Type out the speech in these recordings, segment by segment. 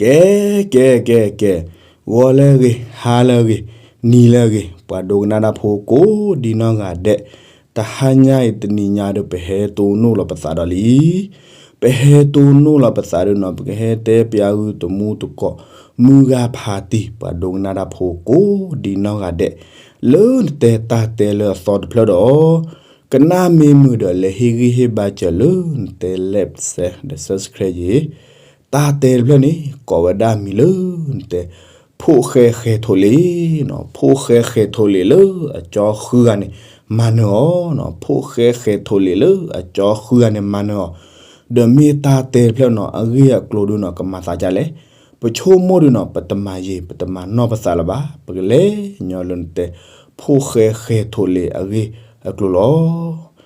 ကဲ ကဲ ကဲ ကဲ, ဂီၤလၢအဂ့ၤ, ဟါလၢအဂ့ၤ, နံၤလၢအဂ့ၤ, ပှၤဒိကနၣ်တၢ်ဖိကိးဒံနီၢ်ဂၤဒဲး, တဟါညါအံၤတနံၤညါဒီး ပဟဲတိၢ်နီၣ်လီၤပသးဒီးလံ. ပဟဲတိၢ်နီၣ်လီၤပသးဒီးနီၤ ပကဟဲတဲပၠးဂုာ်တမူတကိး မုၢ်ဂၤဖးတံၢ် ပှၤဒိကနၣ်တၢ်ဖိကိးဒံနီၢ်ဂၤဒဲး, လၢနတဲတၢ်တဲလၢအသီတဖျၢၣ်ဒီး ကနၣ်မ့ၢ်မုာ်ဒီး လဲၤဟ့ၣ်ဂံၢ်ဟ့ၣ်ဘါစၢၤလၢနတဲ like share ဒီး subscribe ယ့ၤ. တၢ်တဲတဖျၢၣ်န့ၣ် ကိးဝဲဒၣ်မံၤလၢနတဲ ဖိၣ်ဃဲဃဲၤထိးလ့ၤနီၤ, ဖိၣ်ဃဲဃဲၤထိးလ့ၤလၢအကၠီဃုဂၤန့ၣ် မၤနၢၤအီၤနီၤ, ဖိၣ်ဃဲဃဲၤထိးလ့ၤလၢအကၠီဃုဂၤန့ၣ် မၤနၢၤအီၤ, ဒီးမ့ၢ်တၢ်တဲတဖျၢၣ်နီၤ အဂ့ၢ်အကျိၤဒုးနီၤ ကမၤသးဒ်လဲၣ်. ပဆိကမိၣ်ဒုးနီၤ ပတမၤယံာ် ပတမၤနီၢ်ပသးလၢၤဘၣ်, ပကလဲၤညီလၢနတဲ ဖိၣ်ဃဲဃဲၤထိးလ့ၤအဂ့ၢ်အကျိၤလီၤ.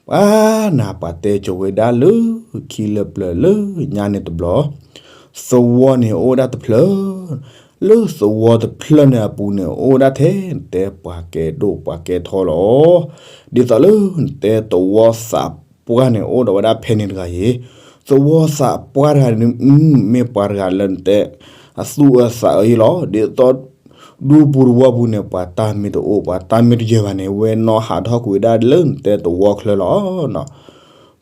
ပှၤနၤ ပှၤတဲကိၤဝဲဒၣ်လၢခံလၢပျၢၤလၢညါန့ၣ်တဘျီ, သဝီန့ၣ်အိၣ်ဝဲဒၣ်တဖျၢၣ်, လၢသဝီတဖျၢၣ်န့ၣ်အပူၤန့ၣ် အိၣ်ဝဲဒၣ်ထဲနတဲပှၤကဲဒိၣ်ပှၤကဲထီလီၤ. ဒ်သိးလၢနတဲသဝီသးပှၢ်န့ၣ် အိၣ်ဒီးဝဲဒၣ်ဖဲန့ၣ်တဂၤယ့ၤ, သဝီသးပှၢ်တဂၤန့ၣ် မ့ၢ်ပှၤတဂၤလၢနတဲ အသူၣ်အၢသးအၢယ့ၤလီၤ. ဒ်သိး ဒူပူၤတဝီပူၤန့ၣ် ပှၤတၢ်မ့ၢ်တအိၣ် ပှၤတၢ်မ့ၢ်တယၢၤဘၣ်န့ၣ် ဝဲနီၣ်ဟးထီၣ်ကွံာ်ဝဲဒၣ်လၢနတဲသဝီချၢလီၤ.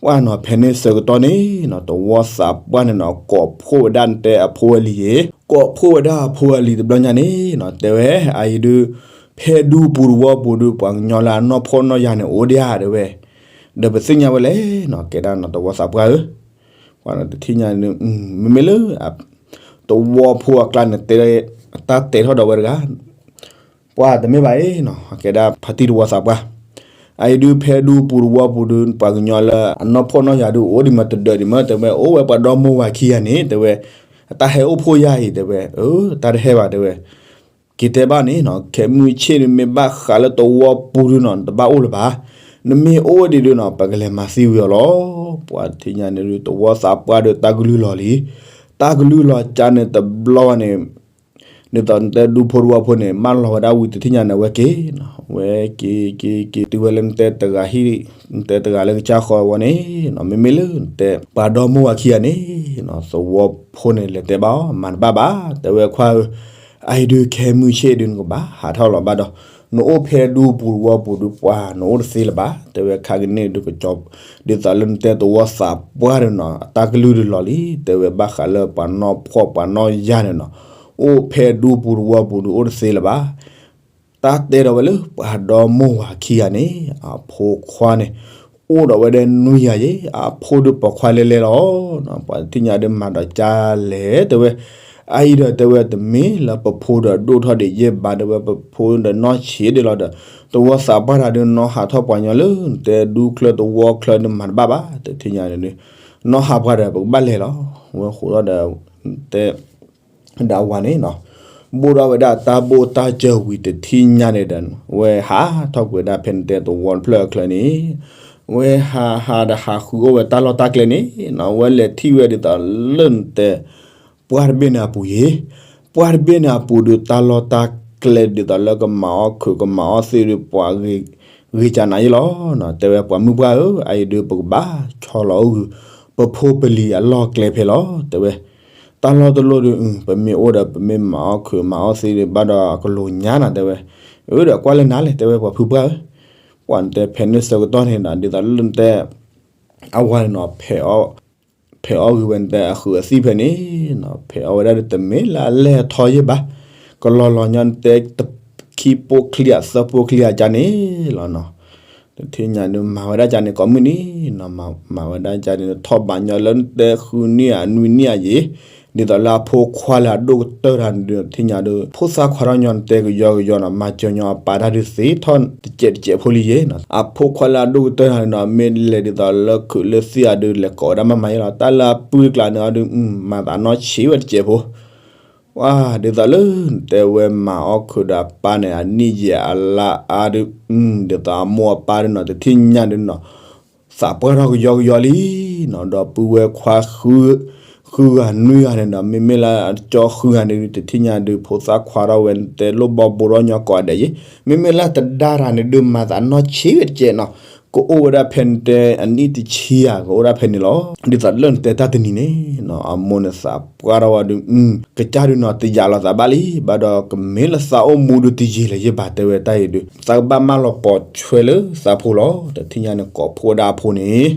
ပှၤနီၤ ဖဲန့ၣ်ဆၢကတီၢ်န့ၣ်နီၤ သဝီသးပှၢ်န့ၣ်နီၤ ကိးဖှိၣ်ဝဲဒၣ်နတဲအဖိအလံၤယ့ၤ, ကိးဖှိၣ်ဝဲဒၣ်အဖိအလံၤတဘျီညါန့ၣ်နီၤ တဲဝဲ အအံၤဒုး ဖဲဒူပူၤတဝီပူၤဒုး ပှၤကညီလၢအနီၢ်ဖှီၣ်နီၢ်ယာ်န့ၣ် အိၣ်ဒံးဧါ တဲဝဲ, ဒီးပသ့ၣ်ညါဝဲလဲၣ်နီၤ ကဲဒၣ်နီၤ သဝီသးပှၢ်ဧၢ, ပှၤတထံၣ်ညါန့ၣ် မ့မ့ၢ်လၢ သဝီဖိအကျါန့ၣ် တဲ တၢ်တဲထီၣ်ဒီးဝဲတဂၤ, ပှၤတမ့ၢ်ဘၣ်အံၤနီၤ ကဲဒၣ်ဖါတံၢ်သဝီသးပှၢ်, အအံၤဒုး ဖဲဒူပူၤတဝီပူၤဒုး ပှၤကညီလၢအနီၢ်ဖှီၣ်နီၢ်ယာ်ဒုး အိၣ်ဒံးမးတဒၢးဒံးမး တဲဝဲ အိၣ်ဝဲပှၤဒီမိၢ်ဝၤခံဂၤန့ၣ် တဲဝဲ တၢ်ဟဲအိၣ်ဖှိၣ်ယၤအံၤ တဲဝဲ, အၢ တၢ်တဟဲဘၣ် တဲဝဲ က့ၤတဲဘၣ်န့ၣ်နီၤ ခဲမုၢ်ဆ့ၣ်ဒုး မ့ၢ်ဘၣ်ဃးလၢသဝီပူၤဒုးနီၤ နတဘၣ်အိၣ်လၢၤဘၣ်, နမ့ၢ်အိၣ်ဝဲဒၣ်ဒုးနီၤ ပကလဲၤမၤသံဝံၤအီၤလီၤ. ပှၤတထံၣ်ညါန့ၣ်ဒုး သဝီသးပှၢ်ဒုး တၢ်ကလုၢ်လီၤလံ, တၢ်ကလုၢ်လီၤကၢ်န့ၣ်တဘျီဘၣ်န့ၣ် ဒ်သိးနတဲဒူဖိတဝီဖိန့ၣ် မၢလီၤဝဲဒၣ်ဝံၤတထံၣ်ညါန့ၣ် အဝဲက့ၤနီၤ ဝဲက့ၤက့ၤက့ၤ တုၤဝဲလၢနတဲတဂၤဟံၣ် နတဲတဂၤလၢကစၢ်ဃီဝဲန့ၣ်နီၤ မ့မ့ၢ်လၢနတဲ ပှၤဒီမိၢ်ဝၤခံဂၤန့ၣ်နီၤ သဝီဖိန့ၣ် လဲၤတဲဘၣ်အီၤ မၤတဘၣ်ဘၣ် တဲဝဲခွါဧၢ, အအံၤဒုး ခဲမုၢ်ဆ့ၣ်ဒုး နကဘၣ်ဟးထီၣ်လီၤဘၣ်ဒီး နအိၣ်ဖဲဒူပူၤတဝီပူၤဒုး ပှၤနအိၣ်တသ့လၢၤဘၣ် တဲဝဲ ခါကန့ၣ်ဒုးကစီၤ ဒ်သိးလၢနတဲသဝီသးပှၢ်န့ၣ်နီၤ အတၢ်ကလုၢ်ဒုးလီၤလံ တဲဝဲ ဘၣ်ဃးလၢပှၤနီၢ်ဖှီၣ်ပှၤနီၢ်ယာ်န့ၣ်နီၤ အိၣ်ဖဲဒူပူၤတဝီပူၤဒုး အိၣ်တသ့လၢၤဘၣ် တၢ်တဲဒီးဝဲလၢ ပှၤဒီမိၢ်ဝၤခံဂၤန့ၣ် အဖိခွါန့ၣ် အိၣ်ဒီးဝဲဒၣ်နွံဂၤယ့ၤ အဖိဒုးပိာ်ခွါလဲၤလဲၤလီၤ. ပှၤတထံၣ်ညါဒုး မၤဒီးကၢ်လဲၣ် တဲဝဲ, အအံၤဒီး တဲဝဲ တမ့ၢ်လၢပဖိဒီးဒိၣ်ထီၣ်ဒံးယဲၢ်ဘၣ် တဲဝဲ ပဖိဒီးနီၢ်ဆံးဒံးလီၤဒီး သဝီသးပှၢ်တၢ်ဒုး နီၢ်ဟးထီၣ်ပှၤကညီလၢ နတဲဒူချၢသဝီချၢဒုး မၤတဘၣ်ဘၣ် တထံၣ်ညါန့ၣ်ဒုး နီၢ်ဟးပှၤဒီး ပကဘၣ်လဲၤလီၤ. ဝဲဃိးထီၣ်ဒီး တဲ ဒၣ်ဝၤန့ၣ်နီၤ ဘိၣ်ထီၣ်ဝဲဒၣ်တၢ်ဘိၣ်တၢ်စၢၤဝံၤတထံၣ်ညါန့ၣ်ဒီး ဝဲဟးထီၣ်ကွံာ်ဒၣ်ဖဲနတဲသဝီတဖျၢၣ်အချၢန့ၣ် ဝဲဟးဟးဒီးဟးဃုအိၣ်ဝဲတၢ်လီၢ်တၢ်ကျဲန့ၣ်နီၤ ဝဲလဲၤထံၣ်ဝဲဒ်သိးလၢနတဲ ပှၢ်တဘ့ၣ်န့ၣ်အပူၤယ့ၤ ပှၢ်တဘ့ၣ်န့ၣ်အပူၤဒုး တၢ်လီၢ်တၢ်ကျဲဒ်သိးလၢကမၤအီၣ်ခုးကမၤအီၣ်သ့ၣ်ဒုး ပှၤဂ့ၤကၢနၤယ့ၤလီၤ. တဲဝဲပှၤမုၣ်ပှၢ်ဧၢ အအံၤဒုးပကဘၣ်ဆီလီၤအိၣ်ဂုၤ ပဖိပလံၤအလီၢ်ကျဲဖဲလီၤ တဲဝဲ တၢ်လီၢ်တလီၢ်ဒုး ပမ့ၢ်အိၣ်ဒီး ပမ့ၢ်မၤအီၣ်ခုးမၤအီၣ်သ့ၣ်ဒုး ဘၣ်ဒီးအကလိၤညါနၤ တဲဝဲ အၢဒီးကွၢ်လၢနၤလဲၣ် တဲဝဲပှၤဖုပှၢ်ဧၢ ပှၤနတဲဖဲန့ၣ်ဆၢကတီၢ်န့ၣ်ဒီး ဒ်သိးလၢနတဲ အဝၤန့ၣ်နီၤ ဖဲးအီၣ်ဂ့ၤဝဲနတဲအဃုးအသံၣ်ဖဲန့ၣ်နီၤ ဖဲးအီၣ်ဝဲဒၣ်ဒုး တမ့ၢ်လၢအလဲၢ်ထီယ့ၢ်ဘၣ် ကလီၤလီၤညီနတဲ ခံပိၢ်ချံအသၢပိၢ်ချံအကၢန့ၣ်လီၤနီၤ တထံၣ်ညါဒုး မၤဝဲဒၣ်ကၢန့ၣ် ကိးမုၢ်နံၤနီၤ မၤဝဲဒၣ်ကၢန့ၣ် ထီၣ်ဘးညီလၢနတဲဃုနံၣ်ဧါနွံနံၣ်ဧါယ့ၤ ဒ်သိးလၢအဖိခွါလၢအဒိၣ်ကတၢၢ်တၢ်န့ၣ်ဒုး တထံၣ်ညါဒုး ဖိသၣ်ခွါထီၣ်ညီနတဲကယီကယီနီၤ မၤစၢၤညီအပၢ်တၢ်ဒုးသ့ထီၣ်တစဲးတစဲးဖိလံယ့ၤနီၤ အဖိခွါလၢအဒိၣ်ကတၢၢ်တၢ်န့ၣ်နီၤ မ့ၢ်လဲၤဒ်သိးလၢခုးလၢသံၣ်အဒုး လဲၤကိးဝဲဒၣ်မးမးယ့ၤလီၤ တၢ်လၢအပုၢ်တကျါန့ၣ်အီၤဒုး မၤသးနီၢ်ဆံးဝဲတစဲးဖိ ပှၤဒ်သိးလၢနတဲဝဲမၤအီၣ်ခုးဒီးအပၢ်န့ၣ် အနံၣ်ယဲၢ်အလါအါဒုး ဒ်သိးအမိၢ်အပၢ်ဒုးနီၤ တထံၣ်ညါဒုးနီၤ သးပှၢ်ထီၣ်ကယီကယီလံနီၤ ဒီးပုၢ်ဝဲၢ်ခွါ ဃုဂၤနွံဂၤန့ၣ်ဒီး မ့မ့ၢ်လၢအကၠီဃုဂၤန့ၣ်ဒုး တထံၣ်ညါဒုး ဖိသၣ်ခွါထီၣ်ဝဲနတဲလိၣ်ဘီဘိထီၣ်ညီကိးဂၤဒဲးယ့ၤ မ့မ့ၢ်လၢတဒါတၢ်န့ၣ်ဒုး မၤသးနီၢ်ဆံးဝဲတစဲးနီၤ ကအိၣ်ဝဲဒၣ်ဖဲန့ၣ်တဲအနံၣ်တဆံဧါ ကအိၣ်ဒၣ်ဖဲန့ၣ်လီၤ. ဒ်သိးလၢနတဲတၢ်တနံၤန့ၣ်နီၤ အမိၢ်န့ၣ်သးပှၢ်ထီၣ်ဝဲဒီး ကစၢ်ဒုးနီၤ တယာ်လီၤသးဘၣ်လံ, ဘၣ်ဒီးကမ့ၢ်လၢသးအိၣ်မူဒုးတယံာ်လၢၤယဘၣ် တဲဝဲတၢ်အံၤဒုး သးကဘၣ်မၢလီၤပိာ်ဆွဲလၢသးဖိလီၤ. တထံၣ်ညါန့ၣ် ကိးဖှိၣ်ဝဲဒၣ်အဖိန့ၣ်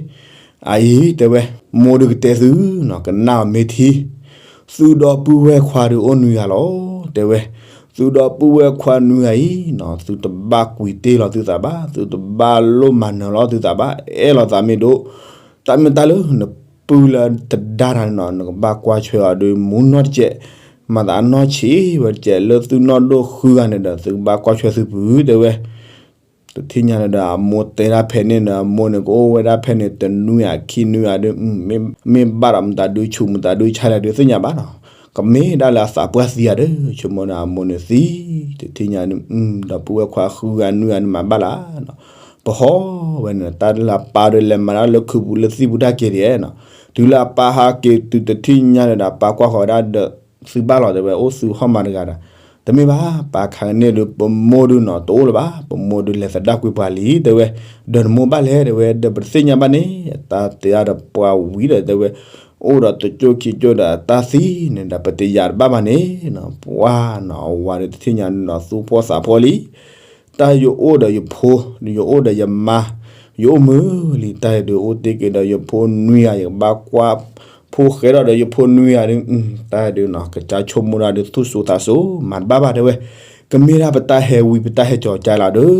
အအံၤ တဲဝဲ, မိၢ်ဒုးကတဲသုနီၤ ကနၣ်အီၤမ့ၢ်ထံ, သုဒီပုၢ်ဝဲၢ်ခွါဒုးအိၣ်နွံဂၤလီၤ တဲဝဲ, သုဒီပုၢ်ဝဲၢ်ခွါနွံဂၤအံၤနီၤ သုတဘၣ်ကွံာ်တ့ၢ်လီၤသုသးဘၣ်, သုတဘၣ်လိၣ်မၤနၢၤလီၤသုသးဘၣ်, အဲၣ်လီၤသးမ့ၢ်ဒိၣ်, တၢ်မ့ၢ်တၢ်လၢနပုၢ်လၢတဒါတၢ်န့ၣ်နီၤ နကဘၣ်ကွၢ်ဆွဲအီၤဒုး မူနီၢ်တကဲး, မၤသးအနီၢ်ဆံးဝဲတကဲး လၢသုနီၢ်ဒိၣ်ဃုဂၤန့ၣ်ဒီး သုကဘၣ်ကွၢ်ဆွဲသုပုၢ် တဲဝဲ တထံၣ်ညါန့ၣ်ဒီး အမိၢ်တဲဒၣ်ဖဲန့ၣ်ဒီး အမိၢ်န့ၣ်ကအိၣ်ဝဲဒၣ်ဖဲန့ၣ် တနွံဂၤခံနွံဂၤဒုး မ့ၢ်ဘၣ်ဒီးမတၤဒုးဆူး မတၤဒုးဆါလဲၣ်ဒုးသ့ၣ်ညါဘၣ်နီၤ, ကမ့ၢ်ဒၣ်လၢအသးပှၢ်သံဧါဒီး ဆိကမိၣ်ဒီးအမိၢ်န့ၣ်သံ, တထံၣ်ညါန့ၣ် ဒီပုၢ်ဝဲၢ်ခွါဃုဂၤနွံဂၤန့ၣ်မၤဘၣ်လၢနီၤ, ပဟီၣ်ဝဲန့ၣ် တၢ်လၢအပၢ်ဒီးလဲၤမၤတၢ်လၢခုးပူၤလၢသံၣ်ပူၤတၢ်က့ၤဒ်နီၤ, တုၤလၢအပၢ်ဟးက့ၤတုၤတထံၣ်ညါန့ၣ်ဒီး အပၢ်ကွၢ်ဃီၤဝဲဒၣ်ဒီး သုဘၣ်လီၤ တဲဝဲ အိၣ်သုဟီၣ်မးတဂၤဒီး, တမ့ၢ်ဘၣ် ပၢ်ခါကန့ၣ်ဒုး ပမိၢ်ဒုးနီၤ တအိၣ်လၢၤဘၣ်, ပမိၢ်ဒုးလဲၤသဒၣ်ကွံာ်ပှၤလံ တဲဝဲ, ဒီးနမိၢ်ဘၣ်လဲၣ် တဲဝဲ ဒီးပတသ့ၣ်ညါဘၣ်န့ၣ် တၢ်တဲအါဒီးပှၤဝံၤဒီး တဲဝဲ, အိၣ်ဒီးတကၠိၢ်ခံကၠိၢ်ဒီးတၢ်သံန့ၣ်ဒီး ပတယာ်တဘၣ်ဘၣ်န့ၣ်နီၤ, ပှၤနီၤ အဝၤဒုးတထံၣ်ညါန့ၣ်နီၤ သူၣ်ဖှီၣ်သးဖှီၣ်လံ တၢ်ယအိၣ်ဒီးယဖိ, ယအိၣ်ဒီးယမါ, ယအိၣ်မုာ်လံ တၢ်အံၤဒုး အိၣ်တ့ၢ်က့ၤဒီးယဖိနွံဂၤ ယကဘၣ်ကွၢ်ဖိဃဲထီၣ်ဒီးယဖိနွံဂၤဒုး, တၢ်အံၤဒုးနီၤ ကစၢ်ဆိကမိၣ်ဒၣ်ဒုး သူၣ်စူၤသးစူၤ မၤတဘၣ်ဘၣ် တဲဝဲ, ကမ့ၢ်ဒၣ်ပတၢ်ဟဲဝံၤ ပတၢ်ဟဲကၠီၤကၢလီၤဒုး,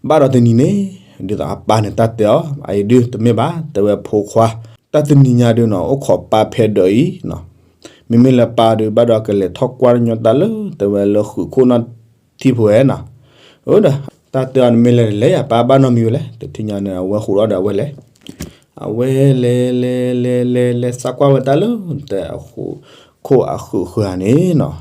ဘၣ်ဒီးတနံၤန့ၣ် ဒ်သိးအပၢ်န့ၣ်တၢ်တဲအီၤ အအံၤဒုး တမ့ၢ်ဘၣ် တဲဝဲ ဖိခွါ, တၢ်တနံၤညါဒုးနီၤ အိၣ်ခိးပၢ်ဖဲဒၢးအံၤနီၤ မ့မ့ၢ်လၢပၢ်ဒုး ဘၣ်ဒီးကလဲၤထီၣ်ကွၢ်ညီတၢ်လၢ တဲဝဲလၢဃုးခိၣ်နီၢ်ထံဖိဧါနီၤ, အၢဒီး တၢ်တဲအီၤန့ၣ်မ့ၢ်လဲၤလဲၣ် ယပၢ်ဘၣ်နီတမံၤဝဲလဲၣ်, တထံၣ်ညါန့ၣ် အဝဲဟူးထီၣ်ဒီးအဝဲလဲၤ, အဝဲလဲၤလဲၤလဲၤလဲၤလဲၤ စးကွၢ်ဝဲတၢ်လၢ တဲအဃုးခိၣ်အဃုးဃုးဧါန့ၣ်နီၤ,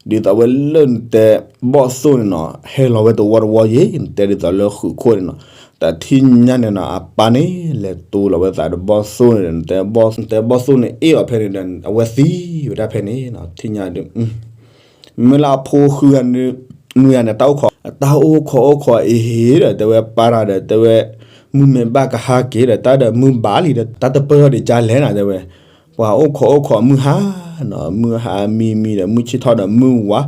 ဒ်သိးဝဲလၢနတဲ ဘီၣ်သိၣ်န့ၣ်နီၤ ဟဲလီၤဝဲတဝီတဝီယ့ၣ် နတဲဒ်သိးလၢဃုးခိၣ်န့ၣ်နီၤ, တထံၣ်ညါန့ၣ်နီၤ အပၢ်န့ၣ် လဲၤတူလီၤဝဲသးဒီးဘီၣ်သိၣ်န့ၣ်ဒီး နတဲဘီၣ်သိၣ်န့ၣ် အ့ၣ်အီၤဖဲန့ၣ်ဒီး အဝဲသံဝဲဒၣ်ဖဲန့ၣ်နီၤ, တထံၣ်ညါဒုး မ့ၢ်လၢအဖိဃုဂၤနွံဂၤန့ၣ် တၢ်အိၣ်ခိး တၢ်အိၣ်ခိးအိၣ်ခိးအံၤဟ့ၣ်ဒီး တဲဝဲပၢ်တၢ်ဒီး တဲဝဲ မုၢ်မ့ၢ်ဘၣ်ကဟါက့ၤဒီး တၢ်ဒီးမုၢ်ဘၣ်လံဒီး တၢ်တပၢၢ်ထီၣ်ဒံးကၢလဲၣ်နီၤ တဲဝဲ, ပှၤအိၣ်ခိးအိၣ်ခိးမုၢ်ဟါနီၤ မုၢ်ဟါမံမံဒီး မုၢ်ဆ့ၣ်ထီၣ်ဒီးမုၢ်ဝါ,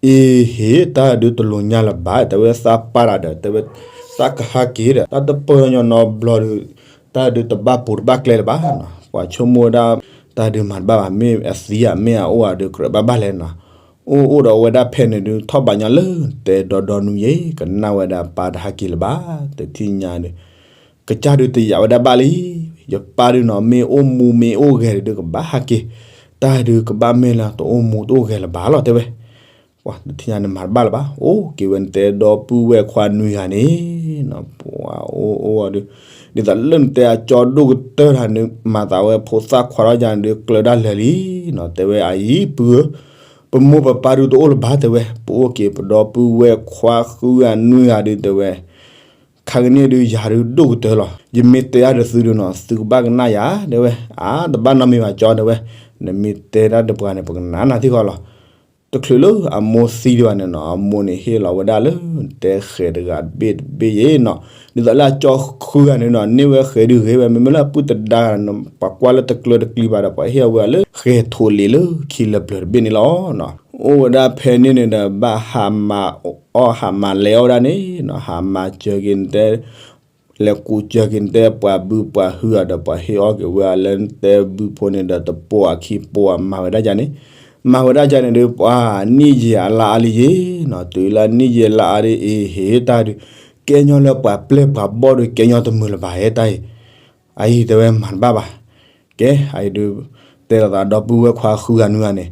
အံၤဟ့ၣ် တၢ်ဒုးတလိၤညါလၢၤဘၣ် တဲဝဲသးပၢ်တၢ်ဒီး တဲဝဲ တၢ်ကဟါက့ၤဒီး တၢ်တပၢၢ်ညီနီတဘျီဒီး တၢ်ဒုးတဘၣ်ပူၤတဘၣ်ကျဲလၢၤဘၣ်နီၤ, ပှၤဆိကမိၣ်ဝဲဒၣ် တၢ်ဒုးမၤတဘၣ်ဘၣ် မ့ၢ်အသံဧါ မ့ၢ်အအိၣ်ဧါဒုး ကြၢးဘၣ်ဘၣ်လဲၣ်နီၤ, အိၣ်အိၣ်ဒီးဝဲဒၣ်ဖဲန့ၣ်ဒုး ထီၣ်ဘးညီလၢတဲဒီဒီနုၤယ့ၣ် ကနၣ်ဝဲဒၣ်ပၢ်တဟါက့ၤလၢၤဘၣ် တထံၣ်ညါဒုး ကစၢ်ဒုးတယာ်ဝဲဒၣ်ဘၣ်လံ, ယပၢ်ဒုးနီၤ မ့ၢ်အိၣ်မူမ့ၢ်အိၣ်ဂဲၤဒုး ကဘၣ်ဟါက့ၤ, တၢ်ဒုးကဘၣ်မ့ၢ်လၢတအိၣ်မူတအိၣ်ဂဲၤလၢၤဘၣ်လီၤ တဲဝဲ ပှၤတထံၣ်ညါန့ၣ်မၤတဘၣ်လၢၤဘၣ်, အိၣ်က့ၤဝဲနတဲဒီပုၢ်ဝဲၢ်ခွါနွံဂၤန့ၣ်နီၤ, ပှၤအိၣ်အိၣ်အီၤဒုး ဒ်သိးလၢနတဲအကၠီဒိၣ်ကတၢၢ်တၢ်န့ၣ် မၤသးဝဲဖိသၣ်ခွါထီၣ်ယါန့ၣ်ဒုး ကျၢၤဒၣ်လဲာ်လံနီၤ, တဲဝဲအအံၤ ပုၢ်ဧၢ, ပမိၢ်ပပၢ်ဒုးတအိၣ်လၢၤဘၣ် တဲဝဲ, ပအိၣ်က့ၤပဒီပုၢ်ဝဲၢ်ခွါဃုဂၤနွံဂၤဒုး တဲဝဲ ခါကန့ၣ်ဒုး ယၤဒုးဒိၣ်ကတၢၢ်လီၤ, ယမ့ၢ်တဲအါဒီးသုဒုးနီၤ သုကဘၣ်ကနၣ်ယၤ တဲဝဲ, အါ တဘၣ်နီတမံၤဘၣ်ကၠီ တဲဝဲ, နမ့ၢ်တဲဒၣ်ဒီးပှၤန့ၣ် ပကနၣ်နၤသ့ၣ်ဃီလီၤ, တချုးလၢအမိၢ်သံဒံးဘၣ်န့ၣ်နီၤ အမိၢ်န့ၣ်ဟ့ၣ်လီၤဝဲဒၣ်လၢ တဲဃဲၤတဂၤတဘ့ၣ်တဘ့ၣ်ယ့ၣ်နီၤ, ဒ်သိးလၢအကၠီဃုဂၤန့ၣ်နီၤ န့ၢ်ဝဲဃဲၤဒုးဂ့ၤဝဲ မ့မ့ၢ်လၢအပုၢ်တဒါနီၤ ပှၤကွၢ်လၢတကျၢၤတကျံၤဘၣ်ဒီး ပှၤဟ့ၣ်အဝဲလၢဃဲၤထိးလံာ်လၢခံလၢပျၢၤတဘ့ၣ်န့ၣ်လီၤ. အိၣ်ဝဲဒၣ်ဖဲန့ၣ်န့ၣ်ဒီး ဘၣ်ဟးမၤအီၣ်ဟးမၤလဲၤအီၣ်ဝဲဒၣ်န့ၣ်နီၤ ဟးမၤစၢၤက့ၤနတဲ လဲၤကူစၢၤက့ၤနတဲပှၤဘုပှၤဟုအီၤဒီး ပှၤဟ့ၣ်အီၣ်က့ၤဝဲအီၤလၢနတဲဘုဖိန့ၣ်ဒီး တပိာ်အခံပိာ်အမၤဝဲဒၣ်ယါန့ၣ်, မၤဝဲဒၣ်ယါန့ၣ်ဒီး ပှၤနံၣ်ယံာ်အလါအါလံယ့ၣ်နီၤ, တုၤလၢနံၣ်ယံာ်အလါအါဒ်အံၤ ဟ့ၣ်တၢ်ဒုး ကဲညီလၢပှၤပျဲၢ်ပှၤဘီၣ်ဒုး ကဲညီတမုာ်လၢၤဘၣ်ဟဲတၢ်အံၤ, အအံၤတဲဝဲမၤတဘၣ်ဘၣ်, ကဲ အအံၤဒုး တဲလိာ်သးဒီပုၢ်ဝဲၢ်ခွါဃုဂၤနွံဂၤန့ၣ်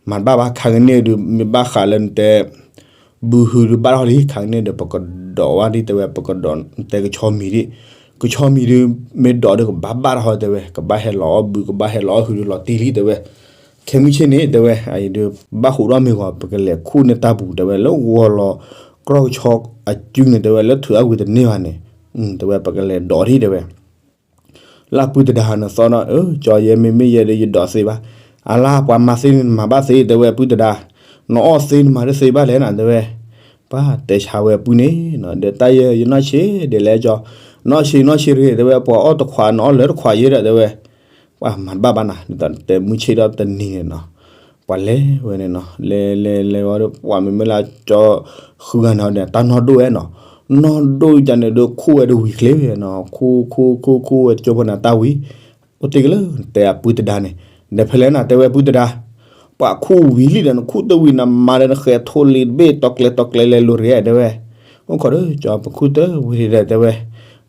မၤတဘၣ်ဘၣ် ခါကန့ၣ်ဒုး မ့ၢ်ဘၣ်ဃးလၢနတဲ ဘုဟုဒုးဘၣ်ထီၣ်လံ ခါကန့ၣ်ဒီး ပကဒိးဝဲဒ်တဲဝဲ ပကဒိးတဲကဆီမံၤဒ်, ကဆီမံၤဒုး မ့ၢ်ဒိးဒုးကဘၣ်ဘၣ်ထီၣ်တဲဝဲ ကဘၣ်ဟဲလီၤအီၣ်ဘု ကဘၣ်ဟဲလီၤအီၣ်ဟုဒုးလီၤတံၢ်လံတဲဝဲ, ခဲမုၢ်ဆ့ၣ်န့ၣ်တဲဝဲ အအံၤဒုး ဘၣ်ဟူးထီၣ်မ့ၢ်ဂီၤ ပကလဲၤခူၣ်န့ၢ်တၢ်ပူၤတဲဝဲ လၢဂီၤလီၤ ကြီကဆီအစုန့ၣ်တဲဝဲ လၢထုးအဝံၤတန့ၢ်ဘၣ်န့ၣ်, တဲဝဲ ပကလဲၤဒိးဒ်တဲဝဲ လၢပုၢ်တဒါဟးန့ၣ်သီနီၤ အၢ ကၠီယဲမ့မ့ၢ်ယဲဒီး ယဒိးသ့ဘၣ်, အလါပှၤမၤသ့န့ၣ် နမၤဘၣ်သ့ တဲဝဲပုၢ်တဒါ, နအီၣ်သ့နမၤတသ့ဘၣ်လဲၣ်နၤ တဲဝဲ, ပှၤတဲဆါဝဲပုၢ်န့ၣ်နီၤ ဒီးတၢ်ယဲယနီၢ်ဆံးဒ်လဲၣ်ကၠီ, နီၢ်ဆံးနီၢ်ဆံးတဂ့ၤ တဲဝဲ ပှၤအီၣ်တခွး နအီၣ်လၢတခွးယဲဒီး တဲဝဲ, ပှၤမၤတဘၣ်ဘၣ်နၤ ဒ်သိးတဲမုၢ်ဆ့ၣ်ဒီးတနံၤန့ၣ်နီၤ, ပှၤလဲၤဝဲန့ၣ်နီၤ လဲၤလဲၤလဲၤဝဲဒီး ပှၤမ့မ့ၢ်လၢကၠီဃုဂၤန့ၣ်ဒီး တၢ်နီၢ်ဒိၣ်ဝဲနီၤ, နီၢ်ဒိၣ်ယၤန့ၣ်ဒီး ခူၣ်ဝဲတဝံၤချ့ဝဲနီၤ, ခူၣ်ခူၣ်ခူၣ်ခူၣ်ဝဲတကၠိဖိန့ၣ် တၢ်ဝံၤ အိၣ်တ့ၢ်ကလၢတဲအပုၢ်တဒါန့ၣ်, ဒီးဖဲလဲၣ်နၤ တဲဝဲပုၢ်တဒါ, ပှၤခူၣ်ဝံၤလံဒီး နခူၣ်တဝံၤနမၤဒီး နဃဲၤထိၣ်လံတဘ့ၣ် တီကျဲတီကျဲလဲၤလိၤတဂ့ၤ တဲဝဲ, အိၣ်ခိးဒီး ကၠီပခူၣ်တဝံၤဒီး တဲဝဲ,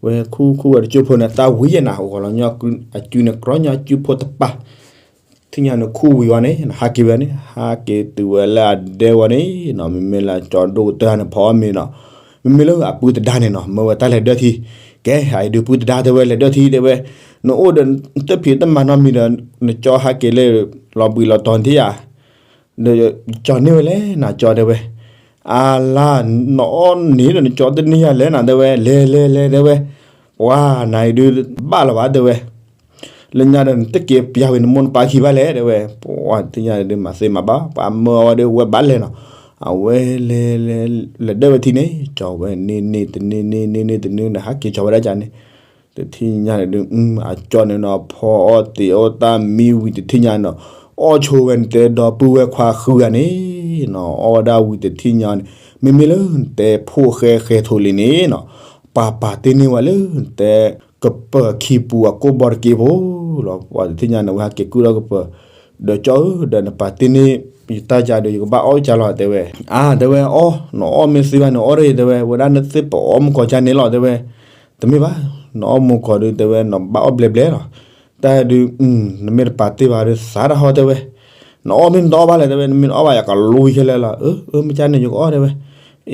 ဝဲခူၣ်ခူၣ်ဝဲတကၠိဖိန့ၣ် တၢ်ဝံၤယဲနၤ ဂီၤလီၤညီအကုန့ၣ် ကြီညီအကုဖိတပၢ် ထံၣ်ညါန့ၣ်ခူၣ်ဝံၤဝဲန့ၣ် ဟးက့ၤဝဲန့ၣ် ဟးက့ၤတုၤဝဲလၢအဒဲဝဲန့ၣ်နီၤ, မ့မ့ၢ်လၢကၠီဒိၣ်ကတၢၢ်န့ၣ် ဖီအီၣ်မ့ၤနီၤ, မ့မ့ၢ်လၢအပုၢ်တဒါန့ၣ်နီၤ မၢဝဲတၢ်လဲၤဒၢထံ, ကဲ အအံၤဒုးပုၢ်တဒါတဲဝဲ လဲၤဒၢထံတဲဝဲ, နအိၣ်ဒီး တဖံးတမၤနီတမံၤဒီး နကၠီဟးက့ၤလၢ လီၤဘှံးလီၤတီၤထံၣ်ဧါ, ဒီးကၠီန့ၢ်ဝဲလဲၣ်နၤ ကၠီတဲဝဲ, အါလါ နအီၣ်န့ၣ်ဒီး နကၠီတန့ၢ်ယၤလဲၣ်နၤ တဲဝဲ, လဲၤလဲၤလဲၤ တဲဝဲ, ပှၤနၤအံၤဒုး ဘၣ်လီၤဘၣ် တဲဝဲ လၢညါဒီး နတက့ၤပျၢ်ဝံၤနမိၢ်နပၢ်ခံဘၣ်လဲၣ် တဲဝဲ, ပှၤထံၣ်ညါဒုး မၤသ့မၤဘၣ် ပှၤမၢအီၤဝဲဒီး ဝဲဘၣ်လဲၤနီၤ, အဝဲလဲၤလဲၤ လဲၤဒၢဝဲထံန့ၣ် ကၠီဝဲန့ၢ်န့ၢ်တန့ၢ် န့ၢ်န့ၢ်တန့ၢ်ဒီး ဟးက့ၤကၠီဝဲဒၣ်ကန့ၣ်, တထံၣ်ညါန့ၣ်ဒုး အကၠီန့ၣ်နီၤ ဖီအီၣ်တ့ၤအီၣ်တၢ်မံဝံၤတထံၣ်ညါနီၤ, အီၣ်ဆိဝဲနတဲဒီပုၢ်ဝဲၢ်ခွါဃုဂၤန့ၣ်နီၤ, အီၣ်ဝဲဒၣ်ဝံၤတထံၣ်ညါန့ၣ် မ့မ့ၢ်လၢနတဲဖိၣ်ဃဲဃဲၤထိးလံန့ၣ်နီၤ, ပှၤပာ်တ့ၢ်န့ၢ်ဝဲလၢနတဲ ကပၢၤခံပူၤအကိၢ်ဘီတက့ၢ်ဖိလီၤ, ပှၤတထံၣ်ညါန့ၣ် ဝဲဟးက့ၤကုၣ်ထီၣ်ကပၢၤ, ဒီးကၠီဧၢ ဒီးနပာ်တ့ၢ်န့ၢ် ယတၢ်ကါဒီး ယကဘၣ်အီၣ်ကါလီၤ တဲဝဲ, အါ တဲဝဲ အီၣ် နအီၣ်မ့ၢ်သ့ဘၣ်န့ၣ် အီၣ်တဂ့ၤ တဲဝဲ, ဝဲဒၣ်နသ့ၣ်ပအီၣ်မူကီၤကါန့ၣ်လီၤ တဲဝဲ, တမ့ၢ်ဘၣ်, နအီၣ်မူကီၤဒုး တဲဝဲ နဘၣ်အီၣ်ဘျဲဘျဲလီၤ, တၢ်ဒုး နမ့ၢ်တပာ်တ့ၢ်ဘၣ်ဒီး သးတၢ်ဟီ တဲဝဲ, နအီၣ်မ့ၢ်နတအီၣ်ဘၣ်လဲၣ် တဲဝဲ, နမ့ၢ်နအီၣ်ဘၣ်ယၤကလူၤဝံၤခဲလၢာ်လီၤ, အၢ အၢ မ့ၢ်ကါန့ၣ် ယကအီၣ် တဲဝဲ,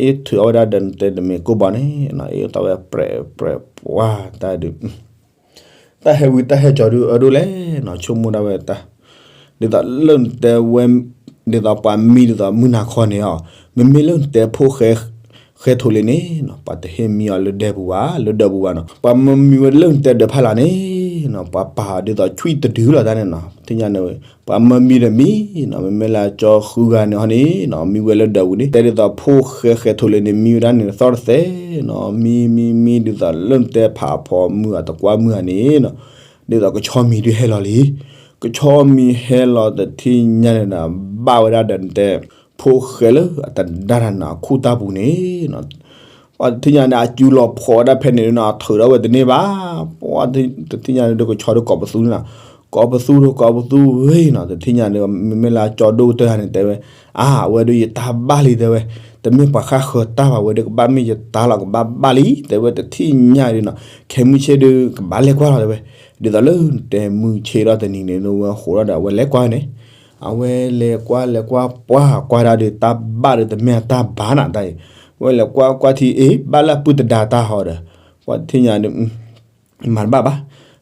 အ့ ထုးအီၣ်ဝဲဒၣ်ဒီးနတဲတမ့ၢ်ကိၢ်ဘီန့ၣ်နီၤ, အ့ အ့ၣ်တီဝဲပြဲးပြဲးပှၤတၢ်ဒုး တၢ်ဟဲဝံၤတၢ်ဟဲကၠီၤဒုးအဒိလဲၣ်နီၤ, ဆိကမိၣ်ဒၣ်ဝဲတၢ်, ဒ်သိးလၢနတဲဝဲ, ဒ်သိးပှၤမံဒ်သိးမုၢ်နၤခီန့ၣ်အီၤ, မ့မ့ၢ်လၢနတဲဖိၣ်ဃဲ, ဃဲထိးလံန့ၣ်နီၤ, ပှၤတဟ့ၣ်မံအီၤလၢဒဲပူၤဘၣ်, လၢဒဲပူၤဘၣ်နီၤ, ပှၤမၢမံဝဲလၢနတဲဒၢးဖးလၢ်န့ၣ်နီၤ, ပှၤပာ်အီၤဒ်သိးဆွံတဒုလီၤတၢ်န့ၣ်နီၤ, ထံၣ်ညါန့ၣ်ဝဲ, ပှၤမၢမံဒီးမံနီၤ, မ့မ့ၢ်လၢကၠီဃုဂၤန့ၣ်ဟီန့ၣ်နီၤ, မံဝဲလၢဒၢးပူၤန့ၣ်, တဲဒ်သိးဖိၣ်ဃဲဃဲထိးလံန့ၣ် မံဝဲဒၣ်န့ၣ်သီၣ်တသဲနီၤ, မံမံမံဒ်သိးလၢနတဲဖးဖီမုၢ်အတကွၢ်မုၢ်ဂၤန့ၣ်နီၤ, ဒ်သိးကဆီမံၤဒုးဟဲလီၤလံ, ကဆီမံၤဟဲလီၤတထံၣ်ညါန့ၣ်ဒီး ဘၣ်ဝဲဒၣ်ဒီးနတဲ ဖိၣ်ဃဲလၢအတဒါတၢ်န့ၣ်နီၤ အခိၣ်တၢ်ပူၤန့ၣ်နီၤ, ပှၤတထံၣ်ညါန့ၣ် အစုလီၤဖီးဝဲဒၣ်ဖဲန့ၣ်နီၤ အထုးထီၣ်ဝဲတန့ၢ်ဘၣ်, ပှၤတထံၣ်ညါန့ၣ်ဒီးကဆီဒုးကိးပသူန့ၣ်နီၤ, ကိးပသူဒီးကိးပသူဝဲနီၤ, တထံၣ်ညါန့ၣ် မ့မ့ၢ်လၢကၠီဒိၣ်ကတၢၢ်န့ၣ်တဲဝဲ, အါ အဝဲဒုးယတၢ်ဘၣ်လံတဲဝဲ, တမ့ၢ်ပှၤဃၣ်ဃၢၤတၢ်ဘၣ်ဝဲဒီး ကဘၣ်မ့ၢ်ယတၢ်လီၤ ကဘၣ်ဘၣ်လံ တဲဝဲတထံၣ်ညါဒုးနီၤ, ခဲမုၢ်ဆ့ၣ်ဒုး ကဘၣ်လဲၤကွၢ်လီၤတဲဝဲ, ဒ်သိးလၢနတဲမုၢ်ဆ့ၣ်ထီၣ်တနံၤန့ၣ် ဝဲဃိးထီၣ်ဒီး အဝဲလဲၤကွၢ်န့ၣ်, အဝဲလဲၤကွၢ်လဲၤကွၢ်ပှၢ်ကွၢ်ဒၣ်ဒီး တၢ်ဘၣ်ဒီးတမ့ၢ်အတၢ်ဘၣ်နၤတၢ်အံၤ, ဝဲလဲၤကွၢ်ကွၢ်ထံအ့ ဘၣ်လၢအပုၢ်တဒါတၢ်ဟီဒီး, ပှၤတထံၣ်ညါဒီး မၤတဘၣ်ဘၣ်,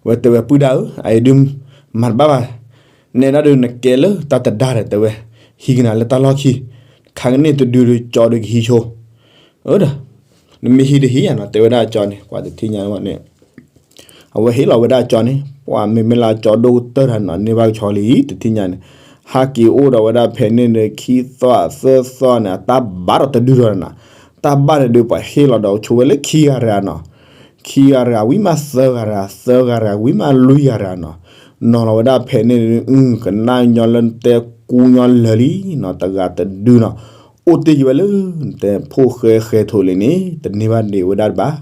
ဝဲတဲဝဲပုၢ်ဒၣ်ဧၢ အအံၤဒုး မၤတဘၣ်ဘၣ်, နဲဒၣ်ဒုးနကဲလၢတၢ်တဒါဒီးတဲဝဲ, ဟံးကနၤလၢတၢ်လီၢ်ခံ, ခါကန့ၣ်တဒုဒီးကၠီဒီးကဟံးဆိ, အၢဒီး နမ့ၢ်ဟံးတဟံးဧါနီၤ တဲဝဲဒၣ်ကၠီန့ၣ်, ပှၤတထံၣ်ညါန့ၣ် အဝဲဟ့ၣ်လီၤဝဲဒၣ်ကၠီန့ၣ်, ပှၤမ့မ့ၢ်လၢကၠီဒိၣ်ကတၢၢ်တၢ်နီၤ န့ၢ်ဘၣ်ကဆီလံ တထံၣ်ညါန့ၣ်, ဟးက့ၤအိၣ်ဒီးဝဲဒၣ်ဖဲန့ၣ်ဒီး ခံသီသၢသီန့ၣ် အတၢ်ဘၣ်ဒီးတဒုဒီးနီၤ, တၢ်ဘၣ်န့ၣ်ဒုး ပှၤဟ့ၣ်လီၤဒီးဆိဝဲလၢခံဂၤတဂၤနီၤ, ခံဂၤတဂၤဝံၤမးသၢဂၤတဂၤ, သၢဂၤတဂၤဝံၤမးလွံၢ်ဂၤတဂၤနီၤ, နီၤလီၤဝဲဒၣ်ဖဲန့ၣ်ဒုး ကနၣ်ညီလၢနတဲကူညီလၢာ်လံနီၤ တဂၤတဒုနီၤ, အိၣ်တ့ၢ်က့ၤဝဲလၢ နတဲဖိၣ်ဃဲဃဲထိးလံန့ၣ် တန့ၢ်ဘၣ်ဒံးဝဲဒၣ်တဘၣ်,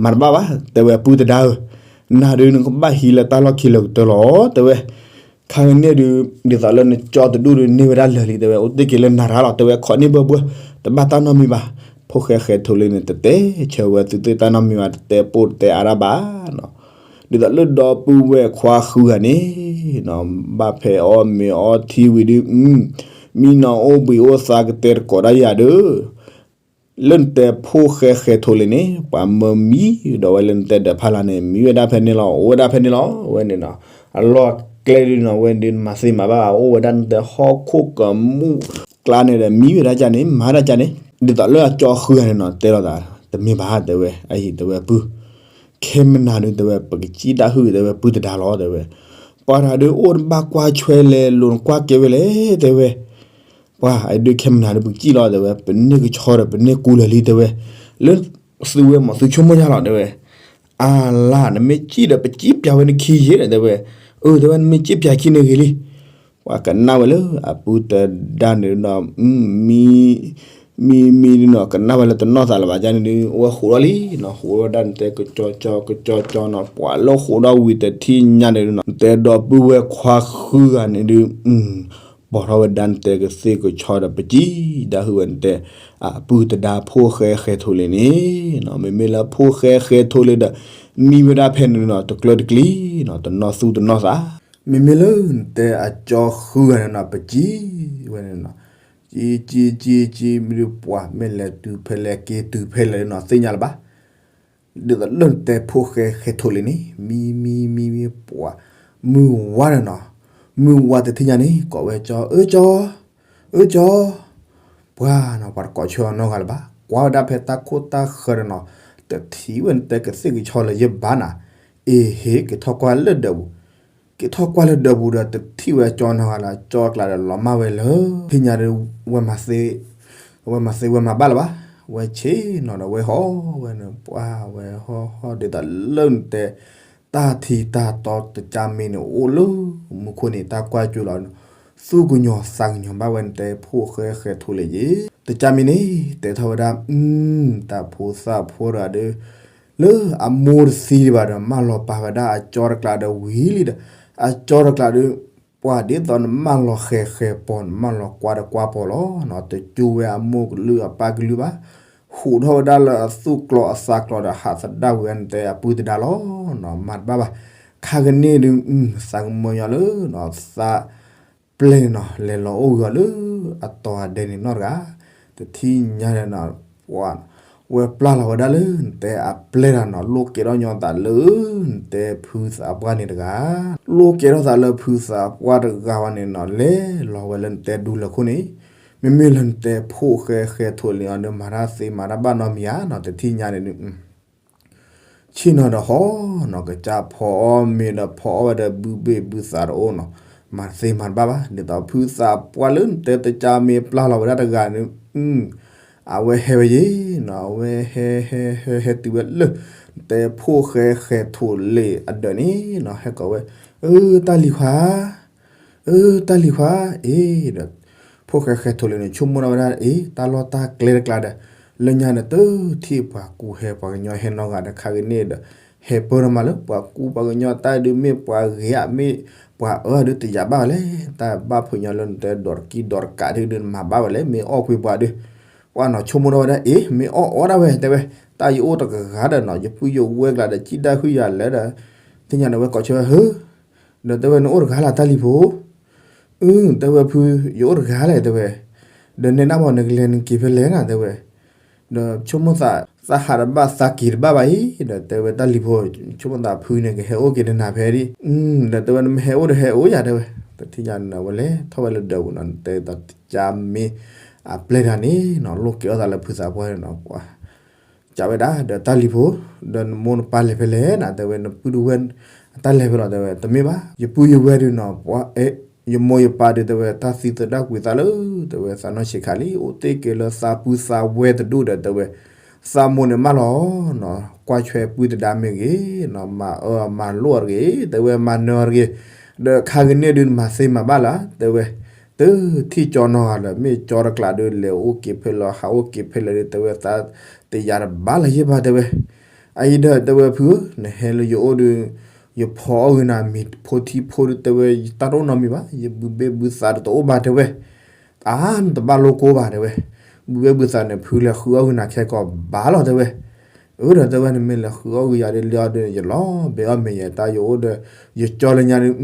မၤတဘၣ်ဘၣ် တဲဝဲပုၢ်တဒါဧၢ, နၤဒုးနကဘၣ်ဟံးလၢတၢ်လီၢ်ခံလၢာ်ကတၢၢ်လီၤ တဲဝဲ, ခါကန့ၣ်ဒုး ဒ်သိးလၢနကၠီတဒူၣ်ဒုးန့ၢ်ဝဲဒၣ်လၢာ်လံ တဲဝဲ, အိၣ်တ့ၢ်က့ၤလၢနၤရၤလီၤ တဲဝဲ, ခိးန့ၢ်ဘၢဘှၢ တဘၣ်တၢ်နီတမံၤဘၣ်, ဖိၣ်ဃဲဃဲထိးလံန့ၣ် တတဲဆၢဝဲသုသ့ၣ်တၢ်နီတမံၤဘၣ်, တတဲပိၢ်တတဲအါတၢ်ဘၣ်နီၤ, ဒ်သိးလၢဒီပုၢ်ဝဲၢ်ခွါဃုဂၤန့ၣ်နီၤ, ဘၣ်ဖဲအီၣ်မ့ၤအီထံဝံၤဒုး မံနီၤအိၣ်ဘှံးအိၣ်သါကတဲတကိးဒၣ်ယၤဒီး လၢနတဲဖိၣ်ဃဲဃဲထိးလံန့ၣ် ပှၤမၢမံဒီးဝဲလၢနတဲဒၢးဖးလၢ်န့ၣ် မံဝဲဒၣ်ဖဲန့ၣ်လီၤ, အိၣ်ဝဲဒၣ်ဖဲန့ၣ်လီၤ, ဝဲန့ၣ်နီၤ, အလီၢ်ကျဲဒုးနီၤ ဝဲဒုးမၤသ့မၤဘၣ်ဘၣ်, အိၣ်ဝဲဒၣ်နတဲဟီၣ်ခိၣ်ကမူၣ်ကျါန့ၣ်ဒီး မံဝဲဒၣ်ကၢ်န့ၣ် မၤဒၣ်ကၢ်န့ၣ်, ဒ်သိးလၢအကၠီဃုဂၤန့ၣ်နီၤ တဲလီၤသး, တမ့ၢ်ဘၣ် တဲဝဲ, အအံၤ တဲဝဲ ပုၢ် ခဲမနၤဒုး တဲဝဲ ပကစံၣ်တၢ်ဟုၣ် တဲဝဲ ပုၢ်တဒါလီၤ တဲဝဲ, ပှၤတဂၤဒုးအိၣ်တဘၣ်ကွၢ်ဆွဲလဲၤလိာ်နကွၢ်ကဲဝဲလဲၣ် တဲဝဲ, ပှၤအဒုးခဲမနၤဒုး ပကစံၣ်လီၤ တဲဝဲ, ပန့ၢ်ကဆီဒီး ပန့ၢ်ကူလၢာ်လံ တဲဝဲ, လၢသုဝဲမၤသုဆိကမိၣ်ယါလီၤ တဲဝဲ, အၢ်လါ နမ့ၢ်စံၣ်ဒီး ပစံၣ်ပၠးဝဲနခံယ့ၣ်ဒီး တဲဝဲ, အၢ တဲဝဲ နမ့ၢ်စံၣ်ပၠးခံန့ၣ်ဂ့ၤလံ. ပှၤကနၣ်ဝဲလၢအပုၢ်တဒါန့ၣ်ဒီး မံ မံ မံနီၤ ကနၣ်ဝဲလၢတနီၢ်သးလၢၤဘၣ်န့ၣ်ဒီး အဝဲဃိးထီၣ်လံနီၤ, ဃိးထီၣ်ဒၣ်န့ၣ်တဲ ကကၠီကၠီ ကကၠီကၠီနီၤ, ပှၤလၢဃိးထီၣ်ဝံၤတထံၣ်ညါန့ၣ်နီၤ နတဲဒီပုၢ်ဝဲၢ်ခွါဃုဂၤန့ၣ်ဒီး ပိာ်ထီၣ်ဝဲဒၣ်နတဲကသ့ၣ်ကဆီဒီး ပစံၣ်ဒၣ်ဟုၣ်ဝဲနတဲ အပုၢ်တဒါဖိၣ်ဃဲဃဲၤထိးလ့ၣ်န့ၣ်နီၤ, မ့မ့ၢ်လၢဖိၣ်ဃဲဃဲၤထိးလ့ၣ်ဒီး မံဝဲဒၣ်ဖဲန့ၣ်နီၤ တကျၢၢ်တကျံၤနီၤ တနီၢ်သူတနီၢ်သး, မ့မ့ၢ်လၢနတဲအကၠီဃုဂၤန့ၣ်နီၤ ပစံၣ်ဝဲန့ၣ်နီၤ, စံၣ် စံၣ် စံၣ် စံၣ် မ့ၢ်ဒုးပှၤမ့ၢ်လဲၤတုၤဖဲလဲၣ်က့ၤတုၤဖဲလဲၣ်နီၤ သ့ၣ်ညါလၢၤဘၣ်. ဒ်သိးလၢနတဲဖိၣ်ဃဲဃဲၤထိးလ့ၣ်န့ၣ် မံ မံ မံ မံ ပှၤ မုၢ်ဝါဒီးနီၤ, မုၢ်ဝါတထံၣ်ညါန့ၣ် ကိးဝဲကၠီ အၢကၠီ အၢကၠီ, ပှၤနီၤ ပှၤတကိးဆၢအီၤနီတဂၤလၢၤဘၣ်, ကွၢ်ဝဲဒၣ်ဖဲတၢ်ခိၣ်တၢ်ဃၢၤဒီးနီၤ, တထံၣ်ဝဲနတဲကသ့ၣ်ကဆီလၢၤယဘၣ်နၤ, အ့ဟ့ၣ် က့ၤထီၣ်ကွၢ်လၢဒၢးပူၤ က့ၤထီၣ်ကွၢ်လၢဒၢးပူၤဒီး တထံၣ်ဝဲကၠီနီတဂၤလၢၤ, ကၠီတကျးဒီးလီၤမၢ်ဝဲလၢ ထံၣ်ညါဒီး ဝဲမၤသ့ ဝဲမၤသ့ဝဲမၤဘၣ်လၢၤဘၣ်, ဝဲဆ့ၣ်နီၤဒီးဝဲဟီၣ်ဝဲန့ၣ် ပှၤဝဲဟီၣ်ဟီၣ်ဒ်သိးလၢနတဲ တၢ်ထံတၢ်တီတကၢ်မ့ၢ်န့ၣ် အိၣ်လၢမူခိၣ်န့ၣ် တၢ်ကွၢ်ကၠိလီၤ, သူၣ်ကညီၤသးကညီၤဘၣ်ဝဲနတဲဖိၣ်ဃဲဃဲၤထိးလ့ၣ်ယ့ၣ်, တကၢ်မ့ၢ်န့ၣ် တဲထီၣ်ဝဲဒၣ် တၢ်ဖိသၣ်ဖိတဂၤဒီး လၢအမိၢ်တသံဒံးဘၣ်ဒီး မၢလီၤပာ်ဝဲဒၣ်အကၠီတကျးဒီးဝံၤလံဒီး အကၠီတကျးဒီး ပှၤဒ်သိးနမၢလီၤဃဲၤဃဲၤပီၤ နမၢလီၤကွၢ်ဒီးကွၢ်ပီၤလီၤနီၤ, တကၠိဝဲအမိၢ်ကလုၢ်အပၢ်ကလုၢ်ဘၣ်, ဟူးထီၣ်ဝဲဒၣ်လၢအသူၣ်ကျီအသးကျီဒီး ဟးသဒၣ်ဝံၤနတဲအပုၢ်တဒါလီၤနီၤ, မၤတဘၣ်ဘၣ်, ခါကန့ၣ်ဒုး သးကမၢညီလၢ သး ပျဲၢ်န့ၣ်နီၤ လဲၤလီၤအိၣ်ဂ့ၤအီၤလၢအတီၤအဒဲးန့ၣ်နီတဂၤ, တထံၣ်ညါဒီးနီၤ ပှၤ ဝဲပျၢ်လီၤဝဲဒၣ်လၢနတဲအပျဲၢ်တဂၤနီၤ လိၣ်ကဲထီၣ်ညီသးလၢ နတဲဖုသးပှၢ်န့ၣ်တဂၤ, လိၣ်ကဲထီၣ်သးလၢဖုသးပှၢ်တဂၤဝဲန့ၣ်နီၤ လဲၤလီၤဝဲလၢနတဲဒူလၢာ်ခိၣ်န့ၣ်, မ့မ့ၢ်လၢနတဲဖိၣ်ဃဲဃဲၤထိးလ့ၣ်အီၤဒီး မၤတၢ်သ့မၤတၢ်ဘၣ်နီတမံၤဧါနီၤ, တထံၣ်ညါန့ၣ်ဒုး ဆ့ၣ်နီၤဒီးဟီၣ်နီၤ ကစၢ်ဖီအီၣ်မ့ၤဒီးဖီအီၣ်ဝဲဒီးဘုဘ့ၣ်ဘုသးတအိၣ်နီၤ, မၤသ့မၤတဘၣ်ဘၣ်, ဒ်သိးဖုသးပှၢ်လၢနတဲတကၢ်မ့ၢ်ပျၢ်လီၤဝဲဒၣ်တဂၤန့ၣ်, အဝဲဟဲဝဲယ့ၣ်နီၤ အဝဲဟဲဟဲဟဲဟဲတုၤဝဲလၢ နတဲဖိၣ်ဃဲဃဲၤထိးလ့ၣ်အဒၢးန့ၣ်နီၤ ဟဲကိးဝဲ, အၢ တၢ်လံၤခွါ အၢ တၢ်လံၤခွါ အ့ဒီး ဖိၣ်ဃဲဃဲၤထိးလ့ၣ်န့ၣ် ဆိကမိၣ်ထီၣ်ဝဲဒၣ် အ့ တၢ်လီၢ်တၢ်ကျဲတကျါဒီး လၢညါန့ၣ် တထံၣ်ပှၤကူဟဲပှၤကညီဟဲနီတဂၤဒီး ခါကန့ၣ်ဒီး ဟဲပၢၢ်ထီၣ်မးလၢ ပှၤကူပှၤကညီတၢ်ဒုး မ့ၢ်ပှၤဂ့ၤဧါ မ့ၢ်ပှၤအၢဒုးတယာ်ဘၣ်ဝဲလဲၣ်, တၢ်ဘၣ်ဖုးညီလၢနတဲဒီးတကံၢ်ဒီးတကးဒုး မၤဘၣ်ဝဲလဲၣ် မ့ၢ်အီၣ်ကွံာ်ပှၤဒုး ပှၤနီၤ ဆိကမိၣ်ထီၣ်ဝဲဒၣ် အ့ မ့ၢ်အီၣ်အီၣ်ဒၣ်ဝဲ တဲဝဲ, တၢ်ယအိၣ်တဂၤဒီးနီၤ ယပုၢ်ယဝဲၢ်ကျါဒီး စံၣ်တၢ်ဃုယၤလဲၣ်ဒီး သ့ၣ်ညါန့ၣ် ဝဲကိးဆၢဝဲ ဟၢ ဒီးတဲဝဲ နအိၣ်တဂၤလၢတၢ်လံၤဖိ, အု တဲဝဲ ဖု ယအိၣ်တဂၤလဲၣ် တဲဝဲ, ဒီးနဲဒၣ်ဘၣ်နကလဲၤနက့ၤဖဲလဲၣ်နၤ တဲဝဲ, ဒီးဆိကမိၣ်သး သးဟးတဘၣ်သးက့ၤတဘၣ်ဘၣ်အံၤ ဒီးတဲဝဲ တၢ်လံၤဖိ ဆိကမိၣ်သးဖုန့ၣ် ကဟဲအိၣ်က့ၤနနၤဖဲဒ်, ဒီးတဲဝဲ နမ့ၢ်ဟဲအိၣ်ဒီးဟဲအိၣ်ယၤ တဲဝဲ, တထံၣ်ညါန့ၣ် ဝဲလဲၤထီၣ်ဝဲလၢဒၢးပူၤနီၤ တဲသးတကၢ်မ့ၢ် အပျဲၢ်တဂၤန့ၣ်နီၤ လိၣ်ကဲထီၣ်သးလၢဖုသးပှၢ်န့ၣ်နီၤ ပှၤ ကးဝဲဒၣ် ဒီးတၢ်လံၤဖိ, ဒီးနမိၢ်နပၢ်လဲၤဖဲလဲၣ်နၤ တဲဝဲ နပုၢ်တဝဲၢ် အတၢ်လဲၤဖဲလဲၣ် တဲဝဲ တမ့ၢ်ဘၣ် ယပုၢ်ယဝဲၢ်ဒုးနီၤ ပှၤ ယမိၢ်ယပၢ်ဒုး တဲဝဲ တၢ်သံသဒၣ်ကွံာ်သးလၢ တဲဝဲ သးနီၢ်ဆံးခါလံ အိၣ်တ့ၢ်က့ၤလၢသးပုၢ်သးဝဲၢ်တဒူၣ်ဒီး တဲဝဲ သးမိၢ်န့ၣ်မၢလီၤနီၤ ကွၢ်ဆွဲပုၢ်သဒါမ့ၢ်ဂ့ၤနီၤ မၤအၢမၤလိအီၤတဂ့ၤ တဲဝဲ မၤနၢၤအီၤတဂ့ၤ ဒီးခါကန့ၣ်ဒုး နမၤသ့မၤဘၣ်လၢ တဲဝဲ တထံၣ်ကၠီနီတဂၤလၢၤ မ့ၢ်ကၠီတကျးဒုး လဲၤအိၣ်က့ၤဖဲလဲၣ် ဟးအိၣ်က့ၤဖဲလဲၣ်ဒုး တဲဝဲ သးတယာ်တဘၣ်လၢၤယဲၢ်ဘၣ် တဲဝဲ, အအံၤဒီး တဲဝဲ ဖုဧၢ နဟဲလၢယအိၣ်ဒုး ယဖီအီၣ်ဂ့ၤနၤမ့ၤဖိထံဖိဒုး တဲဝဲ ယတၢ်တအိၣ်နီတမံၤဘၣ် ယဘုဘ့ၣ်ဘုသးတအိၣ်ဘၣ် တဲဝဲ, အါ နတဘၣ်လိၣ်ကိးဘၣ် တဲဝဲ, ဘုဘ့ၣ်ဘုသးန့ၣ် ဖုလဲၤဃုအီၣ်ဂ့ၤနၤခဲကိးဘၣ်လီၤ တဲဝဲ, အၢ ဒီးတဲဝဲ နမ့ၢ်လဲၤဃုအီၣ်ဂ့ၤယၤဒုး လၢအီၤဒုး ယလီၤဘဲအီၣ်မ့ၤယဲ တၢ်ယအိၣ်ဒီး ယကၠီလၢညါဒုး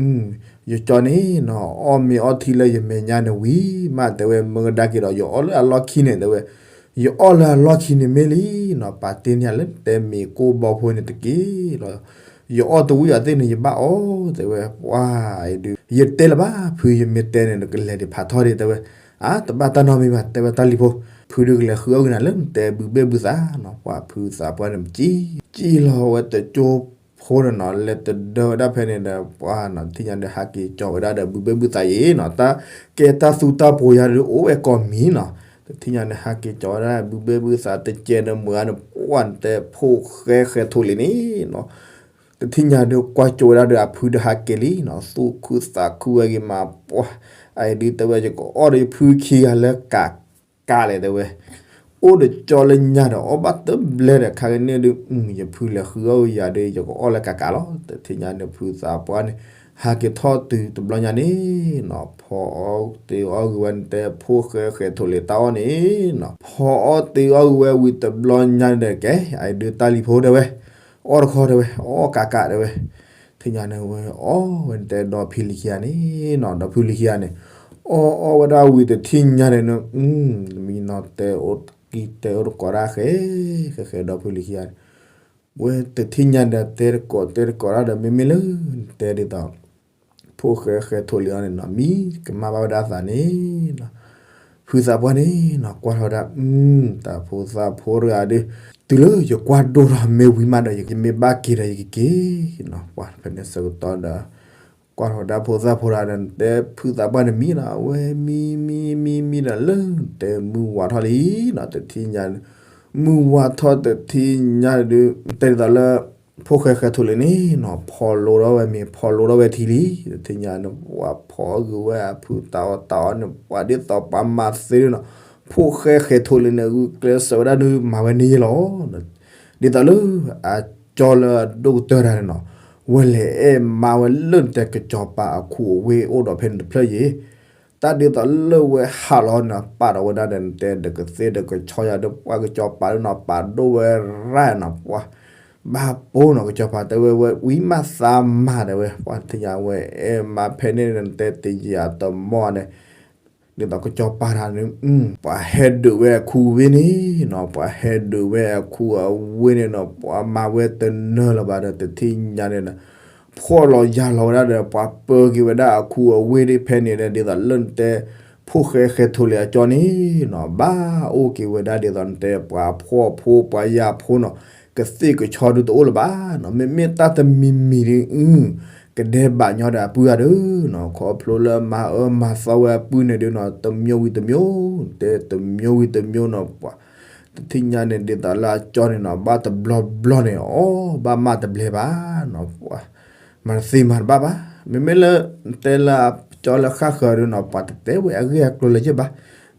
ယကၠီန့ၣ်နီၤ အီၣ်မ့ၤအီထံလၢယမဲာ်ညါန့ၣ်ဝံၤမး တဲဝဲ မ့ၢ်ကဒါက့ၤဒီး ယအီၣ်လၢအလီၢ်ခံန့ၣ် တဲဝဲ, ယအီၣ်လၢအလီၢ်ခံန့ၣ်မ့ၢ်လံနီၤ ပာ်တ့ၢ်န့ၢ်လၢတဲမ့ၤကိၢ်ဘီဖိန့ၣ်တက့ၢ်လီၤ. ယအီၣ်တဝံၣ်အသ့ၣ်န့ၣ် ယဘၣ်အီၣ် တဲဝဲ, ပှၤအံၤဒုး ယတဲလၢၤဘၣ် ဖု ယမ့ၢ်တဲန့ၣ် နကလဲၤဒံးဖးထီဒံး တဲဝဲ, အါ တဘၣ်တၢ်နီတမံၤဘၣ် တဲဝဲ တၢ်လံၤဖိ, ဖုဒုးကလဲၤဃုအီၣ်ဂ့ၤနၤလၢနတဲဘုဘ့ၣ်ဘုသးနီၤ ပှၤဖုသးပှၢ်န့ၣ် မကံ ကံလီၤဝဲတကၠိဖိန့ၣ်နီၤ လဲၤတဒၢဝဲဒၣ်ဖဲန့ၣ်ဒီး ပှၤနီၤ တထံၣ်ညါဒီးဟးက့ၤကၠီဝဲဒၣ်ဒီး ဘုဘ့ၣ်ဘုသးယံၤနီၤ တၢ်ကဲတၢ်သူတၢ်ပှီၤယၤဒုး အိၣ်ဝဲကိးမံၤနီၤ တထံၣ်ညါန့ၣ် ဟးက့ၤကၠီၤဝဲဒၣ် ဘုဘဲဘုသးတကဲးဒီးမုၢ်ဂၤန့ၣ် ပှၢ်နတဲဖိၣ်ဃဲဃဲၤထိၣ်လံၤန့ၣ်နီၤ. တထံၣ်ညါဒီးကွၢ်ကၠိဝဲဒၣ်ဒီးအဖုဒီးဟးက့ၤလံနီၤ, သူၣ်ခုသးခုဝဲဂ့ၤမးပှၢ်, အအံၤဒုးတဲဝဲ ယကအီၣ်ဒီးယဖုခံဂၤလၢကးကးလဲၣ်တဲဝဲ, အိၣ်ဒီးကၠီလၢညါဒီးအီၣ်ဘၣ်တဘျဲၣ်ဒီး ခါကနံၣ်ဒုး ယဖုလဲၤဃုအီၣ်ယၤဒီး ယကအီၣ်လၢကးကးလီၤ. တထံၣ်ညါန့ၣ် ဖုသးပှၢ်န့ၣ် ဟးက့ၤထီၣ်တုၤတဘျီညါန့ၣ်နီၤ, ဖီအီၣ်တ့ၤအီၣ်ဂ့ၤဝဲန့ၣ် တဲဖိၣ်ဃဲဃဲၤထိၣ်လံၤတၢ်အီၣ်န့ၣ်နီၤ, ဖီအီၣ်တ့ၤအီၣ်ဂ့ၤဝဲဝံၤတဘျီညါန့ၣ်ဒီး ကဲ အအံၤဒုးတၢ်လံၤဖိတဲဝဲ, အီၣ်တခီတဲဝဲ, အီၣ်ကးကးတဲဝဲ, တထံၣ်ညါန့ၣ်ဝဲအီၣ်ဝဲန့ၣ် တဲဒီဖံလံၤခံဂၤန့ၣ်နီၤ, ဒီဖုလံၤခံဂၤန့ၣ် အီၣ်အီၣ်ဝဲဒၣ်ဝံၤတထံၣ်ညါန့ၣ် မံနီၤတဲအိၣ်ကံတဲအိၣ်တကိးဒၣ်ဃဲ ဃဲဃဲဒီဖုလံၤခံဂၤန့ၣ်, ဝဲတထံၣ်ညါဒီးတဲတကိးတဲတကိးဒၣ်ဒီး မ့မ့ၢ်လၢ တဲဒ်သိး ဖိၣ်ဃဲဃဲၤထိၣ်လံၤအီၤန့ၣ်နီၤ, မံကမၣ်ဘၣ်ဝဲဒၣ်သးန့ၣ်နီၤ, ဖုသးပှၢ်န့ၣ်နီၤ ကွၢ်ထီၣ်ဝဲဒၣ် တၢ်ဖိသၣ်ဖိတဂၤဒီး တုၤလၢယကွၢ်ဒိၣ်ထီၣ်မ့ၢ်ဝံၤမးဒီး ယမ့ၢ်ဘၣ်က့ၤဒီးယကက့ၤနီၤ, ပှၢ်ဖဲန့ၣ်ဆၢကတီၢ်ဒီး ကွၢ်ထီၣ်ဝဲဒၣ်ဖိသၣ်ဖိတဂၤဒီး နတဲဖုသးပှၢ်န့ၣ်မံနီၤ, အဝဲမံမံမံမံဒီးလၢနတဲမုၢ်ဝါထီၣ်လံနီၤ, တထံၣ်ညါ မုၢ်ဝါထီၣ်တထံၣ်ညါဒီး တဲဒ်သိးလၢ ဖိၣ်ဃဲဃဲၤထိၣ်လံၤန့ၣ်နီၤ ဖီလိထီၣ်ဝဲမ့ၤ ဖီလိထီၣ်ဝဲထံလံ, တထံၣ်ညါန့ၣ် ပှၢ်ဖီအီၣ်ဂ့ၤဝဲအဖုတၢ်အီၣ်တၢ်အီန့ၣ် ပှၢ်ဒ်သိးပှၤမၤသ့ဒ်နီၤ, ဖိၣ်ဃဲဃဲၤထိၣ်လံၤန့ၣ် ဂုာ်ကျဲးစၢးဝဲဒၣ်ဒုးမၤဝဲန့ၣ်ယဲလီၤ. ဒ်သိးလၢ အကၠီလၢအဒိၣ်ကတၢၢ်တဂၤန့ၣ်နီၤ, ဝဲလဲၤအဲၣ်မါဝဲလၢနတဲကစီၤပၤအခိၣ်အဝ့ၢ်အိၣ်ဒီးဖဲန့ၣ်တဖျၢၣ်ယဲ, တၢ်ဒ်သိးလၢဝဲဟးလီၤန့ၣ် ပာ်ဒီးဝဲဒၣ်ဒီးနတဲဒီးကသ့ၣ်ဒီးကဆီယၤဒီး ပှၢ်ကစီၤပၤဒ်နီၤ ပာ်ဒိၣ်ဝဲရၣ်နီၤ ပှၢ် ဘၣ်ပိနီၤ ကစီၤပၤတဲဝဲ ဝဲဝံမးသးမးတဲဝဲ ပှၢ်တထံၣ်ညါဝဲအဲၣ်မါဖဲန့ၣ်ဒီးနတဲတယံာ်အတမီၢ်န့ၣ် ဒ်သိးကစီၤပၤတဂၤန့ၣ် ပှၤဟဲဒုးဝဲအခူအဝ့ၢ်န့ၣ်နီၤ, ပှၤဟဲဒုးဝဲအခူအဝ့ၢ်န့ၣ်နီၤ, ပှၤမၤဝဲတနၢၤလၢၤဘၣ်ဒီး တထံၣ်ညါန့ၣ်ဒီး ဖှီၣ်လီၤယာ်လီၤဝဲဒၣ်ဒီး ပှၤပၢက့ၤဝဲဒၣ်အခူအဝ့ၢ်ဒ်ဖဲန့ၣ်ဒီး ဒ်သိးလၢနတဲ ဖိၣ်ဃဲဃဲၤထိၣ်လံၤအကၠီန့ၣ်နီၤ, ဘၣ်အိၣ်က့ၤဝဲဒၣ်ဒ်သိးနတဲ ပှၤဖှီၣ်ဖိပှၤယာ်ဖိနီၤ, ကသ့ၣ်ကဆီဒုးတအိၣ်လၢၤဘၣ်နီၤ, မ့မ့ၢ်တၢ်တမံၤမံၤဒုး ကဒဲဘၣ်ညီဒီးအပုၢ်ဂၤဒီးနီၤ, ခီဖျိလၢမၤအၢမၤသီဝဲအပုၢ်န့ၣ်ဒုးနီၤ, တမျိုးဝံၤတမျိုး, တဲတမျိုးဝံၤတမျိုးနီၤ, ပှၤ တထံၣ်ညါန့ၣ် ဒ်သိးလၢအကၠီန့ၣ်နီၤ, ဘၣ်တဘျီဘျီန့ၣ် အီၣ်ဘၣ်မးတဘျဲၣ်ဘၣ်နီၤ, ပှၤ မၤတသ့မၤတဘၣ်ဘၣ်, မ့မ့ၢ်လၢ တဲလၢအကၠီလၢဃၣ်ဃၢၤဒုးနီၤ, ပှၤတတဲဝဲအဂ့ၢ်အကျိၤလၢၤဘၣ်,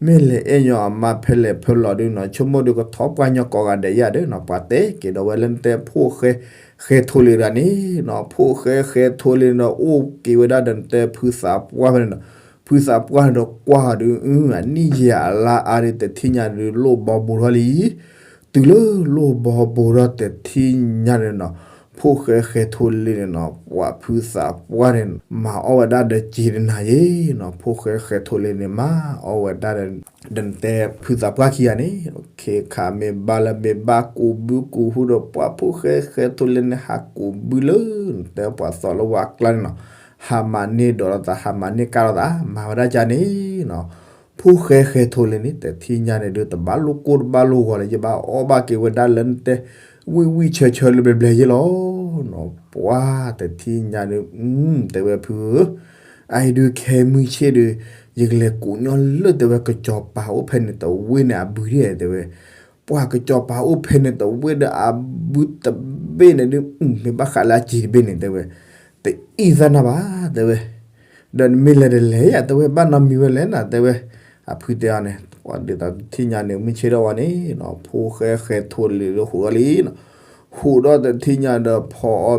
မ့ၢ်လဲၤအဲၣ်ညီအမါဖဲလဲၣ်ဖဲလဲၣ်ဒုးနီၤ, ဆိကမိၣ်ဒုးကထီၣ်ပှၢ်ညီကိးဂၤဒဲးယၤဒီးနီၤ, ပှၤတဲက့ၤဒီးဝဲလၢနတဲဖိၣ်ဃဲ ဃဲၤထိၣ်လံၤတဂၤန့ၣ်နီၤ, ဖိၣ်ဃဲဃဲၤထိၣ်လံၤန့ၣ်ဒီး အိၣ်က့ၤဝဲဒၣ်ဒီးနတဲဖုသးပှၢ်ဖဲန့ၣ်နီၤ, ဖုသးပှၢ်န့ၣ်ဒီးကွၢ်ဒီး အနံၣ်ယံာ်အလါအါဒီး တထံၣ်ညါဒုးလိၣ်ဘီဘိထီၣ်လံ, တုၤလၢလိၣ်ဘီဘိထီၣ်တထံၣ်ညါန့ၣ်နီၤ, ဖိၣ်ဃဲဃဲၤထိၣ်လံၤန့ၣ်နီၤ, ပှၤဖုသးပှၢ်န့ၣ် မၤအီၣ်ဝဲဒၣ်ဒီးစ့တနၤယဲနီၤ, ဖိၣ်ဃဲဃဲၤထိၣ်လံၤန့ၣ် မၤအီၣ်ဝဲဒၣ်ဒီး ဒီးနတဲဖုသးပှၢ်ခံဂၤန့ၣ်, ခ့ခါမ့ၢ်ဘၣ်လၢမ့ၢ်ဘၣ်ကူးဘုကူးဟုဒီး ပှၤဖိၣ်ဃဲဃဲၤထိၣ်လံၤန့ၣ် ဟးကူးဘုလၢ နတဲပှၤသီလၢဝါကျါန့ၣ်နီၤ, ဟးမၤန့ၢ်ဒိးလိာ်သး ဟးမၤန့ၢ်ကါလိာ်သး မၤဝဲဒၣ်ကါန့ၣ်နီၤ, ဖိၣ်ဃဲဃဲၤထိၣ်လံၤန့ၣ် တထံၣ်ညါန့ၣ်ဒုး တဘၣ်လိၣ်ကိၢ်တဘၣ်လိၣ်ဂီၤလၢၤယဲဘၣ်, အီၣ်ဘၣ်က့ၤဝဲဒၣ်လၢနတဲ ဝံၣ်ဝံၣ်ဆၢဆၢလၢဘျဲၣ်ဘျဲၣ်ယဲလီၤနီၤ, ပှၤတထံၣ်ညါဒုး တဲဝဲဖုဧၢ အအံၤဒုးခဲမုၢ်ဆ့ၣ်ဒုး ယကလဲၤကူးညီလၢတဲဝဲ ကစီၤပၤအိၣ်ဖဲန့ၣ်တဝ့ၢ်န့ၣ်အဘုဒ်တဲဝဲ, ပှၤကစီၤပၤအိၣ်ဖဲန့ၣ်တဝ့ၢ်ဒီးအဘုတဘ့ၣ်န့ၣ်ဒုး မ့ၢ်ဘၣ်ဃးလၢအစ့တဘ့ၣ်န့ၣ်တဲဝဲ, တအံၣ်သၣ်နၢ်ဘၣ်တဲဝဲ, ဒီးနမ့ၢ်လဲၤတလဲၤယၤတဲဝဲ ဘၣ်နီတမံၤဝဲလဲၣ်နၤတဲဝဲ, အဖုတဲအီၤန့ၣ် ပှၤဒ်သိးတထံၣ်ညါန့ၣ် မုၢ်ဆ့ၣ်ထီၣ်ဝဲန့ၣ်နီၤ ဖိၣ်ဃဲဃဲၤထိၣ်လံၤလၢဟူးထီၣ်လံနီၤ, ဟူးထီၣ်တထံၣ်ညါဒီး ဖီ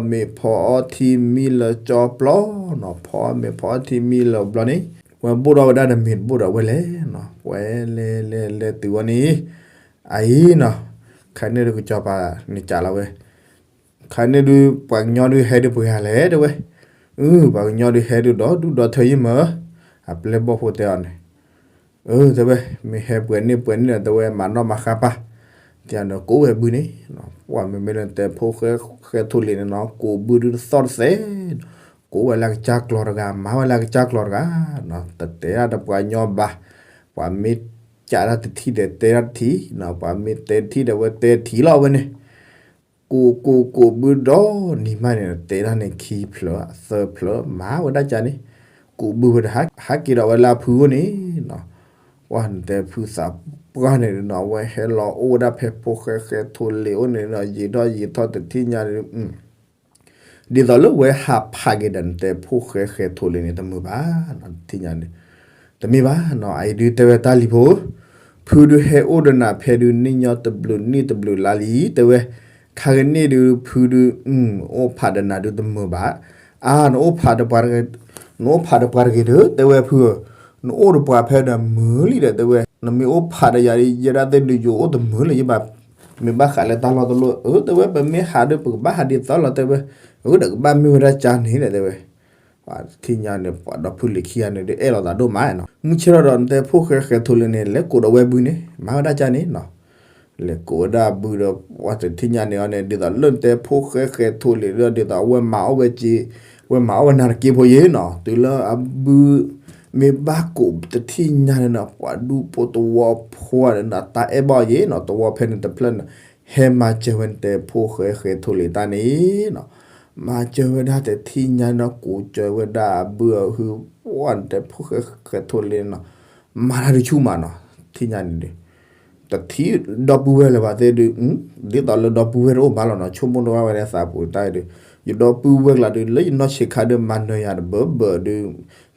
အီၣ်မ့ၤဖီအီထံမံလၢကၠီပျီနီၤ, ဖီအီၣ်မ့ၤဖီအီထံမံလၢဘျီန့ၣ်, ဝဲဘိၣ်ထီၣ်ဝဲဒၣ်ဒီးမ့ၤတဘိၣ်ဒီးဝဲလဲၤနီၤ, ဝဲလဲၤလဲၤလဲၤတုၤဝဲန့ၣ်, အအံၤနီၤ, ခါန့ၣ်ဒီးကစီၤပၤန့ၣ်ကးလီၤဝဲ ခါန့ၣ်ဒုး ပှၤကညီဒုးဟဲဒုးပှဲၤဂၤလဲၣ်တဲဝဲ, အု ပှၤကညီဒုးဟဲဒုးဒီဒူၣ်ဒီထၢယံမၢ, အပျဲၢ်ဘီၣ်ဖိတဲအီၤန့ၣ်, အၢ တဲဝဲ, မ့ၢ်ဟဲပှဲၤန့ၢ်ပှဲၤန့ၢ်ဒီးတဲဝဲ မၤနီၣ်မၤဃါပၢ်, တဲအီၤန့ၣ် ကိးဝဲဘုန့ၣ်, ပှၤမ့မ့ၢ်လၢတဲဖိၣ်ဃဲဃဲၤထိၣ်လံၤန့ၣ်နီၤ ကိးဘုဒုးတသီၣ်တသဲ, ကိးဝဲလၢကစၢ်ကျီၤတဂၤ မၤဝဲလၢကစၢ်ကျီၤတဂၤ, တတဲဒၣ်ဒီးပှၤကညီဘၣ်, ပှၤမ့ၢ်ကးတၢ်တထံၣ်ဒီးတဲတၢ်တထံၣ်, ပှၤမ့ၢ်တဲတထံၣ်ဒီးဝဲတဲတထံၣ်လီၤဝဲန့ၣ် ကိးကိးကိးဘုဒီနံၤမးန့ၣ် တဲဒၣ်န့ၣ်ခံဖျၢၣ်သၢဖျၢၣ် မၤဝဲဒၣ်ကါန့ၣ်, ကိးဘုဝဲဒီးဟးက့ၤဒီးဝဲလၢအဖုအိၣ်န့ၣ်, ပှၤနတဲဖုသး ပှၢ်န့ၣ်နီၤ အဝဲဟဲလီၤအိၣ်ဝဲဒၣ်ဖဲဖိၣ်ဃဲဃဲၤထိလ့ၤအိၣ်န့ၣ်နီၤ ယံာ်ထီၣ်ယံာ်ထီၣ်တထံၣ်ညါဒီး ဒ်သိးလၢဝဲဟးဖးက့ၤဒီးနတဲဖိၣ်ဃဲဃဲၤထိလ့ၤန့ၣ် တမုာ်ဘၣ်နီၤ တထံၣ်ညါန့ၣ် တမ့ၢ်ဘၣ်နီၤ အအံၤဒုးတဲဝဲတၢ်လံၤဖိဧၢ, ဖုဒုးဟဲအိၣ်ဒီးနၤဖဲဒုးနံၣ်ညီတဘျုးနံၣ်တဘျုးလါလံ တဲဝဲ, ခါကန့ၣ်ဒုးဖုဒုး အိၣ်ဖးဒီးနၤဒုးတမုာ်ဘၣ်, အါ နအိၣ်ဖးဒီးပှၤတဂ့ၤ, နအိၣ်ဖးဒီးပှၤတဂ့ၤဒီး တဲဝဲဖုဧၢ, နအိၣ်ဒီးပှၤဖဲဒီးမုာ်လံဒီး တဲဝဲ, နမ့ၢ်အိၣ်ဖးဒီးယၤဒ်ယဲဒၣ်သ့ၣ်ဒုးယအိၣ်တမုာ်လၢၤ ယဘၣ်, မ့ၢ်ဘၣ်ဃးလၢတၢ်လီၢ်တလီၢ်ဧၢ တဲဝဲ, ပမ့ၢ်ဟးဒီးပကဘၣ်ဟးဒ်သိးလီၤ တဲဝဲ, အၢ ဒီးကဘၣ်မ့ၢ်ဝဲဒၣ်ကၢ်န့ၣ်ဒီး တဲဝဲ ပှၤတထံၣ်ညါန့ၣ် ပှၤဒီဖုလံၤခံဂၤန့ၣ်ဒုးအဲၣ်လိာ်သးဒိၣ်မးနီၤ မုၢ်ဆ့ၣ်ထီၣ်ဒီးနတဲဖိၣ်ဃဲဃဲၤထိလ့ၤန့ၣ် လဲၤကိးဒီးဝဲဘုန့ၣ် မၤဝဲဒၣ်ကၢ်န့ၣ်နီၤ လဲၤကိးဝဲဒၣ်ဘုဒီး ပှၤတထံၣ်ညါန့ၣ်အီၤန့ၣ် ဒ်သိးလၢနတဲဖိၣ်ဃဲဃဲၤထိလ့ၤဒီး ဒ်သိးအဝဲမၤအီၣ်ဝဲက့, ဝဲမၤအီၣ်ဝဲနၤတက့ဖိယ့ၣ်နီၤ တုၤလၢအဘု မ့ၢ်ဘၣ်ကိးတထံၣ်ညါန့ၣ်နီၤ ပှၤဒူဖိတဝီဖိန့ၣ်နီၤ တၢ်အဲၣ်ဘၣ်အီၤယ့ၣ်နီၤ တဝီဖဲန့ၣ်တဖျၢၣ်န့ၣ် ဟဲမၤစၢၤဝဲနတဲဖိၣ်ဃဲဃဲၤထိလ့ၤတၢ်န့ၣ်နီၤ မၤစၢၤဝဲဒၣ်တထံၣ်ညါနီၤ ကိးစၢၤဝဲဒၣ်အဘုအဟု ပှၤနတဲဖိၣ်ဃဲဃဲၤထိလ့ၤနီၤ မၤတၢ်ဒုးဆူၣ်မးနီၤ တထံၣ်ညါန့ၣ်ဒုး တထံၣ်ဒီပုၢ်ဝဲၢ်လၢၤဘၣ်သ့ၣ်ဒုး ဒ်သိးလၢဒီပုၢ်ဝဲၢ်တအိၣ်ဘၣ်လီၤနီၤ ဆိကမိၣ်တဝဲဝဲဒၣ်သးပူၤတၢ်အံၤဒုး ယဒီပုၢ်ဝဲၢ်ကျါဒုး လၢယနီၢ်ဆံးခါဒုး မၤနၢၤယၤတဘၢဘၢဒုး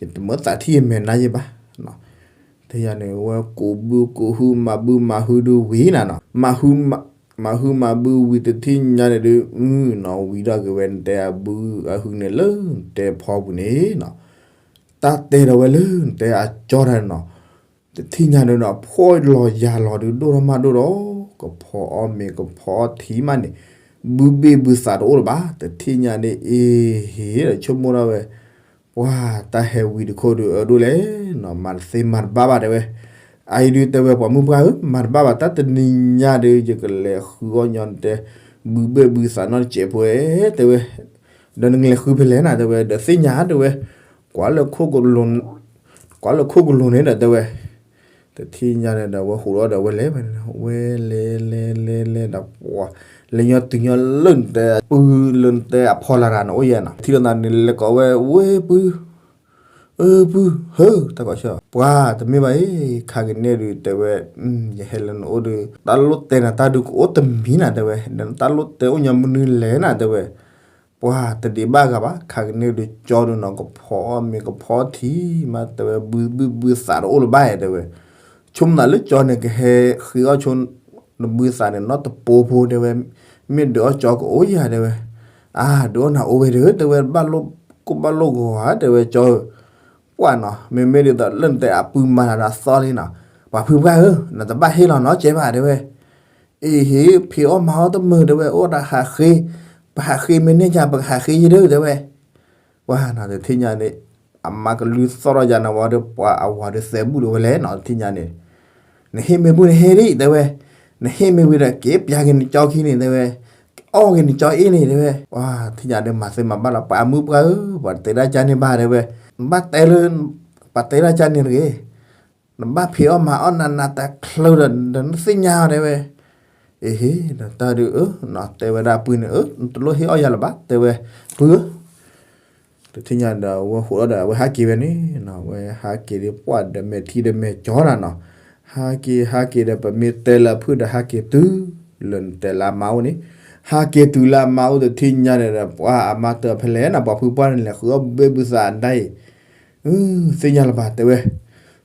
ယတမၢသးထံၣ်ယမဲာ်နါယ့ၣ်ဘၣ် တထံၣ်ညါန့ၣ် ဝဲကိးဘုကိးဟု မၤဘုမၤဟုဒုးဝံၤနၤနီၤ မၤဟုမၤဘုဝံၤတထံၣ်ညါန့ၣ်ဒုး နီၤ ဝံၤထီၣ်က့ၤဝဲနတဲအဘုအဟုန့ၣ်လၢနတဲဖီပူၤန့ၣ်နီၤ တၢ်တဲဒီးဝဲလၢနတဲအကၠီတၢ်န့ၣ်နီၤ တထံၣ်ညါန့ၣ်နီၤ ဖှီၣ်လီၤယာ်လီၤဒုး ဒိၣ်ထီၣ်မးဒိၣ်ဒီး ကဖီအီၣ်မ့ၤကဖီအီထံမးန့ၣ် ဘုဘ့ၣ်ဘုသးတအိၣ်လၢၤဘၣ် တထံၣ်ညါန့ၣ် အ့ဟ့ၣ်ဒီးဆိကမိၣ်ဒၣ်ဝဲ ပှၤတၢ်ဟဲဝံၤတခိၣ်ဒုးအဒိၣ်လဲၣ်နီၤ မၤတသ့မၤတဘၣ်ဘၣ်တဲဝဲ အအံၤဒုးတဲဝဲပှၤမုၣ်ပှၢ်ဧၢ မၤတဘၣ်ဘၣ် တၢ်တနံၤညါဒုး ယကလဲၤဃုအီၣ်ညီနတဲ ဘုဘ့ၣ်ဘုသးနီတစဲးဖိတဲဝဲ ဒီးနကလဲၤဃုဖဲလဲၣ်နၤတဲဝဲ ဒီးသ့ၣ်ညါတဲဝဲ ကွၢ်လၢခိၣ်ကလိၤ ကွၢ်လၢခိၣ်ကလိၤန့ၣ်ဒီးတဲဝဲ တထံၣ်ညါန့ၣ်ဒီး ဝဲဟူးထီၣ်ဒီးဝဲလဲၤဝဲန့ၣ် ဝဲလဲၤလဲၤလဲၤလဲၤဒီးပှၤ လဲၤညီတုၤညီလၢနတဲပုၢ်လၢနတဲအဖီလာ်တဂၤန့ၣ်အိၣ်ယဲနီၤ ထံၣ်လိာ်သးန့ၣ် လဲၤကိးဝဲ ဝဲပုၢ် အပုၢ် ဟၢ တၢ်ကိးဆၢ ပှၤတမ့ၢ်ဘၣ်အံၤ ခါကန့ၣ်ဒုးတဲဝဲ ယဟဲလၢနအိၣ်ဒုး တၢ်လိၣ်တဲနၤတၢ်ဒုးကအိၣ်တမံၤနၤတဲဝဲ ဒီးနတၢ်လိၣ်တဲအိၣ်ညီမနုၤလဲၣ်နၤတဲဝဲ ပှၤတဒံးဘၣ်ဂၤဘၣ် ခါကန့ၣ်ဒုးကၠီဒုးနီၤ ကဖီအီၣ်မ့ၤကဖီအီၣ်ထံမးတဲဝဲ ဘုဘ့ၣ်ဘုသးတအိၣ်လၢၤဘၣ်တဲဝဲ ဆိကမိၣ်သးလၢကၠီန့ၣ် ကဟဲဃ့အီၣ်ဆိ နဘုသးန့ၣ် နီတပိဖိတဲဝဲ မ့ၢ်ဒုးအီၣ်ကၠီကအိၣ်ယၤတဲဝဲ အါ ဒုးအီၣ်နၤအိၣ်ဝဲဒီး တဲဝဲ ဘၣ်လိၣ်ကိၢ်ဘၣ်လိၣ်ဂီၤဧါ တဲဝဲကၠီဧၢ ပှၢ်နီၤ မ့မ့ၢ်ဒ်သိးလၢနတဲအပုၢ်မၤတၢ်ဒီးသီလံနီၤ ပှၤဖုပှၢ်ဧၢ နတဘၣ်ဟ့ၣ်လီၤနီတစဲးဘၣ်တဲဝဲ အ့ဟ့ၣ် ဖံးအီၣ်မၤအီၣ်တမုာ်တဲဝဲ အိၣ်ဒီးဟးဃ့ ပဟးဃ့မ့ၢ်န့ၢ်ယၤ ပကဟးဃ့ယဒုးတဲဝဲ ပှၢ်နီၤ တထံၣ်ညါန့ၣ် အမါကလုၢ်သီၣ်ထီၣ်ယၤန့ၣ်ဝံၤဒီး ပှၤအဝၤဒုးသဲဘူၣ်လီၤဝဲလဲၣ်နီၤ တထံၣ်ညါန့ၣ် နဟ့ၣ်မ့ၢ်ဘူၣ်န့ၣ်ဟ့ၣ်ဒံးတဲဝဲ နဟ့ၣ်မ့ၢ်ဝံၤဒီး က့ၤပျၢ်က့ၤနကၠီခံန့ၣ်တဲဝဲ အီၣ်က့ၤနကၠီအ့ၣ်န့ၣ်တဲဝဲ ပှၢ်ထံၣ်ညါဒီးမၤသ့မၤဘၣ်လီၤ ပှၤမုၣ်ပှၢ်ဧၢ ပှၤတတဲဒၣ်ကၢ်န့ၣ်ဘၣ်တဲဝဲ နဘၣ်တဲလၢ ပှၤတဲဒၣ်ကၢ်န့ၣ်တဂ့ၤ နဘၣ်ဖံးအီၣ်မၤအီၣ်နၤနၤတချုးဒီး နသ့ၣ်ညါအီၤတဲဝဲ အ့ဟ့ၣ် နတၢ်ဒုးအၢ နတဲဝဲဒၣ်ပုၢ်န့ၣ် အၢ နတလိၣ်ဟ့ၣ်အီၣ်ယၤလၢၤဘၣ် တဲဝဲ ပုၢ်ဧၢ တထံၣ်ညါဒီး အဝဲဟူးထီၣ်ဒီး အဝဲဟးက့ၤဝဲန့ၣ်နီၤ အဝဲဟးက့ၤဒီး ပှၢ်ဒီးမဲာ်ထံဒီးမဲာ်ကၠီနၤနီၤ ဟးက့ၤ ဟးက့ၤဒီး ပမ့ၢ်တဲလၢအဖုၣ်ဒီး ဟးက့ၤတုၤလၢနတဲလၢအမါအိၣ်န့ၣ် ဟးက့ၤတုၤလၢအမါအိၣ်တထံၣ်ညါန့ၣ်ဒီး ပှၢ်အမါတၢ်ဖဲလဲၣ်နီၤ ပှၤဖုပှၢ်န့ၣ်လဲၤဃုအီၣ်ဘ့ၣ်ဘုသးဒၣ်အံၤ သ့ၣ်ညါလၢၤဘၣ်တဲဝဲ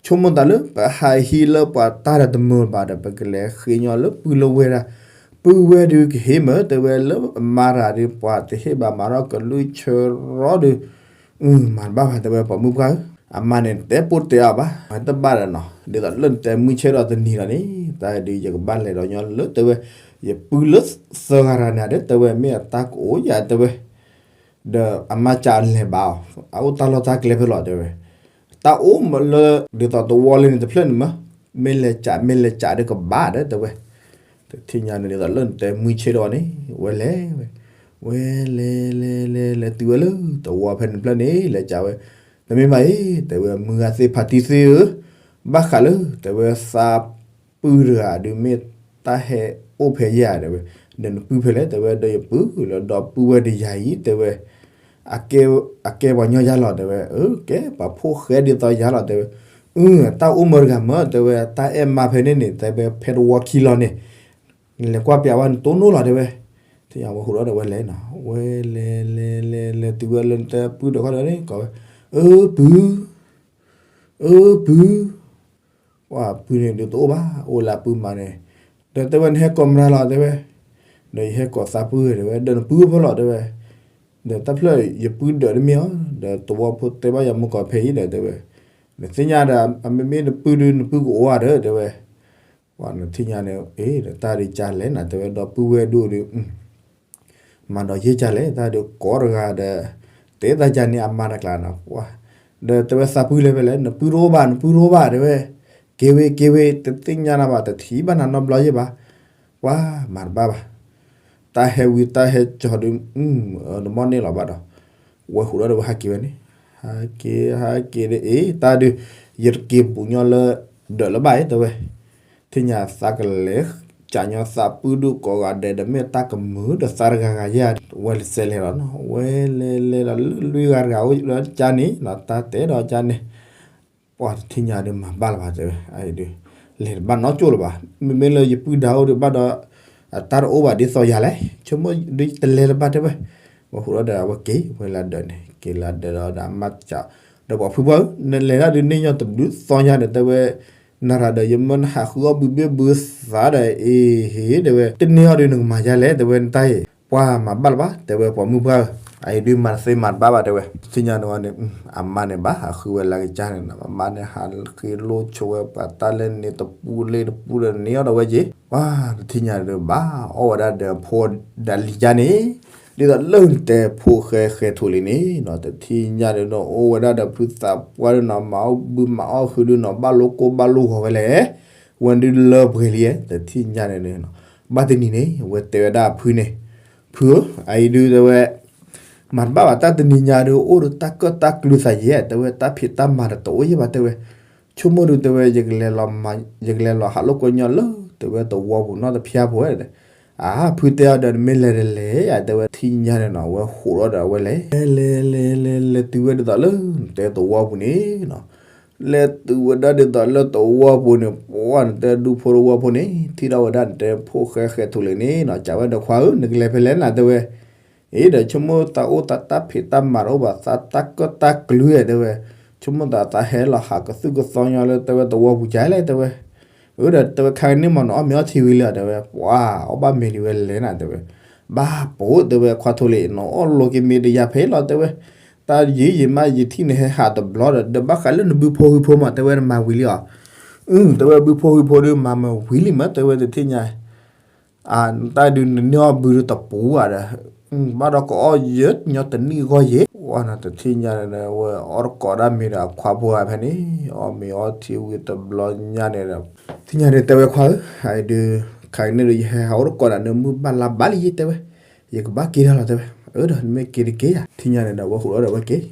ဆိကမိၣ်သးလၢ ပဟးဟံးလၢပှၤတၢ်ဒီးတမုာ်ဘၣ်ဒီး ပကလဲၤဃ့ညီလၢပုၢ်လၢဝဲၢ်ဒၣ် ပုၢ်ဝဲၢ်ဒုးကဟ့ၣ်မၢတဲဝဲ လၢအမါတဂၤဒုး ပှၤတဟ့ၣ်ဘၣ်မၤထီၣ်ကလုၢ်ဆၢရီဒုး မၤတဘၣ်ဘၣ်တဲဝဲ ပှၤမုၣ်ပှၢ်ဧၢ အမါန့ၣ်တဲပိာ်တဲအီၤဘၣ် မၤတဘၣ်ဒီးနီၤ ဒ်သိးလၢနတဲမုၢ်ဆ့ၣ်ထီၣ်တနံၤလီၤန့ၣ် တၢ်ဒုးယကဘၣ်လဲၤဒီးညီလၢတဲဝဲ ယပုၢ်လၢသၢဂၤတဂၤန့ၣ်ဒီး တဲဝဲမ့ၢ်အတၢ်ကအိၣ်ယၤတဲဝဲ ဒီးအမါစံးလဲၤဘၣ်အီၤ အအိၣ်တၢ်လီၢ်တၢ်ကျဲဖဲလဲၣ်တဲဝဲ တၢ်အိၣ်မးလၢ ဒ်သိးတဝီလၢန့ၣ်တဖျၢၣ်န့ၣ်မး မ့ၢ်လဲၤစံး မ့ၢ်လဲၤစံးဒီးကဘၣ်ဒီးတဲဝဲ တထံၣ်ညါန့ၣ်ဒ်သိးလၢနတဲမုၢ်ဆ့ၣ်ထီၣ်န့ၣ် ဝဲလဲၤဝဲ ဝဲလဲၤလဲၤလဲၤလဲၤတုၤဝဲလၢတဝီဖဲန့ၣ်တဖျၢၣ်န့ၣ် လဲၤစံးဝဲ တမ့ၢ်ဘၣ်အံၤ တဲဝဲ မုၢ်ဂၤသ့ၣ်ဖးတံၢ်သ့ၣ်ဧၢ ဘၣ်ဃးလၢ တဲဝဲသးပုၢ်တဂၤဒုးမ့ၢ်တၢ်ဟဲအိၣ်ဖဲယၤတဲဝဲ ဒီးနပုၢ်ဖဲလဲၣ် တဲဝဲ ဒီးယပုၢ်လၢဒီပုၢ်ဝဲၢ်ဒီးယၤအံၤ တဲဝဲ အကဲ အကဲပှၤညီယၤလီၤ တဲဝဲ အကဲပှၤဖိၣ်ဃဲဒ်သိးယၤလီၤ တဲဝဲ ပ အတၢ်အိၣ်မၢတဂၤမၢ တဲဝဲ တၢ်အဲၣ်မါဖဲန့ၣ်န့ၣ် တဲဝဲဖဲတဝီခံလီၤန့ၣ် နလဲၤကွၢ်ပျးဝဲနတိၢ်နီၣ်လီၤ တဲဝဲ. ထံၣ်ညါဝဲဟူးထီၣ်ဒီးဝဲလဲၤနီၤ ဝဲလဲၤလဲၤလဲၤလဲၤတုၤဝဲလၢနတဲပုၢ်ဒီးခီဒီးန့ၣ် ကိးဝဲ အၢ ပုၢ် အၢ ပုၢ် ပှၢ်ပုၢ်န့ၣ်ဒုးတအိၣ်ဘၣ် အိၣ်လၢအပုၢ်မါန့ၣ် ဒီးတဲဝဲနဟဲကိးမတၤလီၤ တဲဝဲ. ဒီးယဟဲကိးသးပုၢ် တဲဝဲ ဒီးနပုၢ်အိၣ်ဖဲလဲၣ် တဲဝဲ. ဒီးတၢ်ဖျၢၣ်ယပုၢ်ဒၢးတမ့ၢ်အီၤ ဒီးသဝီဖိတဲဘၣ်ယၤမုၢ်ကီၢ်ဖဲအံၤဒီး တဲဝဲ နသ့ၣ်ညါဒီး အမ့မ့ၢ်နပုၢ်ဒုး နပုၢ်ကအိၣ်ဧါဒီး တဲဝဲ. ပှၢ်နထံၣ်ညါန့ၣ် အ့ ဒီးတၢ်ဒုးကလဲၣ်နၤ တဲဝဲ ဒီပုၢ်ဝဲၢ်ဒိၣ်ဒုး မၤဒီးယ့ၢ်ကလဲၣ် တၢ်ဒုးကိးတဂၤဒီး တဲသးကန့ၣ်အမါတကျါနီၤ ပှၢ် ဒီးတဲဝဲသးပုၢ်လဲၤဖဲလဲၣ် နပုၢ်တအိၣ်ဘၣ် နပုၢ်တအိၣ်ဘၣ် တဲဝဲ. က့ၤဝ့ၤ က့ၤဝ့ၤ တသ့ၣ်ညါနၤဘၣ် တထံၣ်ဘၣ်နၤနီတဘျီယ့ၢ်ဘၣ် ပှၢ်မၤတဘၣ်ဘၣ်. တၢ်ဟဲဝံၤတၢ်ဟဲကၠီၤဒုး တမီၢ်န့ၢ်လီၤဘၣ်ဒီး ဝဲဟူးထီၣ်ဒီးဝဲဟးက့ၤဝဲန့ၣ် ဟးက့ၤ ဟးက့ၤဒီး အ့ တၢ်ဒုး ယတက့ၤဘူးညီလၢ ဒၢးလၢၤဘၣ်အံၤ တဲဝဲ. ထံၣ်ညါသးကလဲၤ ကးညီသးပုၢ်ဒိၣ်ကိးဂၤဒဲးဒီး မ့ၢ်တၢ်ကမုာ်ဒီးသးတဂၤဂၤယဲၢ် ဝဲလဲၤစဲးလဲၤလီၤနီၤ ဝဲလဲၤလဲၤလီၤလၢလွံၢ်ဂၤတဂၤအိၣ်လၢကန့ၣ်နီၤ တၢ်တဲဒီးကန့ၣ် ပှၢ်တထံၣ်ညါဒုးမၤဘၣ်လၢၤဘၣ် တဲဝဲ အံၤဒုး လဲၤတဘၣ်နီတကၠိၢ်လၢၤဘၣ် မ့မ့ၢ်လၢယပုၢ်ဒါအိၣ်ဒုး ဘၣ်ဒီး အတၢ်တအိၣ်ဘၣ်ဒ်သိးယၤလဲၣ် ဆိကမိၣ်ဒုးတလဲၤလၢၤဘၣ် တဲဝဲ. ဝဲဟူးထီၣ်ဒီးအဝဲက့ၤဝဲလၢဒၢးန့ၣ် က့ၤလၢဒၢးဒီးအမါစံး ဒီးပှၤဖုပှၢ်ဧၢ နလဲၤတၢ်ဒုးန့ၢ်ညီတဘျုးသီညါဒီး တဲဝဲ နရၤဒီးယမၢနဟးဃုအီၣ်ဘုဘ့ၣ်ဘုသးဒီး အ့ဟ့ၣ် တဲဝဲ တန့ၢ်အီၤဒုးနကမၤယါလဲၣ် တဲဝဲ နတၢ်အံၤ ပှၢ်မၤဘၣ်လၢၤဘၣ် တဲဝဲ ပှၤမုၣ်ပှၢ်ဧၢ အအံၤဒုးမၤတသ့မၤတဘၣ်ဘၣ် တဲဝဲ. ထံၣ်ညါန့ၣ်ဝဲန့ၣ် အမါန့ၣ်ဘၣ်ဟးဃုဝဲလၢကစၢ်န့ၣ်နီၤ အမါန့ၣ်ဟးဃ့လိဆိဝဲပှၤတၢ်လဲၣ်န့ၣ်တပူၤလ့တပူၤဒီးန့ၢ်အီၤဒီးဝဲက့ၤ ပှၢ်တထံၣ်ညါဒုးဘၣ်အီၣ်ဝဲဒၣ်ဒီးဖိဒၣ်လံၤကါန့ၣ် ဒ်သိးလၢနတဲဖိၣ်ဃဲဃဲၤထိးလံန့ၣ်နီၤ တထံၣ်ညါဒုးဒီးအိၣ်ဝဲဒၣ်ဒီးဖုသးပှၢ်ဒုးနီၤ မၤအီၣ်ဘုမၤအီၣ်ဟုဒုးနီၤ ဘၣ်လိကိၢ်ဘၣ်လိဂီၤဝဲလဲၣ် ဝဲဒုးလၢပှဲၤလံ တထံၣ်ညါန့ၣ် ဘၣ်တနံၤန့ၣ် ဝဲတဲဝဲဒၣ်အဖုန့ၣ် ဖုဧၢ အအံၤဒုးတဲဝဲ မၤတဘၣ်ဘၣ် တၢ်တနံၤညါဒုး အိၣ်ဒီးတၢ်ကၢၣ်တၢ်ကျူသးယဲၢ် တဲဝဲ တၢ်ဖံးတၢ်မၤဒီးတအိၣ်ယဲၢ်ဘၣ် တဲဝဲ. ဆိကမိၣ်ဒုး တဲဝဲ ယကလဲၤလီၤဟးလိာ်ကွဲညီလၢ တဲဝဲ သဝီပူၤနီတဖျၢၣ်ဖိဝဲ အါ ဖုတဲအီၤဒီး နမ့ၢ်လဲၤတလဲၤယါ တဲဝဲ ထံၣ်ညါန့ၣ်နီၤ ဝဲဟူးထီၣ်ဒီးဝဲလဲၤ လဲၤလဲၤလဲၤလဲၤတုၤဝဲဒ်သိးလၢ နတဲသဝီပူၤန့ၣ်နီၤ လဲၤတုၤဝဲဒၣ်ဒ်သိးလၢသဝီပူၤန့ၣ် ပှၢ်နတဲဒူဖိသဝီဖိန့ၣ် ထံၣ်ထီၣ်ဝဲဒၣ်နတဲဖိၣ်ဃဲဃဲၤထိးလံန့ၣ်နီၤ စံးဝဲဒီးခွါဧၢ နကလဲၤဖဲလဲၣ်နၤ တဲဝဲ အ့ ဒီးဆိကမိၣ်သးအိၣ်သးတၢ်ဖံးတၢ်မၤတအိၣ်ဘၣ် သးတၢ်ကၢၣ်တၢ်ကျူဧါ တဲဝဲ ဆိကမိၣ်သးသးဟဲလီၤဟးကသုၣ်ကသီညီလၢတဲဝဲသဝီပူၤကလဲၣ် တဲဝဲ အၢ ဒီးတဲဝဲခါကန့ၣ်မး နအီၣ်မ့ၤအီထံဝံၤလံဧါ တဲဝဲ ပှၤအီၣ်ဘၣ်မ့ၤဒံးဝဲလဲၣ်နၤ တဲဝဲ ဘၣ်ပိာ် တဲဝဲ ခွါထိးလံ နအီၣ်လိာ်က့ၤမ့ၤဒီးယၤဖဲလီၤ တဲဝဲ တၢ်ယံာ်ယံာ်မး ယထံၣ်နဟဲဟးတဘျီဒီး ဒီးဘၣ်ဃးလၢနဘုဖိဟုဖိမး တဲဝဲ နမၤဝံၤလံဧါ အၢ တဲဝဲ ဘုဖိဟုဖိဒုး မၤမၤဝံၤလံမး တဲဝဲ တထံၣ်ညါ အတၢ်ဒုးနန့ၢ်အီၣ်ဘုဒုးတပူၤဧါဒီး ဘၣ်ဒီးကအီၣ်ယဲၢ်ညီတနံၣ်ဂီၢ်ယဲၢ် ပှၢ်နၤတထံၣ်ညါန့ၣ် ဝဲအီၣ်တကိးဒၣ်မ့ၤဒီးအခွါဖိဧါဖဲန့ၣ် အီၣ်မ့ၤအီထံဝံၤတဘျီညါန့ၣ်ဒီး ထံၣ်ညါန့ၣ်တဲဝဲခွါဧၢ အအံၤဒုး ခါကန့ၣ်ဒီး ယဟဲဟးအိၣ်တကိးနၤန့ၣ် မုၢ်ဘၣ်လါဘၣ်လံယဲၢ် တဲဝဲ ယကဘၣ်က့ၤတၢ်လီၤ တဲဝဲ အၢ ဒီးနမ့ၢ်က့ၤတက့ၢ်ယၤ ထံၣ်ညါန့ၣ်ဒီး ဝဲဟူးထီၣ်ဒီးဝဲက့ၤ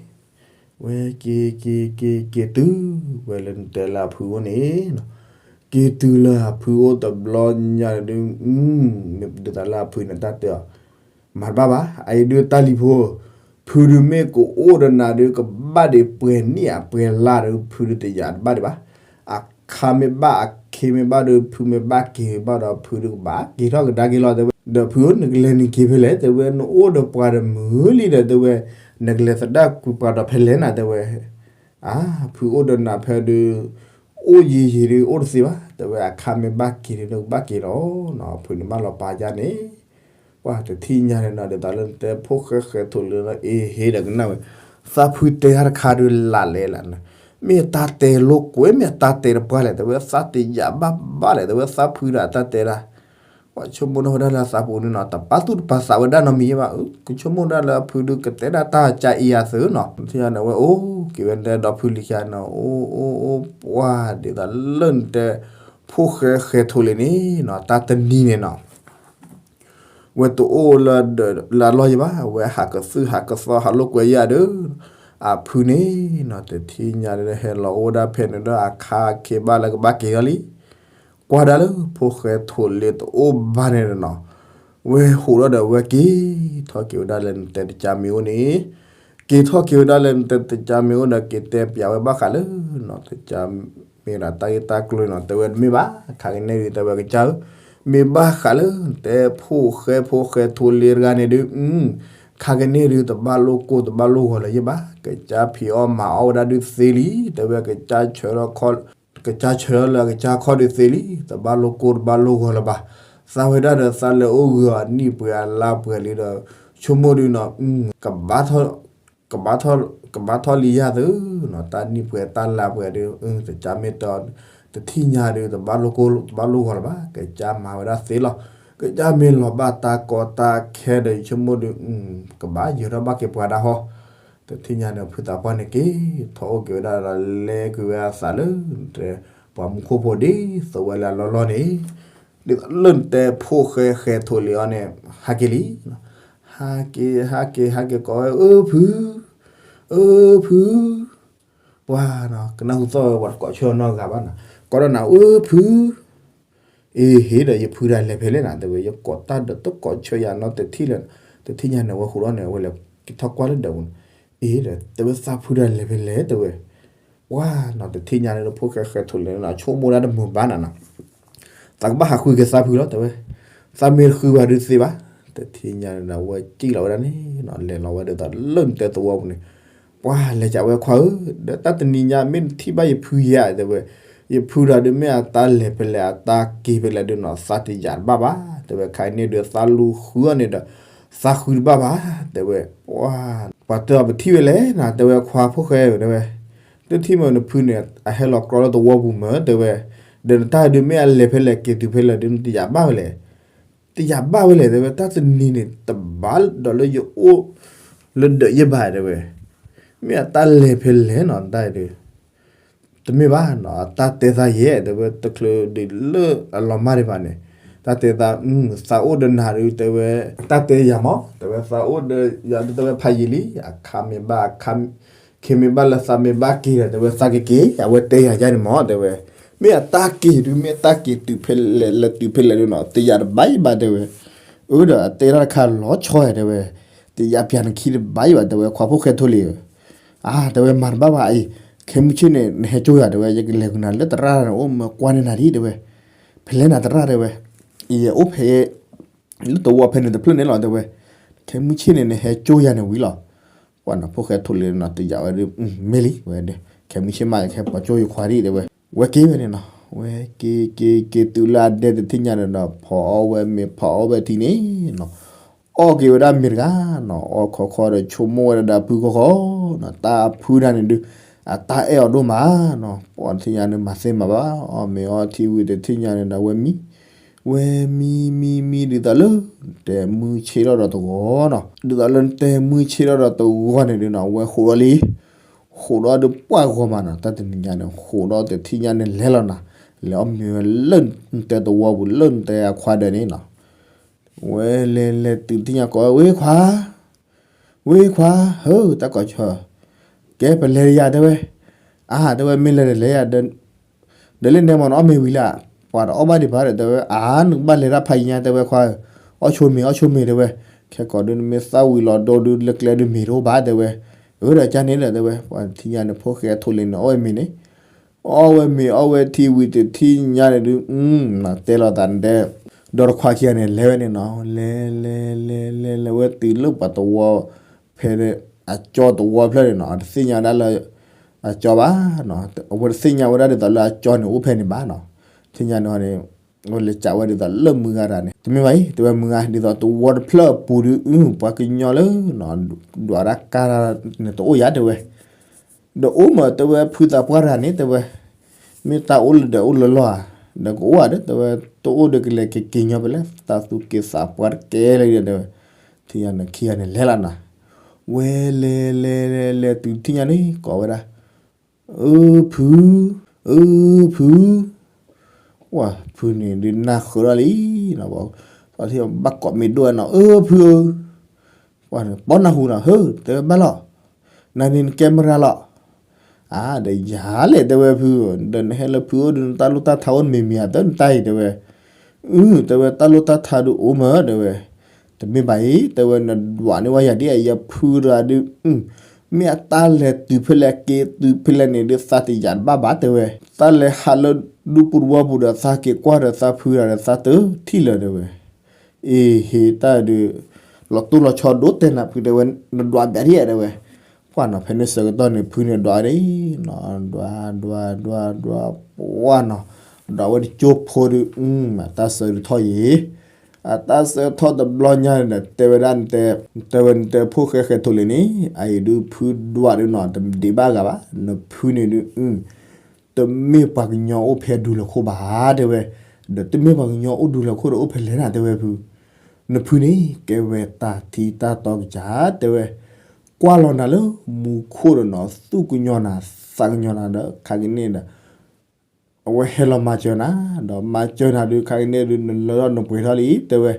ဝဲက့ၤက့ၤက့ၤက့ၤတုၤ ဝဲလၢနတဲလၢအဖုအိၣ်န့ၣ်နီၤ က့ၤတုၤလၢအဖုအိၣ်တဘျီညါန့ၣ်ဒုး မ့ၢ်ဒ်သိးလၢအဖုန့ၣ်တၢ်တဲအီၤ မၤတဘၣ်ဘၣ် အအံၤဒုးတၢ်လံၤဖိ ဖုဒုးမ့ၢ်ကအိၣ်ဒီးနၤဒုး ကဘၣ်ဒံးပှဲၤနံၣ်ဧါပှဲၤလါဒုး ဖုဒုးတယာ်တဘၣ်ဒံးဘၣ် အခါမ့ၢ်ဘၣ်အခ့မ့ၢ်ဘၣ်ဒီး ဖုမ့ၢ်ဘၣ်က့ၤဘၣ်ဒီး ဖုဒုးကဘၣ်က့ၤထီၣ်ကဒါက့ၤလီၤ တဲဝဲ ဒီးဖုဧၢ နကလဲၤနက့ၤဖဲလဲၣ် တဲဝဲ နအိၣ်ဒီးပှၤတမုာ်လံဒီး တဲဝဲ နကလဲၤသဒၣ်ကွံာ်ပှၤဒီးဖဲလဲၣ်နၤ တဲဝဲ အါ ဖုအိၣ်ဒီးနၤဖဲဒုး အိၣ်ယံာ်ယံာ်ဒုး အိၣ်တသ့ဘၣ် တဲဝဲ အခါမ့ၢ်ဘၣ်က့ၤဒုး နကဘၣ်က့ၤလီၤနီၤ ဖုန့ၣ်မးလီၤပာ်ယါန့ၣ် ပှၢ်တထံၣ်ညါန့ၣ်နီၤ ဒ်သိးလၢနတဲဖိၣ်ဃဲဃဲၤထိးလံလီၤ အ့ဟ့ဒီးကနၣ်ဝဲ သးဖုတဲတၢ်တခါဒုးလၢ်လဲၣ်လၢ်န့ၣ် မ့ၢ်တၢ်တဲလိာ်ကွဲ မ့ၢ်တၢ်တဲတပှၢ်လဲၣ် တဲဝဲ သးတယာ်ဘၣ်ဘၣ်လဲၣ် တဲဝဲ သးဖုဒီးတၢ်တဲတၢ် ပှၤဆိကမိၣ်ထီၣ်ဝဲဒၣ်လၢအသးပူၤန့ၣ်နီၤ တပာ်သူၣ်တပာ်သးဝဲဒၣ်နီတမံၤဘၣ် ကဆိကမိၣ်ဒၣ်လၢအဖုဒုးကတဲဒၣ်တၢ်ကၢ်အံၤအသုးနီၤ ထံၣ်ညါန့ၣ်ဝဲအိၣ်က့ၤဝဲန့ၣ်ဒီဖုလံၤခံန့ၣ် အိၣ်အိၣ်အိၣ်ပှၢ်ဒ်သိးလၢနတဲ ဖိၣ်ဃဲဃဲၤထိးလံန့ၣ်နီၤ တၢ်တနံၤန့ၣ်နီၤ ဝဲတအိၣ်လၢ လၢအလီၢ်ယံၤဘၣ် ဝဲဟးကသုၣ်ဟးကသီဟးလိာ်ကွဲယါဒီး အဖုန့ၣ်နီၤ တထံၣ်ညါဒီးဟဲလီၤအိၣ်ဝဲဒၣ်ဖဲန့ၣ်ဒီး အခါခ့ဘၣ်လၢကဘၣ်က့ၤထီၣ်လံ ကွၢ်ဒၣ်လၢဖိၣ်ဃဲထိးလံတအိၣ်ဘၣ်န့ၣ်နီၤ ဝဲဟူးထီၣ်ဒီးဝဲက့ၤ ထီၣ်က့ၤဝဲဒၣ်လၢနတဲတကၢ်မ့ၢ်အိၣ်န့ၣ် က့ၤထီၣ်က့ၤဝဲဒၣ်လၢ တကါမ့ၢ်အိၣ်ဒီးက့ၤတဲပျးဝဲဘၣ်ဃးလၢနီၤ တကါမ့ၢ်ဒၣ်တၢ်ဂ့ၢ်တၢ်ကျိၤနီၤ တဲဝဲတမ့ၢ်ဘၣ် ခါကန့ၣ်ဒုး တဲဝဲကစၢ်ဧၢ, မ့ၢ်ဘၣ်ဃးလၢ တဲဖိၣ်ဃဲဖိၣ်ဃဲထိလ့တဂၤန့ၣ်ဒုး ခါကန့ၣ်ဒုး တဘၣ်လိၣ်ကိၢ်တဘၣ်လိၣ်ဂီၤလၢၤယဲၢ်ဘၣ်, ကစၢ်ဖံးအီၣ်မၤအီၣ်ဝဲဒၣ်ဒုးသ့လံ, တဲဝဲကစၢ်ဆၢထၢၣ် ကစၢ်ဆၢထၢၣ်လၢအကစၢ်ခီၣ်ဒုးသ့လံ, တဘၣ်လိၣ်ကိၢ်တဘၣ်လိၣ်ဂီၤလၢၤဘၣ်, သးဝဲဒၣ်ဒီးသးလဲၤအိၣ်ဂုာ်အနံၣ်ပှဲၤအလါပှဲၤလံဒီး ဆိကမိၣ်ဒုးနီၤ ကဘၣ်ထီၣ်လံယၤသုနီၤ တၢ်နံၣ်ပှဲၤတၢ်လါပှဲၤဒုး တကါမ့ၢ်တ တထံၣ်ညါဒုး တဘၣ်လိၣ်ကိၢ်တဘၣ်လိၣ်ဂီၤလၢၤဘၣ်, ကစၢ်မၤဝဲဒၣ်သ့လီၤ, ကစၢ်မ့ၢ်လီၤဘၣ်တၢ်ကီတၢ်ခဲဒီး ယဆိကမိၣ်ဒုး ကဘၣ်ယၢၤထီၣ်ဘၣ်က့ၤပှၤဒၣ်ဟီ, တထံၣ်ညါန့ၣ် ဖုသးပှၢ်န့ၣ်က့ၤထီၣ်အိၣ်က့ၤဝဲဒၣ်ဒီး လဲၤကွံာ်ဝဲအသးလၢ ပှၤမူခိၣ်ဖိဒ်သိးဝဲလၢအလီၢ်လီၢ်န့ၣ်, ဒ်သိးလၢနတဲဖိၣ်ဃဲဃဲထိလ့အီၤန့ၣ် ဟးက့ၤလံ, ဟးက့ၤ ဟးက့ၤ ဟးက့ၤကိးဝဲ အၢဖု, အၢဖု, ပှၤနီၤ ကနၢ်ဟူသီၣ်ဝဲပှၤတကိးဆၢအီၤနီတဂၤဘၣ်နီၤ, ကိးဒီးနၤ အၢဖု အ့ဟ့ဒီး ယဖုတၢ်လဲၤဖဲလဲၣ်နၤ တဲဝဲ ယကိးတၢ်ဒီးတကိးဆၢယၤနီတထံၣ်လၢၤ, တထံၣ်ညါန့ၣ် အဝဲဃိးဒီးန့ၣ် အဝဲလဲၤက့ၤထီၣ်ကွၢ်လၢဒၢးပူၤန့ၣ်, အ့ဒီး တဲဝဲသးဖုတၢ်လဲၤဖဲလဲၣ် တဲဝဲ, ပှၤနီၤ တထံၣ်ညါန့ၣ် ဖိၣ်ဃဲဃဲထိလ့န့ၣ် ဆိကမိၣ်ဒၣ်တမုာ်ဘၣ်နၤနီၤ သးကဘၣ်ဟးဃုက့ၤသးဖုလီၤ တဲဝဲ, သးမ့ၢ်တဃုဘၣ်ဒုးသ့ဘၣ်, တထံၣ်ညါန့ၣ်ဒီး အဝဲစံၣ်လီၤဝဲဒၣ်န့ၣ်နီၤ လဲၤလီၤဝဲဒ်သိးလၢနတဲသဝီပူၤန့ၣ်, ပှၤလဲၤကးဝဲခွါဧၢ, ဒီးတၢ်တနံၤညါမ့ၢ်နထံၣ်ဘၣ်ယဖုယဲ တဲဝဲ, ယဖုတၢ်ဒုးမ့ၢ်အတၢ်လဲၤဖဲလဲၣ်အတၢ်က့ၤဖဲလဲၣ်ဒုးနီၤ သးတယာ်တဘၣ်ဘၣ်, တဲဝဲ ခဲအံၤန့ၣ်ဒုးသးလူၤဃုအီၤန့ၣ်ဒီး သးဃုတဘၣ်ဘၣ်, တဲဝဲ, ပှၤ ပှၤတဲအီၤပထံၣ်ဝဲလဲၣ်နၤ တဲဝဲခွါဖိၣ်ဃဲဧၢ တဲဝဲ, တထံၣ်မ့ၢ်နဖုန့ၣ် အဟဲလီၤကြီလၢသဝီပူၤမ့ၢ် တဲဝဲ, ဒီးနတၢ်ဒုးမ့ၢ်အလဲၤဖဲလဲၣ်က့ၤတုၤဖဲလဲၣ်ဒုး နတယာ်ဘၣ်ဝဲလဲၣ် တယာ်ဘၣ်ဝဲလဲၣ် တဲဝဲ, တၢ်တနံၤန့ၣ် တဘၣ်ဒီးလၢယအိၣ် လၢဒၢးယဲၢ်ဘၣ် တဲဝဲ, မ့ၢ်အတၢ်လဲၤဖဲလဲၣ်နီၤ တၢ်ဒုး တမ့ၢ်ဘၣ်နီၤ အတၢ်တဲသးယဲၢ် တဲဝဲ တချုးဒ်လၢအလီၤမၢ်ဒံးဘၣ်န့ၣ်, တၢ်တဲသး သးအိၣ်ဒီးနၤဒုး တဲဝဲ, တၢ်တဲယၤမး တဲဝဲ သးအိၣ်ဒီးယၤဒုး တဲဝဲ ဖးယံာ်လံ အခါမ့ၢ်ဘၣ် အခါ ခ့မ့ၢ်ဘၣ်လၢသးမ့ၢ်ဘၣ်က့ၤဒီး တဲဝဲ သးကက့ၤ အဝဲတဲယၤယါန့ၣ်မး တဲဝဲ, မ့ၢ်အတၢ်က့ၤဒုး မ့ၢ်အတၢ်က့ၤတုၤဖဲလဲၣ် လဲၤတုၤဖဲလဲၣ်ဒုးနီၤ တယာ်တဘၣ်ယံာ်ဘၣ် တဲဝဲ, အၢဒီးအတဲတၢ်တခါလီၤဆီယၤ တဲဝဲ, တယာ်ပျၢ်နခံတဘၣ်ယံာ်ဘၣ် တဲဝဲ ခွါဖိၣ်ဃဲထိလ့ဧၢ, အါ တဲဝဲ မၤတဘၣ်ဘၣ်အံၤ, ခဲမုၢ်ဆ့ၣ်န့ၣ် နဟဲကၠိယၤ တဲဝဲ ယကလဲၤကွံာ်နၤလၢသရၣ်န့ၣ် အိၣ်မၢကွၢ်န့ၢ်နၤဒံး တဲဝဲ, ဖဲလဲၣ်နၤသရၣ် တဲဝဲ, ယအိၣ်ဖဲ လၢသဝီဖဲန့ၣ်တဖျၢၣ်န့ၣ်လီၤ တဲဝဲ, ခဲမုၢ်ဆ့ၣ်န့ၣ် နဟဲကၠိယၤန့ၣ်ဝံၤလီၤ, ပှၤနီၤ ဖိၣ်ဃဲထိလ့နီၤ တယာ်ဝဲဒုး မ့ၢ်လံ ဝဲဒၣ် ခဲမုၢ်ဆ့ၣ်မး ယကဟဲပိာ်ကၠိယခွါဒံး တဲဝဲ, ဝဲက့ၤဝဲန့ၣ်နီၤ ဝဲက့ၤက့ၤက့ၤတုၤလၢအဒဲတထံၣ်ညါန့ၣ်ဒီး ဖီအီၣ်ဝဲမ့ၤ ဖီအီၣ်ဝဲထံန့ၣ်နီၤ အီၣ်က့ၤဝဲဒၣ်မ့ၤတဂၤနီၤ အီၣ်ခီခီဒီး ဆိကမိၣ်ဝဲဒၣ်ဒီးအဖုခီခီနီၤ တၢ်အဖုဒၣ်န့ၣ်ဒုး အတၢ်အဲၣ်အီၤဒိၣ်မးနီၤ ပှၤတထံၣ်ညါန့ၣ် မၤသ့မၤဘၣ် အီၣ်မ့ၤအီထံဝံၤတထံၣ်ညါန့ၣ်ဒီး ဝဲမံ ဝဲမံမံမံဒ်သိးလၢ တဲမုၢ်ဆ့ၣ်ထီၣ်ဒီးတဂီၤနီၤ ဒ်သိးလၢတဲမုၢ်ဆ့ၣ်ထီၣ်ဒီးတဂီၤန့ၣ်ဒုးနီၤ ဝဲဃိးဒီးလံ ဃိးဒီးဒုးပှၢ်ဂီၤမးနီၤ တၢ်တနံၤညါန့ၣ်ဃိးဒီးတထံၣ်ညါန့ၣ်လဲၤလီၤနီၤ လဲၤအီၣ်မ့ၤဝဲလၢနတဲသဝီပူၤ လၢနတဲအခွါဒၢးန့ၣ်နီၤ ဝဲလဲၤလဲၤတုၤတထံၣ်ညါကိးဝဲ ဝ့ၢ်ခွါ ဝ့ၢ်ခွါ ဟၢ တၢ်ကိးဆၢ ကဲပလဲၤယၤ တဲဝဲ အါ တဲဝဲ မ့ၢ်လဲၤဒီးလဲၤယၤ ဒီးလၢနဲမ့ၢ်နအီၣ်မ့ၤဝံၤလံ ပှၤတအီၣ်ဘၣ်ဒံးဘၣ်ဒီး တဲဝဲ အါ နကဘၣ်လဲၤတၢ်ဖးယံၤညါ တဲဝဲခွါဧၢ အီၣ်ဆိမ့ၤ အီၣ်ဆိမ့ၤ တဲဝဲ ခဲကိးဒုး နမ့ၢ်သၣ်ဝံၤလီၤဒိဒုး လၢကျဲဒုးမ့ၤတအိၣ်ဘၣ် တဲဝဲ အၢ ဒီးကန့ၣ်ဒီး တဲဝဲ ပှၤတထံၣ်ညါန့ၣ် ဖိၣ်ဃဲထိလ့န့ၣ် အီၣ်ဝဲမ့ၤန့ၣ် အီၣ်ဝဲမ့ၤ အီၣ်ဝဲထံဝံၤတထံၣ်ညါန့ၣ်ဒုး တဲလိာ်သးန့ၣ်တဲ ဒီးတခွါခံဂၤန့ၣ် လဲၤဝဲန့ၣ်နီၤ လဲၤလဲၤလဲၤလဲၤလဲၤဝဲတုၤလၢပှၤသဝီ ဖဲ အကၠီသဝီဖျၢၣ်န့ၣ်နီၤ တသ့ၣ်ညါဝဲဒၣ်လၢ အကၠီဘၣ်နီၤ အဝဲတသ့ၣ်ညါဝဲဒၣ်ဒ်သိးလၢအကၠီန့ၣ်အိၣ်ဖဲန့ၣ်ဘၣ်နီၤ သ့ၣ်ညါန့ၣ်န့ၣ် အဝဲလဲၤကးဝဲဒ်သိးလၢမုၢ်ဂၤတဂၤန့ၣ် တမ့ၢ်ဘၣ်အံၤ တဲဝဲမုၢ်ဂၤ ဒ်သိးသဝီတဖျၢၣ်အပူၤဒုး အု ပှၤကညီလၢ ဒွးတၢ်ကါတၢ်န့ၣ်တအိၣ်ယၤ တဲဝဲ ဒီးအိၣ်မး တဲဝဲ ဖုသးပှၢ်တဂၤန့ၣ် တဲဝဲ မ့ၢ်တၢ်အိၣ်လၢဒၢးအိၣ်လၢလီၢ်ဧါ ဒီးကအိၣ်ဧါဒီး တဲဝဲ တအိၣ်ဒီးကလဲၤကက့ၤညီဖဲလဲၣ် တၢ်သူၣ်က့သးပှၢ်တကဲလၢၤဒီး တဲဝဲ ထံၣ်ညါန့ၣ်ခံဂၤန့ၣ်လဲၤလီၤနီၤ ဝဲလဲၤလဲၤလဲၤလဲၤတုၤထံၣ်ညါန့ၣ် ကိးဝဲဒၣ် အၢ ဖု အၢ ဖု ဝဲ ဖုန့ၣ်ဒုးနၢ်ဃၢၤထီၣ်လံနီၤ ပှၤထံၣ်ဘၣ်ကိးမ့ၢ်ဒိၣ်နီၤ အၢ ဖုဧၢ ပှၤန့ၣ် ပီၣ်နၢ်ဟူနီၤ ဟၢ တဲဝဲဘၣ်လီၤ နၤန့ၣ်နကဲမရၤလီၤ အါ ဒီးယၤလဲၣ် တဲဝဲဖု ဒီးနဟဲလၢဖုအိၣ်ဒုး နတၢ်လိၣ်တၢ်ထါအိၣ်နမ့ၤမ့ၤဧါ တၢ်နတၢ်အံၤ တဲဝဲ အု တဲဝဲ တၢ်လိၣ်တၢ်ထါဒုးအိၣ်မး တဲဝဲ တမ့ၢ်ဘၣ်အံၤ တဲဝဲ နဒွးန့ၢ်ဝဲယၤဒ်အံၤ ယဖုတဂၤဒုး အု မ့ၢ်အတၢ်လဲၤတုၤဖဲလဲၣ်က့ၤတုၤဖဲလဲၣ်န့ၣ်ဒုး သးတယာ်တဘၣ်ဘၣ်တဲဝဲ, သးလဲၤဟးလၢဒူပူၤတဝီပူၤဒီး သးက့ၤကွၢ်ဒီးသးဖုတဂၤဒီး သးတထံၣ်လၢၤတဲဝဲ. အ့ဟ့တၢ်ဒုး လီၤတိၢ်လီၤဆီဒိၣ်တဲနၤဖုတဲဝဲ, နဒွးဘၣ်ဒ်ဧါတဲဝဲ. ပှၢ်နီၤ ဖဲန့ၣ်ဆၢကတီၢ်န့ၣ် ဖုန့ၣ်ဒွးဒ်နီၤ, ဒွး ဒွး ဒွး ဒွး ပှၢ်နီၤ, ဒွးဝဲတကၠိဖိဒုး အတၢ်ဆၢဒုးထီၣ်ယံၤ, အတၢ်ဆၢထီၣ်တဘျီညါန့ၣ်ဒီး တဲဝဲဒၣ်နတဲ, တဲဝဲနတဲဖိၣ်ဃဲဃဲၤထိးလ့ၤန့ၣ် အအံၤဒုးဖုဒွးဒုးနီၤ တဒံးဘၣ်ဂၤဘၣ်, နဖုန့ၣ်ဒုး တမ့ၢ်ပှၤကညီအိၣ်ဖဲဒူလၢၤခိၣ်ဘၣ်တဲဝဲ, ဒီးတမ့ၢ်ပှၤကညီအိၣ်ဒူလၢၤခိၣ်ဒီးအိၣ်ဖဲလဲၣ်နၤတဲဝဲဖု, နဖုန့ၣ် ကဲဝဲတၢ်ထံတၢ်တီကစၢ်တဲဝဲ, ကွၢ်လီၤနၤလၢမူခိၣ်ဒီးနီၤ သူၣ်ကညီၤနၤ သးကညီၤနၤဒီး ခါကန့ၣ်ဒီး အဝဲဟဲလီၤမၤစၢၤနၤ, ဒီးမၤစၢၤနၤဒုး ခါကန့ၣ်ဒုး နလၢထီၣ်နပှဲၤထီၣ်လံတဲဝဲ,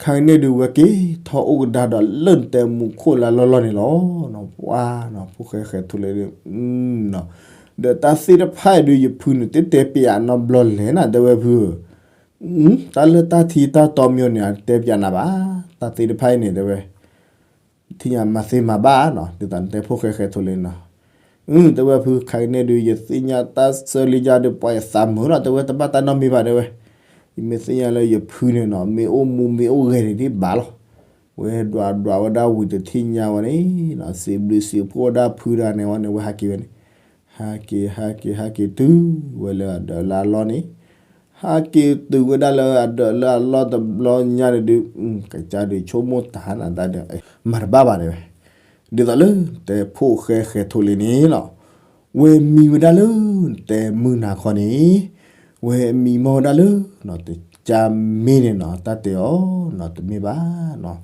ခါကန့ၣ်ဒုး ဝဲက့ၤထီၣ်အိၣ်ကဒါဒီးလၢနတဲမူခိၣ်လၢအလီၢ်လီၢ်န့ၣ်လီၤ. ပှၢ်နီၤ ဖိၣ်ဃဲဃဲၤထိးလ့ၤဒုး ဒီးတၢ်သ့ၣ်တဖၣ်အံၤဒုး ယဖုန့ၣ် တတဲပျးနီတဘျီလဲၣ်နၤတဲဝဲဖုဧၢ, တၢ်လၢတၢ်ထံတၢ်တီမ့ၢ်န့ၣ် အတဲပျးနၤဘၣ်, တၢ်သ့ၣ်တဖၣ်အံၤန့ၣ်တဲဝဲ ထံၣ်ညါမၤသ့မၤဘၣ်နီၤ, ဒ်သိးနတဲဖိၣ်ဃဲဃဲၤထိးလ့ၤနီၤ, တဲဝဲဖု ခါကန့ၣ်ဒုး ယသ့ၣ်ညါတၢ်ဆၢလံယၤဒီး ပှၤယသးမုာ်လီၤတဲဝဲ, တဘၣ်တၢ်နီတမံၤဘၣ်တဲဝဲ, ယမ့ၢ်သ့ၣ်ညါလၢယဖုန့ၣ်နီၤ မ့ၢ်အိၣ်မူမ့ၢ်အိၣ်ဂဲၤန့ၣ်ဒ်ဘၣ်လီၤ, ဝဲဒွးဒွးဝဲဒၣ်ဝံၤတထံၣ်ညါဝဲန့ၣ်, စံးဘျုးစံးဖှိၣ်ဝဲဒၣ်ဖုတဂၤန့ၣ်ဝဲန့ၣ် ဝဲဟးက့ၤဝဲန့ၣ်, ဟးက့ၤ ဟးက့ၤ ဟးက့ၤတုၤဝဲလၢအဒၢးလၢအလီၢ်န့ၣ်, ဟးက့ၤတုၤဝဲဒၣ်လၢအဒၢးလၢအလီၢ်တဘျီညါန့ၣ်ဒုး, ကစၢ်ဒုးဆိကမိၣ်တၢ်နၤတၢ်ဒီး မၤတဘၣ်ဘၣ်တဲဝဲ, ဒ်သိးလၢတဲဖိၣ်ဃဲဃဲၤထိးလ့ၤန့ၣ်လီၤ, ဝဲမံဝဲဒၣ်လၢ တဲမုၢ်နၤခီန့ၣ်, ဝဲမံမီၢ်ဝဲဒၣ်လၢ တကၢ်မ့ၢ်န့ၣ်နီၤ တၢ်တဲအီၤနီၤ တမ့ၢ်ဘၣ်နီၤ, အ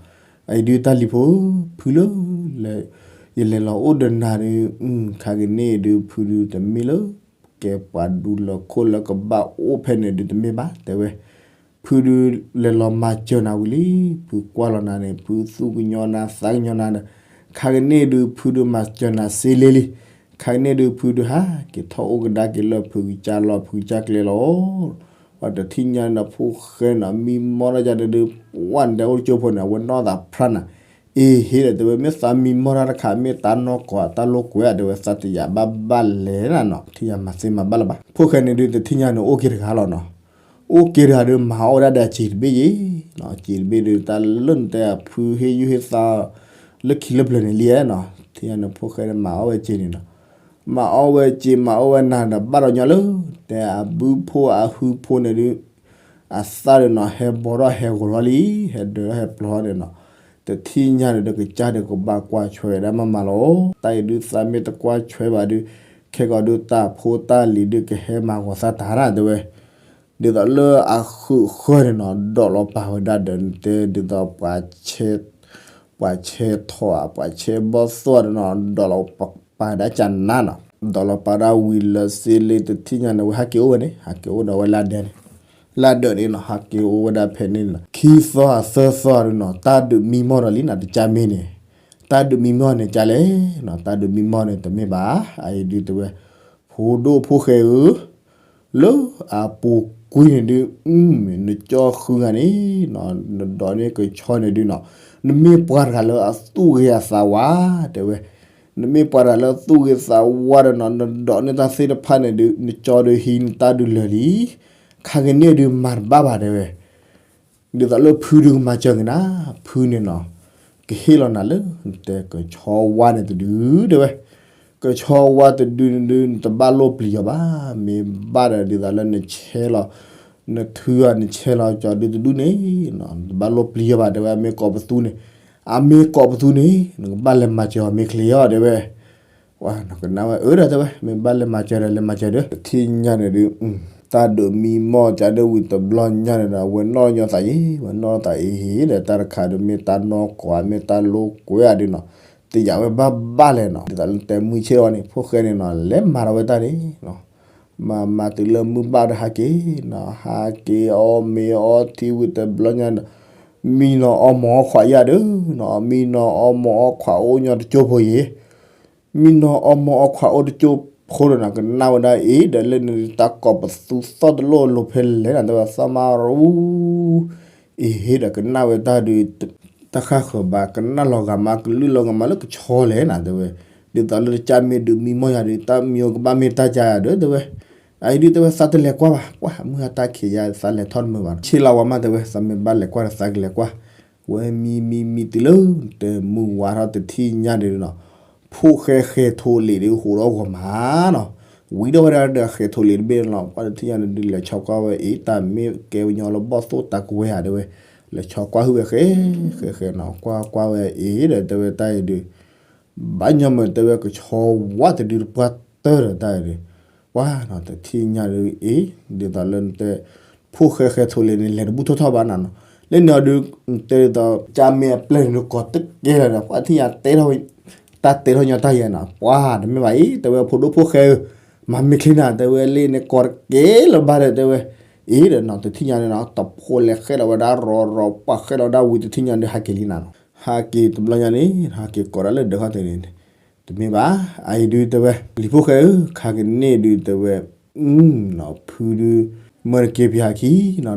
အံၤဒုးတၢ်လံၤဖိ ဖုလၢ ယလဲၤလီၤအိၣ်ဒီးနၤဒုး, ခါကန့ၣ်ဒုး ဖုဒုးတမ့ၢ်လၢ ကဲပှၤဒူလၢၤခိၣ်လၢကဘၣ်အိၣ်ဖဲန့ၣ်ဒုးတမ့ၢ်ဘၣ်တဲဝဲ, ဖုဒုးလဲၤလီၤမၤစၢၤနၤဝံၤလံ, ဖုကွၢ်လီၤနၤန့ၣ် ဖုသူၣ်ကညီၤနၤသးကညီၤနၤဒီး, ခါကန့ၣ်ဒုး ဖုဒုးမၤစၢၤနၤစ့လ့လံ, ခါကန့ၣ်ဒုး ဖုဒုးဟးက့ၤထီၣ်အိၣ်ကဒါက့ၤလၢဖုကစၢ်လီၢ်ဖုကစၢ်ကျဲလီၤ, ပှၤတထံၣ်ညါန့ၣ် ဖိၣ်ဃဲန့ၣ် မံမီၢ်တၢ်ယၤဒုး, ပှၢ်နတဲအိၣ်တကၠိဖိန့ၣ် အဝဲနီၢ်သးဖြါနၤ, အ့ဟ့ဒီးတဲဝဲ မ့ၢ်သးမံမီၢ်တၢ်တခါ မ့ၢ်တၢ်နီၢ်ကီၢ်အတၢ်လိာ်ကွဲဧါတဲဝဲ, သးတယာ်ဘၣ်ဘၣ်လဲၣ်နၤနီၤ, ထံၣ်ယၤမၤသ့မၤဘၣ်လၢၤဘၣ်, ဖိၣ်ဃဲန့ၣ်ဒုး တထံၣ်ညါန့ၣ် အိၣ်က့ၤတဂၤလီၤနီၤ, အိၣ်က့ၤတဂၤဒုး မၤအီၣ်ဝဲဒၣ်ဒီးစံာ်တဘ့ၣ်ယ့ၤ, စံာ်တဘ့ၣ်ဒုး တၢ်လၢနတဲအဖုဟ့ၣ်ယူၢ်ဟ့ၣ်သါ လၢခံလၢပျၢၤန့ၣ်လံနီၤ, ထံၣ်ညါန့ၣ် ဖိၣ်ဃဲန့ၣ် မၤအီၣ်ဝဲစ့န့ၣ်နီၤ, မၤအီၣ်ဝဲစ့ မၤအီၣ်ဝဲနၤဒီး ဘၣ်ဒီးညီလၢ တဲအဘုဖိအဟုဖိန့ၣ်ဒုး အသၣ်ဒုးနီၤ ဟဲဘီထီၣ်ဟဲဂီၤထီၣ်လံ, ဟဲဒၢးထီၣ်ဟဲပျီၤထီၣ်န့ၣ်နီၤ, တထံၣ်ညါန့ၣ်ဒီး ကစၢ်ဒုးကဘၣ်ကွၢ်ဆွဲဝဲဒၣ်မးမးလီၤ, တၢ်အံၤဒုးသးမ့ၢ်တကွၢ်ဆွဲဘၣ်ဒုး, ခဲကီးဒုးတၢ်ဖိတၢ်လံၤဒုးကဟဲမၤဂီၤသးတၢ်နၤတဲဝဲ, ဒ်သိးလၢအဃုာ်ဃၢၤန့ၣ်နီၤ ဒိးလီၤပာ်ဝဲဒၣ်ဒီး နတဲဒ်သိး ပှၤဆဲထီၣ်ဧါ ပှၤဆဲဘီၣ်သိၣ်ဧါဒုးနီၤ ဒိးလီၤပာ်ဝဲဒၣ်ကနါနီၤ, ဒိးလီၤပာ်ဝဲဒၣ်ဝံၤလၢစ့လ့တထံၣ်ညါန့ၣ် ဝဲဟးက့ၤအိၣ်ဝဲန့ၣ် ဟးက့ၤအိၣ်ဒီးဝဲလၢဒၢးန့ၣ်, လၢဒၢးန့ၣ်နီၤ ဟးက့ၤအိၣ်ဝဲဒၣ်ဖဲန့ၣ်နီၤ ခံသီသၢသီဒုးနီၤ တၢ်ဒုးမံမီၢ်ဒီးလံနီၤ တကၢ်မ့ၢ်န့ၣ်, တၢ်ဒုးမံမီၢ်န့ၣ်ကလဲၣ်နီၤ တၢ်ဒုးမံမီၢ်န့ၣ်တမ့ၢ်ဘၣ်, အအံၤဒုးတဲဝဲ ဖိဒိၣ်ဖိၣ်ဃဲဧၢ လၢအပူၤကွံာ်န့ၣ်ဒုး နကၠီဃုဂၤန့ၣ်နီၤ နဒိးန့ၢ်ကဆီန့ၣ်ဒုးနီၤ နမ့ၢ်ပှၤတဂၤလၢအသူၣ်ဂ့ၤအသးဝါ တဲဝဲ, နမ့ၢ်ပှၤတဂၤလၢသူၣ်ဂ့ၤသးဝါဒီးနီၤ နဒိးန့ၢ်တၢ်သ့ၣ်တဖၣ်န့ၣ်ဒုး နကၠီဒုးဟံးနတၢ်ဒုးလၢာ်လံ, ခါကန့ၣ်ဒုးမၤတဘၣ်ဘၣ်တဲဝဲ ဒ်သိးလၢဖုဒုးကမၤစၢၤက့ၤနၤ, ဖုန့ၣ်နီၤ ကဟ့ၣ်လီၤနၤလၢ နတဲကဆီဝါန့ၣ်တဒု တဲဝဲ, ကဆီဝါတဒုန့ၣ်ဒုး နတဘၣ်လိၣ်ပျံၤအီၤဘၣ်, မ့ၢ်ဘၣ်ဒီးဒ်သိးလၢနဆဲးလီၤ, နထုအီၤနဆဲးလီၤကီၤဒုတဒုန့ၣ်, နတဘၣ်လိၣ်ပျံၤအီၤဘၣ် တဲဝဲ အမ့ၢ်ကိးပသူန့ၣ်, အမ့ၢ်ကိးပသူန့ၣ် နကဘၣ်လဲၤမၤစၢၤအီၤမ့ၢ်ချ့အီၤ တဲဝဲ ပှၤကနၣ်ဝဲအၢဒီးတဲဝဲ မ့ၢ်ဘၣ်လဲၤမၤစၢၤဒီးလဲၤမၤစၢၤဒီး တထံၣ်ညါန့ၣ်ဒုး တၢ်ဒုးမံမီၢ်ကဒီးဝံၤတဘျီညါန့ၣ်ဒီး ဝဲနီၣ်ညီသးယံၤ ဝဲနီၣ်သးအံၤဒီး တၢ်တခါဒုးမ့ၢ်တၢ်နီၢ်ကီၢ် မ့ၢ်တၢ်လိာ်ကွဲဧါဒုးနီၤ တယာ်ဝဲဘၣ်ဘၣ်လဲၣ်နီၤ ဒ်သိးလၢတဲမုၢ်ဆ့ၣ်အီၤန့ၣ် ဖိၣ်ဃဲန့ၣ်နီၤ လဲၤမၤထီၣ်ဝဲတၢ်န့ၣ် မၤမၤတုၤလၢမုၢ်ဘၣ်ဒီးဟးက့ၤနီၤ ဟးက့ၤအီၣ်မ့ၤအီထံဝံၤတဘျီညါဒီး မံနီၤအီၣ်မ့ၤအီခွးယၤဒုးနီၤ မံနီၤအီၣ်မ့ၤအီခွးအိၣ်ညီတကၠိဖိယံၤ မံနီၤအီၣ်မ့ၤအီခွးအိၣ်တကၠိဖိဒီးနီၤ ကနၣ်ဝဲဒၣ်အံၤ ဒီးလၢန့ၣ်တၢ်ကိးပသူသီၣ်တလိၣ်လိၤဖဲလဲၣ်နီၤ တဲဝဲသီၣ်မါရူ အံၤဟ့ၣ်ဒီးကနၣ်ဝဲတၢ်ဒုး တၢ်ဃၣ်ဃၢၤဘၣ် ကနၣ်လီၤဂာ်မး ကလုၢ်လီၤဂာ်မးလၢကဆီလဲၣ်နၤ တဲဝဲ, ဒ်သိးလၢတကးမ့ၢ်ဒုးမံမီၢ်ယၤဒီး တၢ်မံအိၣ်ကဘၣ်မ့ၢ်တၢ်ကါယၤဒီး တဲဝဲ, အအံၤဒုးတဲဝဲသးတလဲၤကွၢ်ဘၣ် ပှၢ်မုၢ်ဟါတၢ်ခံးယါ သးလဲၤထီၣ်တမုာ်ဘၣ် ဆ့လီၤဝဲမး တဲဝဲ သးမ့ၢ်ဘၣ်လဲၤကွၢ်ဒီးသးကလဲၤကွၢ်, ဝဲမံမံမံတုၤလၢ တဲမုၢ်ဝါထီၣ်တထံၣ်ညါဒုးနီၤ ဖိၣ်ဃဲဃဲၤထိးလ့ၤဒုးဟူးထီၣ်ဂီၤမးနီၤ, ဝံၤဒီးဝဲဒၣ်ဒီးဃဲၤထိးလ့ၤတဘ့ၣ်လီၤ ပှၢ်တထံၣ်ညါန့ၣ်ဒုး လဲၤဆီကွၢ်ဝဲအ့ၣ် တၢ်မ့ၢ်ကဲဝဲညီလၢဘီၣ်သိၣ်တၢ်ကဝဲဧါ တဲဝဲ, လဲၤဆီကွၢ်ဟုၣ်ဝဲဃဲ ဃဲဃဲနီၤ ကွၢ်ကွၢ်ဝဲအ့ၣ်ဒီး တဲဝဲတၢ်အံၤဒုး ဘၣ်ညီမုာ် တဲဝဲ ကဆီဝါတဒုတပှၢ်တၢၢ်ဒီးတၢ်အံၤဒုး, ပှၢ်နီၤ တထံၣ်ညါဒုးအ့ၣ် ဒ်သိးလၢနတဲ ဖိၣ်ဃဲဃဲၤထိးလ့ၤန့ၣ် လဲၤတဘူၣ်ထီၣ်ထီၣ်ဘၣ်နၤနီၤ, လၢန့ၣ်အီၤဒုး တဲဒ်သိး ကမ့ၢ်အပျဲၢ်န့ၣ်ဒုး ကိးတကဲလၢၤဒီး ပှၢ်ထံၣ်ညါတဲထီၣ် တၢ်တဲထီၣ်ညီတၢ်ယဲနီၤ ပှၢ်တမ့ၢ်ဘၣ်အံၤ တဲဝဲ ဖိဒိၣ်ဖိၣ်ဃဲဧၢ, မၤမ့ၢ်ချ့နၤ တဲဝဲ လ့ၣ်န့ၣ်ကိးတကဲလၢၤဘၣ်ဒီး တဲဝဲ, အ့ၣ်ဒီးနီၤ တထံၣ်ညါန့ၣ်နီၤ တဖိလဲၤဃဲလီၤဝဲဒၣ်ရီၤရီၤ ပှၢ်ဃဲလီၤဝဲဒၣ်ဝံၤတထံၣ်ညါဒုး ဟးက့ၤလံနၤနီၤ, ဟးက့ၤတဘျီညါန့ၣ် ဟးက့ၤကိးဒၣ်လၢဒၢးခီၣ်ထံးန့ၣ် တမ့ၢ်ဘၣ် အအံၤဒုးတဲဝဲ လံၤဖိၣ်ဃဲဧၢ ခါကန့ၣ်ဒုးတဲဝဲ ဖုဒုး မၢနက့ၤပၠးခံ,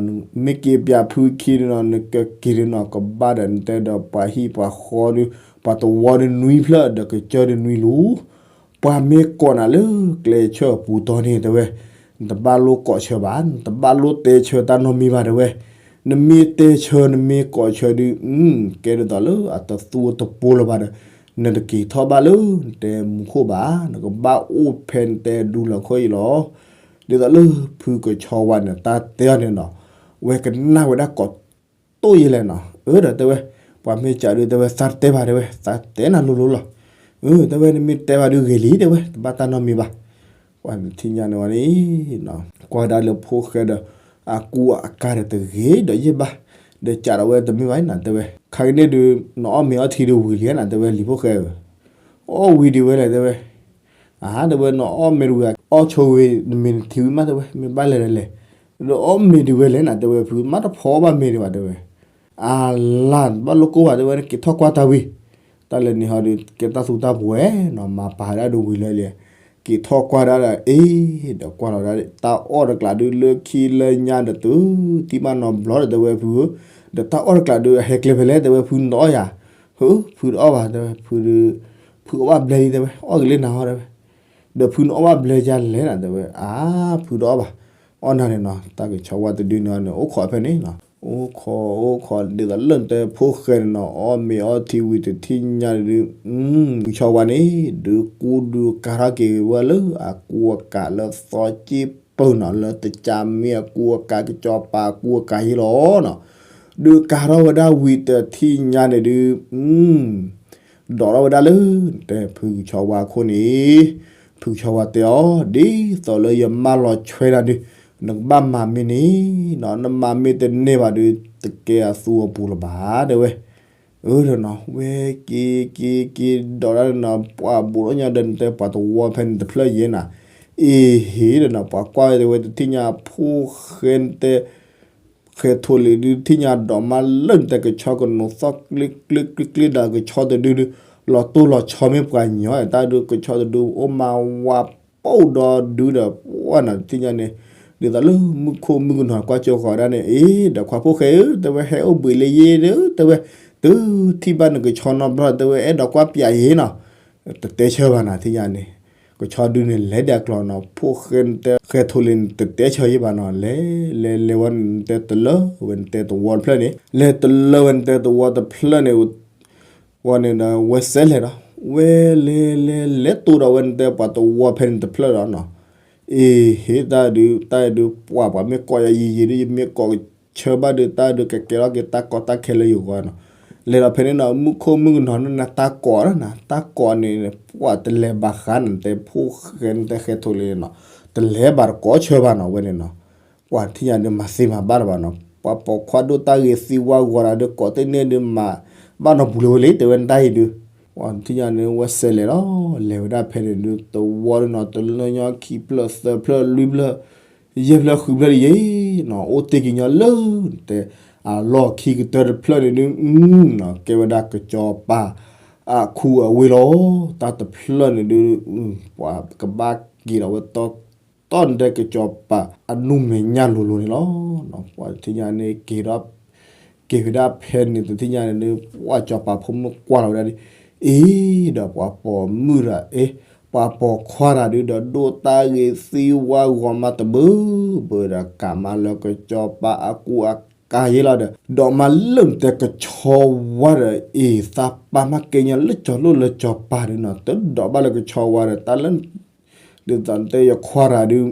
မ့ၢ်က့ၤပၠးဖုခံဒုးနီၤ နကက့ၤဒုးနီၤ ကဘၣ်ဒီးနတဲဒီးပှၤဟံၣ်ပှၤဃီဒုး ပှၤတဝီဒုးနွံဖျၢၣ် ဒီးကစၢၢ်ဒုးနွံလူၤ, ပှၤမ့ၢ်ကိးနၤလၢကျဲဆၢအပူၤတီၤန့ၣ်တဲဝဲ, နတဘၣ်လိၣ်ကိးဆၢဘၣ် နတဘၣ်လိၣ်တဲဆၢတၢ်နီတမံၤဘၣ်တဲဝဲ, နမ့ၢ်တဲဆၢနမ့ၢ်ကိးဆၢဒုး ကဲဒ်သိးလၢအတသူအတပူၤလၢၤဘၣ်ဒီး နတက့ၤထီၣ်ဘၣ်လၢနတဲမူခိၣ်ဘၣ် နကဘၣ်အိၣ်ဖဲနတဲဒူလီၤခီအံၤလီၤ. ဒ်သိးလၢဖုကဆီဝါန့ၣ် တၢ်တဲအီၤန့ၣ်နီၤ ဝဲကနၣ်ဝဲဒၣ်ကိးတိၢ်ယဲလဲၣ်နီၤ, အၢ ဒီးတဲဝဲ ပှၤမ့ၢ်စံးဒုးတဲဝဲ သးတတဲဘၣ်တဲဝဲ သးတဲနၤလိၤလိၤလီၤ. အၢ တဲဝဲ နမ့ၢ်တဲဘၣ်ဒုးဂ့ၤလံ တဲဝဲ တဘၣ်တၢ်နီတမံၤဘၣ်. ပှၤတထံၣ်ညါန့ၣ်ဝဲန့ၣ် ကွၢ်ဒၣ်လၢဖိၣ်ဃဲဒီး အကူအကၤဒီးတဂ့ၤဒီးယဲၢ်ဘၣ်, ဒီးစံးဒီးဝဲတမ့ၢ်ဘၣ်နၤတဲဝဲ ခါကန့ၣ်ဒုး နအီၣ်မ့ၤအီထံဒုးဝံၤလံနၤတဲဝဲ လံၤဖိၣ်ဃဲဧၢ, အီၣ်ဝံၤဒံးဝဲလဲၣ်တဲဝဲ အါ တဲဝဲ နအီၣ်မ့ၤတဝံၤ အီၣ်ဆိဝံၤ နမ့ၤနထံဝံၤမး တဲဝဲ မ့ၢ်ဘၣ်လဲၤဒီးလဲၤ, ဒီးအီၣ်မ့ၤဒံးဝဲလဲၣ်နၤ တဲဝဲ ဖုမ့ၢ်တဖီအီၣ်ဘၣ်မ့ၤဒံးဘၣ် တဲဝဲ, အလါ ဘၣ်လိၣ်ကိၢ်ဘၣ် တဲဝဲ နက့ၤထီၣ်ကွၢ်တၢ်ဝံၤ, တၢ်လဲၤန့ၣ်ဟီဒီး ကဲတၢ်သူတၢ်ပှဲၤနီၤ မၤပာ်ဒၣ်ဒိဝံၤလၢလံ, က့ၤထီၣ်ကွၢ်ဒၣ်ဒီး အ့ ဒီးကွၢ်လီၤဒၣ် တၢ်အီၣ်တကျးဒုး လၢခံလၢညါဒီးတုၤ ထံၣ်ဘၣ်နီတဘျီဒီး တဲဝဲ ဖုဧၢ, ဒီးတၢ်အီၣ်တကျးဒုး အဟဲကျဲဖဲလဲၣ် တဲဝဲ ဖုနတအီၣ်ယၤ, ဟၢ ဖုတအီၣ်ဘၣ် တဲဝဲ ဖုဒုး ဖုအီၣ်ဘၣ်ဘျဲလံ တဲဝဲ အီၣ်က့ၤလၢနၤဟီ တဲဝဲ ဒီးဖုနအီၣ်ဘၣ်ဘျဲယၤလဲၣ်နၤ တဲဝဲ အါ ဖုတအီၣ်ဘၣ်, အီၣ်နၤန့ၣ်နီၤ တၢ်ကဆီဝါတဒုန့ၣ်န့ၣ် အိၣ်ခိးဖဲန့ၣ်နီၤ, အိၣ်ခိး အိၣ်ခိး ဒ်သိးလၢနတဲဖိၣ်ဃဲန့ၣ်နီၤ အီၣ်မ့ၤအီထံဝံၤတထံၣ်ညါဒုး ဖုကဆီဝါန့ၣ် ဒုးကူဒုးကၤထီၣ်က့ၤဝဲလၢအကူအကၤလၢသီက့ၣ်ပၢၢ်နီၤ လၢတကးမ့ၢ်အကူအကၤ ကစီၤပၤအကူအကၤယ့လီၤနီၤ, ဒုးကၤထီၣ်ဝဲဒၣ်ဝံၤတထံၣ်ညါန့ၣ်ဒုး ဒိးထီၣ်ဝဲဒၣ်လၢ တဲဖုကဆီဝါအခိၣ်န့ၣ်, ဖုကဆီဝါတဲအီၤ ဒ်သိးလၢယမၢလီၤဆွဲနၤဒုး နကဘၣ်မၤမ့ၢ်န့ၣ်နီၤ နမၤမ့ၢ်တန့ၢ်ဘၣ်ဒုး တကဲအသူအပူၤလၢၤဘၣ် တဲဝဲ, အၢ ဒီးနီၤ ဝဲက့ၤက့ၤက့ၤဒိးဒၣ်န့ၣ်နီၤ ပှၤဘူးဒီးညါဒီးနတဲပှၤတဝီဖဲန့ၣ်တဖျၢၣ်ယဲၢ်နၤ, အ့ဟ့ၣ်ဒီးနီၤ ပှၤကွၢ်ဝဲတဲဝဲတထံၣ်ညါဖိၣ်ဃဲနတဲ ဃဲၤထိးလ့ၤဒုး တထံၣ်ညါဒိးမးလၢနတဲကဆီကနိးသီၣ်ကျ့ကျ့ကျ့ကျ့ဒီးကဆီတဒုဒုး လီၤတိၢ်လီၤဆီမ့ၢ်ပှၤညီတၢ်ဒုး ကဆီတဒုအိၣ်မးဝါပိၢ်ဒီဒုဒီး ပှၢ်နၤတထံၣ်ညါန့ၣ် ဒ်သိးလၢမူခိၣ်မုၣ်ကနီၤကွၢ်ကၠိဃီၤဒၣ်န့ၣ် အ့ ဒီးခွါဖိၣ်ဃဲဧၢ တဲဝဲ ဟဲအိၣ်ဘှံးလၢယ့ၢ်ဒီး တဲဝဲ တုၤထံၣ်ဘၣ်နကဆီနီတဘျီ တဲဝဲ အဲၣ်ဒိးကွၢ်ပၠးယ့ၢ်နီၤ တတဲဆၢဘၣ်နၤ ထံၣ်ညါန့ၣ် ကဆီဒုန့ၣ် လဲၤဒၣ်ကျီနီၤ ဖိၣ်ဃဲနတဲ ဃဲၤထိးလ့ၤန့ၣ် တတဲဆၢယ့ၢ်ဘၣ်နီၤ လဲၤ လဲၤ လဲၤဝဲနတဲတလၢဝဲနတဲတဝီတဖျၢၣ်န့ၣ် လဲၤတလၢဝဲနတဲတဝီတဖျၢၣ်န့ၣ် ဝဲန့ၣ်ဒီး ဝဲစဲးလဲၤဒီး ဝဲလဲၤ လဲၤ လဲၤတိၢ်ဒီးဝဲနတဲပှၤတဝီဖဲန့ၣ်တဖျၢၣ်ဒီးနီၤ အ့ဟ့ၣ်တၢ်ဒုး တၢ်ဒုး ပှၤပှၤမ့ၢ်ကိးယၤယံာ်ယံာ်ဒုး ယမ့ၢ်ကိးဆၢဘၣ်ဒုး တၢ်ဒုးကကဲထီၣ်က့ၤတၢ်ကီတၢ်ခဲလၢယဂီၢ်နီၤ လဲၤဒီးဖဲန့ၣ်နီၤ မူခိၣ်မုၣ်ကနီၤန့ၣ် တၢ်ကိးနီၤ တၢ်ကိးန့ၣ် ပှၤတလဲၤဘၣ်ဃးနတဲဖိၣ်ဃဲနတဲဃဲၤထိးလ့ၤနီၤ တလဲၤဘၣ်တကိးဆၢဘၣ်နီၤ ဝဲန့ၣ်နီၤ ပှၤထံၣ်ညါဒုးမၤသ့မၤဘၣ်တဘၣ်နီၤ ပှၤပိာ်ခွါဒိၣ်တၢ်ဂ့ၤသံဝါဂီၤဒီး ကိးတန့ၢ်ဒုးမၤဘၣ်နီၤဘူးလၢဝဲလံ တဲဝဲနတၢ်အံၤဒုး ပှၤထံၣ်ညါန့ၣ် ဝဲစဲးလဲၤလီၤ လဲၤဝဲဒၣ်ဖဲန့ၣ်ဒုး တဝီဒုးနီၤ တလၢညီခံဖျၢၣ်သၢဖျၢၣ်လွံၢ်ဖျၢၣ် ယဲၢ်ဖျၢၣ်ဃုဖျၢၣ်ဒုးယဲၢ်နီၤ အိၣ်တ့ၢ်က့ၤညီလၢ တဲ အလီၢ်ခံကတၢၢ်တဖျၢၣ်န့ၣ်ဒုး နီၤ ကဲဝဲဒၣ်ကစီၤပၤ အခူအဝ့ၢ်လီၤ တၢ်တဖျၢၣ်န့ၣ်ဒုး ပှၤကဘၣ်က့ၤဒီးဝဲတီတီနတဲကစီၤပၤ အနူမဲာ်ညါလိၤလိၤန့ၣ်လီၤ ပှၤထံၣ်ညါန့ၣ်က့ၤဒီး က့ၤဝဲဒၣ်ဖဲန့ၣ် တထံၣ်ညါန့ၣ်ဒုး ပှၤစီၤပၤဖိမုၣ်ကွၢ်လီၤဝဲဒၣ်ဒ်, အ့ ဒီးပှၤပိာ်မုၣ်တဂၤ အ့ ပှၤပိာ်ခွါတဂၤဒုး ဒီးဒိၣ်တၢ်ဂ့ၤသံဝါဂီၤမးတဘၢဘၢဒီး ကးမးလၢကစီၤပၤအကူအကၤယဲလီၤဒီး ဒီးမးလၢနတဲကဆီဝါဒီး အ့ သးပၢ်မးကဲညီလၢကၠီၤလိၣ်လၢကၠီၤပၤဒုးနီၤ တဒိးဘၣ်လၢကဆီဝါဒီး တၢ်လၢ ဒ်သိးနတဲယခွါတဂၤဒုး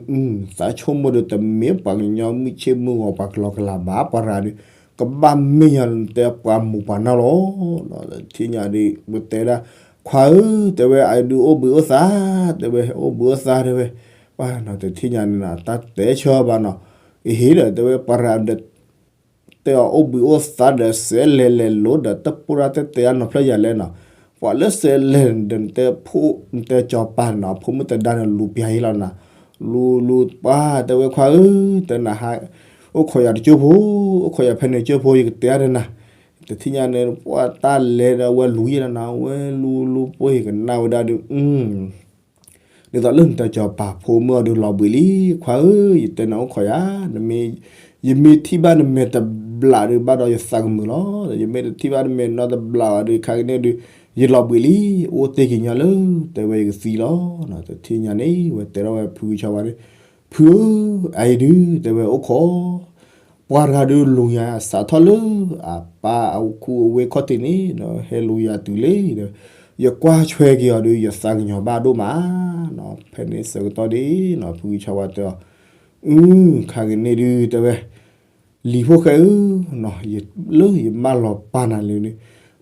သးဆိကမိၣ်ဒီး တမ့ၢ်ပှၤကညီမုၢ်ဆ့ၣ်မုၢ်ဂီၤ ပှၤကလီကလီဘၣ် ပှၤတဂၤဒုး ကဘၣ်မ့ၢ်ညီနတဲပှၤမူးပှၤနီၢ်လီၤ. တထံၣ်ညါဒုး ပတဲဒၣ် ခွါဧၢ တဲဝဲ အဒုးအိၣ်ဘှံးအိၣ်သါ တဲဝဲ အိၣ်ဘှံးအိၣ်သါတဲဝဲ ပှၤနီၤတထံၣ်ညါန့ၣ်နီၤ တၢ်တဲဆၢဘၣ်နီၤ အဟ့ၣ်ဒီးတဲဝဲ ပှၤတဂၤဒီး တဲအီၤအိၣ်ဘှံးအိၣ်သါဒီး စဲးလဲၤလဲၤလိၤဒီး တပူၤရၣ်တဲတဲအနီၤဖျၢၣ်ယၤလဲၣ်နီၤ, ပှၤလၢစဲးလဲၤဒီး နတဲဖိ နတဲစီၤပၤနီၤ ဖိမုၣ်တဒါန့ၣ် လူၤပျၢ်ယဲလီၤနီၤ, လူၤလူၤပှၤတဲဝဲခွါဧၢ, တဲနၤဟး အိၣ်ခိးယၤတကၠိဖိ, အိၣ်ခိးယၤဖဲန့ၣ်ကၠိဖိ ယကတဲအါဒၣ်နၤ, တထံၣ်ညါန့ၣ် ပှၤတၢ်လဲၤဒီး အဝဲလူၤယဲလီၤနီၤ, အဝဲလူၤလူၤပှၤ ယကနၣ်ဝဲဒၣ်ဒုး ဒ်သိးလၢနတဲစီၤပၤဖိမုၣ်အီၤဒုးလီၤဘှံးလံ, ခွါဧၢ, ယတဲနၤအိၣ်ခိးယၤ, နမ့ၢ် ယမ့ၢ်ထံၣ်ဘၣ်နမဲာ်တဘျးဒုး ဘၣ်ဒီးယသးကမုာ်လီၤ, ယမ့ၢ်တထံၣ်ဘၣ်နမဲာ်နီတဘျးဘၣ်ဒုး ခါကန့ၣ်ဒုး ယလီၤဘှံးလံ, အိၣ်တ့ၢ်က့ၤညီလၢ တဲဝဲယကသံလီၤ, တထံၣ်ညါန့ၣ် ဝဲတဲထီၣ်ဝဲဖုကဆီဝါန့ၣ်, ဖုဧၢ, အအံၤဒုး တဲဝဲအိၣ်ခိး ပှၤတဂၤဒုးလူၤယၤစးထီၣ်လၢ အပၢ်အဝဲခူအဝ့ၢ်ခီၣ်ထံးန့ၣ်ဒီး ဟဲလူၤယၤတုၤလံဒီး ယကွၢ်ဆွဲက့ၤအီၤဒုး ယသးကညီၤဘၣ်ဒိၣ်မးနီၤ, ဖဲန့ၣ်ဆၢကတီၢ်ဒ်နီၤ ဖုကဆီဝါတဲအီၤ, အု ခါကန့ၣ်ဒုး တဲဝဲ လံၤဖိၣ်ဃဲဧၢ, လၢယမၢလီၤပာ်နၤလံန့ၣ်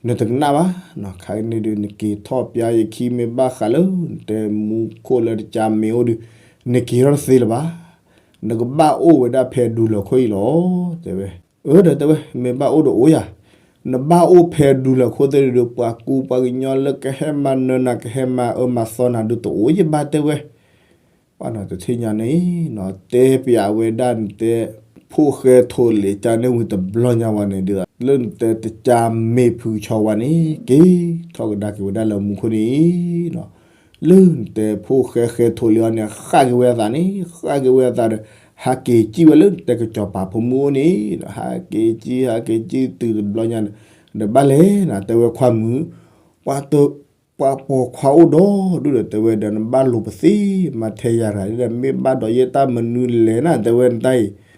နတကနၣ်ဘၣ်နီၤ, ခါကန့ၣ်ဒုး နက့ၤထီၣ်ပျၢ်ယခံ မ့ၢ်ဘၣ်ဃးလၢ နတဲမူခိၣ်လၢတကၠါမ့ၢ်အိၣ်ဒုး နက့ၤထီၣ်တသ့လၢၤဘၣ်, နကဘၣ်အိၣ်ဝဲဒၣ်ဖဲဒူလၢာ်ခိၣ်အံၤလီၤ, တဲဝဲ, အၢ ဒီးတဲဝဲ မ့ၢ်ဘၣ်အိၣ်ဒီးအိၣ်ယၤ, နဘၣ်အိၣ်ဖဲဒူလၢာ်ခိၣ်သ့ၣ်ဒုး ပှၤကူပှၤကညီလၢကဟဲမၤနၢၤနၤ ကဟဲမၤအၢမၤသီနၤဒုး တအိၣ်ယဘၣ် တဲဝဲ ပှၤနီၤတထံၣ်ညါန့ၣ်နီၤ တဲပျးဝဲဒၣ်နတဲ ဖိၣ်ဃဲထိးလ့ၤကၠါန့ၣ်ဝံၤတဘျီညါဝဲန့ၣ်ဒုး လၢနတဲတကၠါမ့ၢ်ဖုကဆီဝါန့ၣ် က့ၤထီၣ်ကဒါက့ၤဝဲဒၣ်လၢမူခိၣ်န့ၣ်နီၤ, လၢနတဲဖိၣ်ဃဲဃဲထိးလ့ၤအီၤန့ၣ် ဃၣ်က့ၤဝဲအသးန့ၣ် ဃၣ်က့ၤဝဲအသးဒီး ဟးက့ၤကံၣ်ဝဲလၢနတဲကစီၤပၤဖိမုၣ်အိၣ်န့ၣ်ဒီး ဟးက့ၤကံၣ် ဟးက့ၤကံၣ်တုၤတဘျီညါန့ၣ် ဒီးဘၣ်လဲၣ်နၤ တဲဝဲခွါမုၣ် ပှၤတ ပှၤပိာ်ခွါအိၣ်ဒီးဒုးဒီး တဲဝဲဒီး နဘၣ်လူၤပသ့ မၤထဲယၤတဂၤဒီး မ့ၢ်ဘၣ်ဒီးယဲတၢ်မနုၤလဲၣ်နၤ တဲဝဲနတၢ်အံၤ,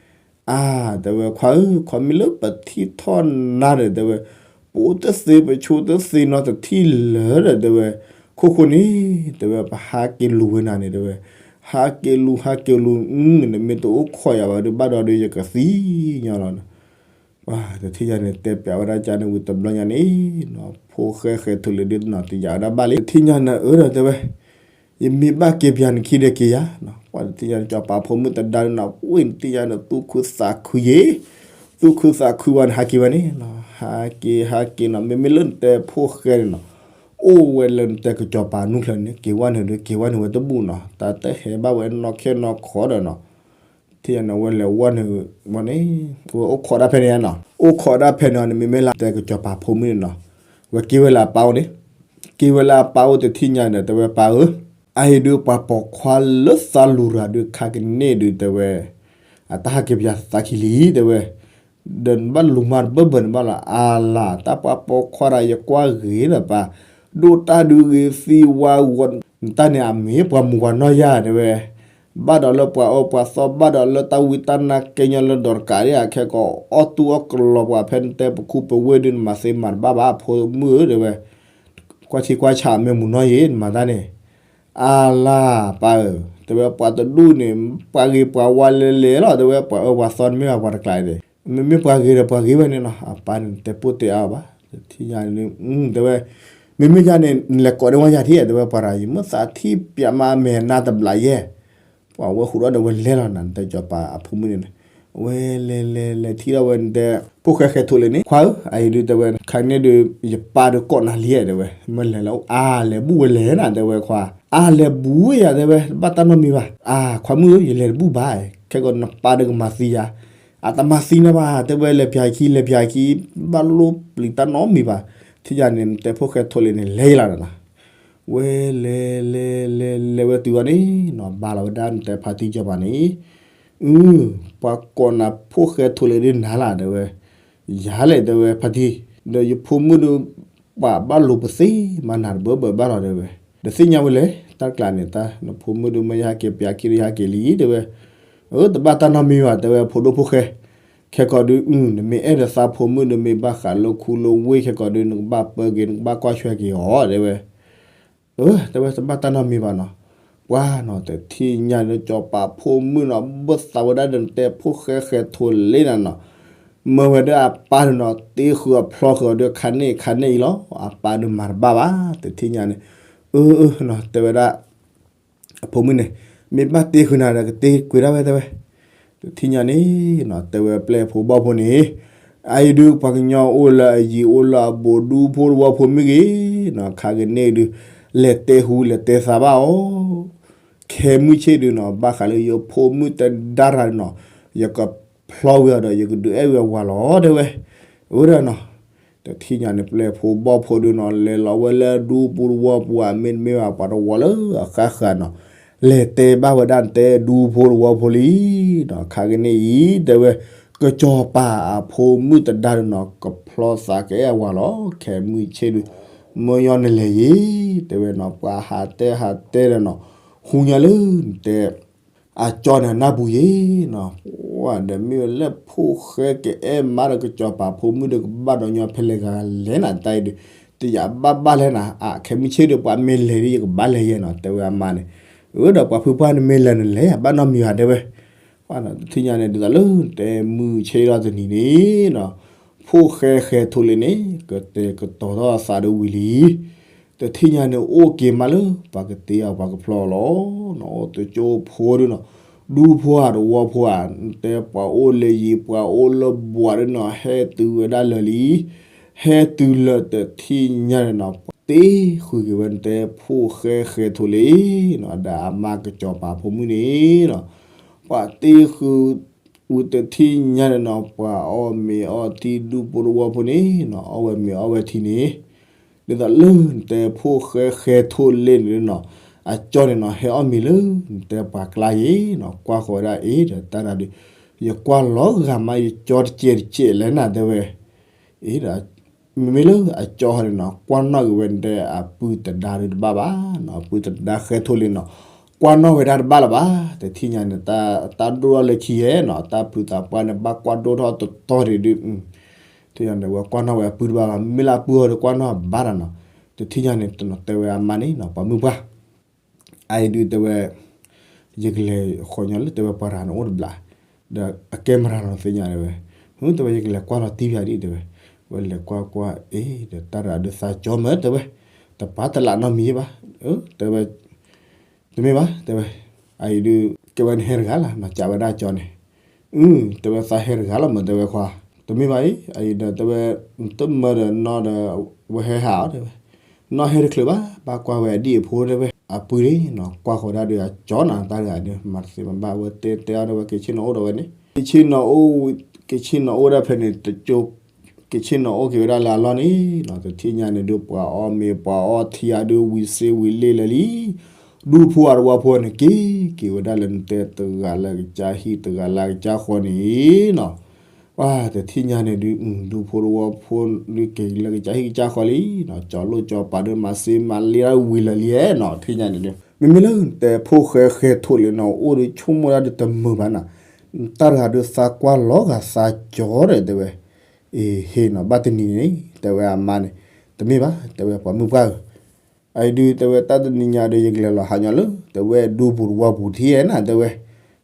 အါ တဲဝဲခွါဧၢ ခီမ့ၢ်လၢပထံၣ်ထီၣ်နၤဒီး တဲဝဲ ပအိၣ်တသ့ ပဆိတသ့နီတထံၣ်လၢၤဒီး တဲဝဲ ခိၣ်ဃိန့ၣ် တဲဝဲ ပဟးက့ၤလူၤဝဲနၤန့ၣ် တဲဝဲ ဟးက့ၤလူၤ ဟးက့ၤလူၤ နမ့ၢ်တအိၣ်ခိးယၤဘၣ်ဒီး ဘၣ်ဒီးဒီး ယကသံညီလီၤနီၤ ပှၤတထံၣ်ညါန့ၣ် တဲပျးဝဲဒၣ်ကၠါန့ၣ်ဝံၤတဘျီညါန့ၣ်နီၤ ဖိၣ်ဃဲဃဲထိးလ့ၤဒုးနီၤ တယာ်ဝဲဒၣ်ဘၣ်လံ တထံၣ်ညါန့ၣ် အၢဒီးတဲဝဲ ယမ့ၢ်ဘၣ်က့ၤပျးနခံဒီးက့ၤယၤနီၤ ပှၤတထံၣ်ညါန့ၣ် စီၤပၤဖိမုၣ်တဒါန့ၣ်နီၤ ဝ့ၢ်နထံၣ်ညါန့ၣ် သူၣ်ခုသးခုယ့ၤ သူၣ်ခုသးခုဝဲန့ၣ် ဟးက့ၤဝဲန့ၣ်နီၤ ဟးက့ၤ ဟးက့ၤနီၤ မ့မ့ၢ်လၢနတဲဖိၣ်ဃဲန့ၣ်နီၤ အိၣ်ဝဲလၢနတဲကစီၤပၤနူၢ်ချၢန့ၣ် က့ၤဝဲန့ၣ်ဒီး က့ၤဝဲန့ၣ်ဝဲတဘူၣ်နီၤ တၢ်တဟဲဘၣ်ဝဲနီၢ်ခဲနီၢ်ခီဒီးနီၤ ထံၣ်ညါန့ၣ် အဝဲလဲၤဝဲန့ၣ် ဝဲန့ၣ် အဝဲအိၣ်ခိးဒၣ်ဖဲန့ၣ်နီၤ အိၣ်ခိးဒၣ်ဖဲန့ၣ်အီၤန့ၣ် မ့မ့ၢ်လၢတဲကစီၤပၤဖိမုၣ်န့ၣ်နီၤ ဝဲက့ၤဝဲလၢအပၢ်အိၣ်န့ၣ် က့ၤဝဲလၢအပၢ်အိၣ်တထံၣ်ညါဒီး တဲဝဲပၢ်ဧၢ အအံၤဒုး ပှၤပိာ်ခွါလၢသးလူၤရၤဒုး ခါကန့ၣ်ဒုး တဲဝဲ အတၢ်ဟးက့ၤပျးသးခံလံ တဲဝဲ ဒီးနဘၣ်လူၤမၤတဘၢဘၢန့ၣ်ဘၣ်လီၤ အါလၢ် တၢ်ပှၤပိာ်ခွါတဂၤ ယကွၢ်ဂ့ၤဒီးပၢ် ဒိၣ်တၢ်ဒုးဂ့ၤသံဝါဂီၤ နတၢ်န့ၣ် အမ့ၢ်ပှၤမူးပှၤနီၢ်ယၤ တဲဝဲ ဘၣ်ဒီးလၢပှၤအၢပှၤသီ ဘၣ်ဒီးလၢတၢ်ဝံတၢ်နါကဲညီလၢဒီးတကးဒၣ် အခဲကီးအီၣ်တူၢ်အီၣ်ကလီၤပှၤဖဲနတဲပခူပဝ့ၢ်ဒုး နမၤသ့မၤတဘၣ်ဘၣ် ဖိမုၣ်ဧၢ တဲဝဲ ကွၢ်ထံကွၢ်ဆးမ့ၢ်မူးနီၢ်ယ့ၤ နမၤတၢ်န့ၣ် အါလၢ် ပၢ်ဧၢ တဲဝဲ ပှၤတဒူၣ်န့ၣ် ပှၤဂ့ၤပှၤဝါလဲၤလဲၤလီၤ တဲဝဲ ပှၤအၢပှၤသီန့ၣ်မ့ၢ်ဘၣ်ပှၤတကျါအံၤ မ့မ့ၢ်ပှၤဂ့ၤဒီးပှၤဂ့ၤဝဲန့ၣ်နီၤ အပၢ်န့ၣ် တဲပိၢ်တဲအါအီၤဘၣ် တထံၣ်ညါန့ၣ် တဲဝဲ မ့မ့ၢ်ယၤန့ၣ် နလဲၤကိးန့ၢ်ဝဲယၤထံၣ် တဲဝဲ ပှၤတဂၤအံၤ မ့ၢ်သးထံၣ်ပျးမးအမဲာ်နါတဘျးယဲၢ် ပှၤဝဲဟူးထီၣ်ဒီးဝဲလဲၤလီၤနၤ နတဲကစီၤပၤအဖိမုၣ်န့ၣ် ဝဲလဲၤလဲၤလဲၤထံၣ်ထီၣ်ဝဲနတဲ ဖိၣ်ဃဲဃဲထိးလ့ၤန့ၣ် ခွါဧၢ အအံၤဒုး တဲဝဲ ခါန့ၣ်ဒုး ယပၢ်ဒုးကိးနၤလံ တဲဝဲ မ့ၢ်လဲၤလၢ အါ လဲၤဘူၣ်ဝဲလဲၣ်နၤ တဲဝဲခွါ အါ လဲၤဘူၣ်ဝဲယၤ တဲဝဲ ဘၣ်တၢ်နီတမံၤဘၣ် အါ ခွါမုၣ်ဧၢ ယလဲၤတဘူၣ်ဘၣ် ခဲကီးနပၢ်ဒုးကမၤသံယၤ အတမၤသံနၤဘၣ် တဲဝဲ လဲၤပျးခံ လဲၤပျးခံ ဘၣ်လိၣ်ပျံၤတၢ်နီတမံၤဘၣ် ထံၣ်ယၤန့ၣ် နတဲဖိၣ်ဃဲထိးလ့ၤန့ၣ် လဲၤယလီၤနၤ ဝဲလဲၤလဲၤလဲၤလဲၤဝဲတုၤအီၤန့ၣ်နီၤ ဘၣ်လီၤဝဲဒၣ်နတဲဖါတံၢ်စီၤပၤန့ၣ် အု ပှၤကိးနၤဖိၣ်ဃဲထိးလ့ၤဒုးနၤလၢ် တဲဝဲ ယၤလဲၣ် တဲဝဲ ဖါတံၢ်, ဒီးယဖိမုၣ်ဒုး ပှၤဘၣ်လိာ်ပသ့မၤနၤတဘၣ်ဘၣ်လီၤ တဲဝဲ. ဒီးသ့ၣ်ညါဝဲလဲၣ် တၢ်တကျးန့ၣ် တၢ်နဖိမုၣ်ဒုး မ့ၢ်ယဟဲက့ၤ ပျးခံဒီးယဟဲက့ၤလံ တဲဝဲ. အၢ တဘၣ်တၢ်နီတမံၤဘၣ် တဲဝဲ ဖိဒိၣ်ဖိၣ်ဃဲ, ခဲကီးဒုး နမ့ၢ်အဲၣ်ဒိးသးဖိမုၣ်ဒုး မ့ၢ်ဘၣ်ဃးလၢခူလၢဝ့ၢ် ခဲကီးဒုး နကဘၣ်ပၢက့ၤ နကဘၣ်ကွၢ်ဆွဲက့ၤအီၤ တဲဝဲ. အၢ တဲဝဲ တဘၣ်တၢ်နီတမံၤဘၣ်နီၤ. ပှၤနီၤ တထံၣ်ညါန့ၣ် ကစီၤပၤဖိမုၣ်နီၤ ဘၣ်သးဝဲဒၣ်ဒီး နတဲဖိၣ်ဃဲဃဲၤထိးလ့နၤနီၤ, မၢဝဲဒၣ်အပၢ်န့ၣ်နီၤ တ့ဃုာ်အဖျီဃုာ်အီၤဒီး ခါန့ၣ်ခါန့ၣ်အံၤလီၤ. အပၢ်ဒုးမၤတဘၣ်ဘၣ် တထံၣ်ညါန့ၣ်. အၢ အၢ တဲဝဲဒၣ် အဖိမုၣ်န့ၣ် မ့ၢ်ဘၣ်တ့ဃုာ်နၤဒီး ကတ့ကွံာ်ဒၣ်ဝဲ တဲဝဲ. တထံၣ်ညါန့ၣ်နီၤ တဲဝဲပျဲၢ်ဖိဘီၣ်ဖိန့ၣ်, အအံၤဒုး ပှၤကညီအိၣ်လၢအယံၤ အိၣ်လၢအဘူး ဒူဖိတဝီဖိမ့ၢ်ဂ့ၤနီၤ ခါကန့ၣ်ဒုး လဲၤတဲဟူ လဲၤတဲသးဘၣ်အီၤ. ခဲမုၢ်ဆ့ၣ်ဒုးနီၤ ဘၣ်ဃးလၢယဖိမုၣ်တဒါရၤနီၤ ယကဖျီဝံၤအီၤဒီး ယကဒုးအဲၣ်ဝံၤအဝၤလီၤ တဲဝဲ. အဝဲဒၣ်နီၤ တထံၣ်ညါန့ၣ် ပျဲၢ်ဖိဘီၣ်ဖိဒုးနီၤ လဲၤလီၤဝဲလၢဒူပူၤတဝီပူၤ အမ့တမ့ၢ်ဘၣ် ပှၤတဝီလၢအဃၣ်ဃၣ်နီၤ လဲၤတဲဘၣ်ဝဲဒၣ် နတဲဒူဖိတဝီဖိလံနီၤ ခါကန့ၣ်အံၤ တဲဝဲ ကစီၤပၤအဖိမုၣ်တဒါဒုးနီၤ ကဖျီသးကအဲၣ်အဝၤလီၤ. ခဲမုၢ်ဆ့ၣ်ဒုး မၢယီၤနလဲၤယ့ၣ် တဲဝဲနီၤ ပှၤဟးတဲဟးတဲဒီးနီၤ ဟူညါလၢနတဲ အကၠီန့ၣ်နၢ်ပူၤယ့ၣ်နီၤ ဒီးမ့ၢ်လၢဖိၣ်ဃဲကအဲၣ်မါဒီးကစီၤပၤဖိမုၣ်ဒီး ကဘၣ်ဒီးညီဖဲလဲၣ်ဂၤလဲၣ်နၤ တၢ်အံၤဒုး တယာ်ဘၣ်ဘၣ်လဲၣ်နၤ အခဲမုၢ်ဆ့ၣ်ဒုး ပှၤမ့ၢ်လဲၤဒုး ယကဘၣ်လဲၤယဲနီၤ တဲဝဲအမါန့ၣ်. အၢ ဒီးပှၤဖုပှၢ်န့ၣ်မ့ၢ်လဲၤန့ၣ် လဲၤယၤဘၣ်နီတမံၤဧါ တဲဝဲ. တထံၣ်ညါန့ၣ် ဒ်သိးလၢတဲမုၢ်ဆ့ၣ်လီၤတနံၤန့ၣ်နီၤ ဖိၣ်ဃဲဃဲၤထိးလ့န့ၣ် ကတဲာ်ကတီၤထီၣ်အသးဒီးဝံၤလံ တထံၣ်ညါန့ၣ် အိၣ်က့ၤမးလၢ ပှၤကတ့အီၤ ပှၤကဖျီအီၤလီၤ. နအိၣ်တကၠိဖိဒုးနီၤ ဒူဖိဧါ တဝီဖိဧါ နတဲပှၤအိၣ်လၢယံၤ ပှၤအိၣ်လၢဘှးဒုးနီၤ ဟဲတုၤဝဲဒၣ်လၢာ်လံ. ဟဲတုၤလၢာ်တထံၣ်ညါန့ၣ်နီၤ တ့ဃုာ်က့ၤဝဲ နတဲဖိၣ်ဃဲဃဲၤထိးလ့နီၤ ဒီးအမါကစီၤပၤဖိမုၣ်န့ၣ်နီၤ ပှၤတ့ဃုာ်ဝံၤတထံၣ်ညါန့ၣ်နီၤ ပှၤအီၣ်မ့ၤအီထံ ဒူဖိတဝီဖိန့ၣ်နီၤ အီၣ်ဝဲမ့ၤအီဝဲထံန့ၣ် ဒ်သိးလၢနတဲဖိၣ်ဃဲဃဲၤထိးလ့န့ၣ်နီၤ အကၠီန့ၣ်နီၤ ဟဲအီၣ်မ့ၤလၢ နတဲပှၤကျါယ့ၣ်နီၤ ကွၢ်ဃီၤဝဲဒၣ်အ့ၣ်ဒီးတၢ်ဒုး ယကွၢ်လီၤဂာ်မး ယကၠီတကဲးတကဲးလဲၣ်နၤ တဲဝဲ. အ့ၣ်ဒီး မ့မ့ၢ်လၢအကၠီဟီန့ၣ်နီၤ ကွၢ်နီၣ်က့ၤဝဲဒၣ်အပုၢ်တဒါဒုးတဘၣ်ဘၣ်နီၤ အပုၢ်တဒါဃဲၤထိးလ့နီၤ ကွၢ်နီၣ်ဝဲဒၣ်တဘၣ်လၢၤဘၣ်. တထံၣ်ညါန့ၣ် တၢ်ဒိၣ်ထီၣ်လၢခံယဲၢ်နီၤ တၢ်ဖုသးပှၢ်န့ၣ် ဘၣ်ကွၢ်ဒိၣ်ထီၣ်တတီၤဒံးဒုး တထံၣ်ညါန့ၣ် ဝဲကွၢ်နီၣ်ဝဲအပုၢ်တဘၣ်ဘၣ် မ့မ့ၢ်လၢအပုၢ်ဟီဒီးကွၢ်နီၣ်ဘၣ်ဒီးနီၤ တထံၣ်ညါန့ၣ် တနီၤတဲဝဲအမါန့ၣ်နီၤ ပှၤမုၢ်ပှၢ် အအံၤဒုးတဲဝဲ ယကလဲၤဃီညီလၢတဲဝဲပှၤရၤန့ၣ်အိၣ်တဘျီ ဒီးအကဲမရၤနီၤသ့ၣ်ညါတဲဝဲ တဲဝဲယကလဲၤကွၢ်လီၤတံၢ်ဖဲဒ်တဲဝဲ ဝဲလဲၤကွၢ်ကွၢ်အ့ၣ်ဒီးတၢ်ရၤဒုးသးကၠီမးတဲဝဲ တပာ်တလးနီတမံၤဘၣ် တဲဝဲ တမ့ၢ်ဘၣ်တဲဝဲ အအံၤဒုး ကဲဝဲနဟဲတဂၤလၢ်နီၤ ကးဝဲဒၣ်ကၠီန့ၣ် အ တဲဝဲသးဟဲတဂၤလီၤမး တဲဝဲခွါ တမ့ၢ်ဘၣ်အံၤ အအံၤဒီးတဲဝဲ တမၢဒီးနီၢ်ဒီး ဝဲဟဲဟးအီၤတဲဝဲ နီၢ်ဟဲတချုးဘၣ် ဘၣ်ကွၢ်ဝဲအဒံၣ်အဖိတဲဝဲ အပုၢ်န့ၣ်နီၤ ကွၢ်ဃီၤဒၣ်ဒီးအကၠီနီၤ တၢ်တဂၤဒီး မၤတသ့မၤဘၣ် ဝဲတဲတဲအီၤဒီးဝဲက့ၤဆ့ၣ်နီၤအိၣ်ဒီးဝဲန့ၣ် က့ၤဆ့ၣ်နီၤအိၣ် က့ၤဆ့ၣ်နီၤအိၣ်ဒၣ်ဖဲန့ၣ် က့ၤဆ့ၣ်နီၤအိၣ်က့ၤဝဲဒၣ်လၢအလီၢ်န့ၣ်နီၤ တထံၣ်ညါန့ၣ်ဒုး ပှၤအီၣ်မ့ၤပှၤအီထံအဒုး ဝံၤစ့ဝံၤလ့ၢ်လၢာ်လံ ဒူဖိအတဝီဖိန့ၣ် က့ၤက့ၤဝဲဒၣ်လၢနတဲတဂၤလၢကစၢ်ဟံၣ်တဂၤလၢကစၢ်ဃီန့ၣ်နီၤ ပှၤတထံၣ်ညါန့ၣ်ဒုး ဒူဖိတဝီဖိဒုးက့ၤလၢကစၢ်ဟံၣ်ကစၢ်ဃီလံနီၤ ကၠီလိၣ်ကၠီပၤဒုးမၤစ့မၤလ့ဒၣ်ဝံၤလၢာ်လံနီၤ တထံၣ်ညါန့ၣ်ဒုး မ့မ့ၢ်လၢနတဲဖိၣ်ဃဲဃဲၤထိးလ့နီၤ အိၣ်ဒုးဆိကမိၣ်ဒၣ်ဒုးတမုာ်ဘၣ်နီၤ တၢ်တဂၤဒုးသးကွၢ်လီၤဂာ်သးကၠီဒီးတဲဝဲ အ့ၣ်ဟ့ၣ်နီၤ ဘၣ်တနံၤန့ၣ် တဲဝဲအမါန့ၣ် တမ့ၢ်ဘၣ် တဲဝဲပှၤမုၢ်ပှၢ်ဧၢ အအံၤဒုးတဲဝဲတၢ်တနံၤညါဒီး ယကလဲၤလီၤဟးညီလၢ တဲဝဲဒူပူၤတဝီပူၤထံၣ်နီၤ တဲဝဲ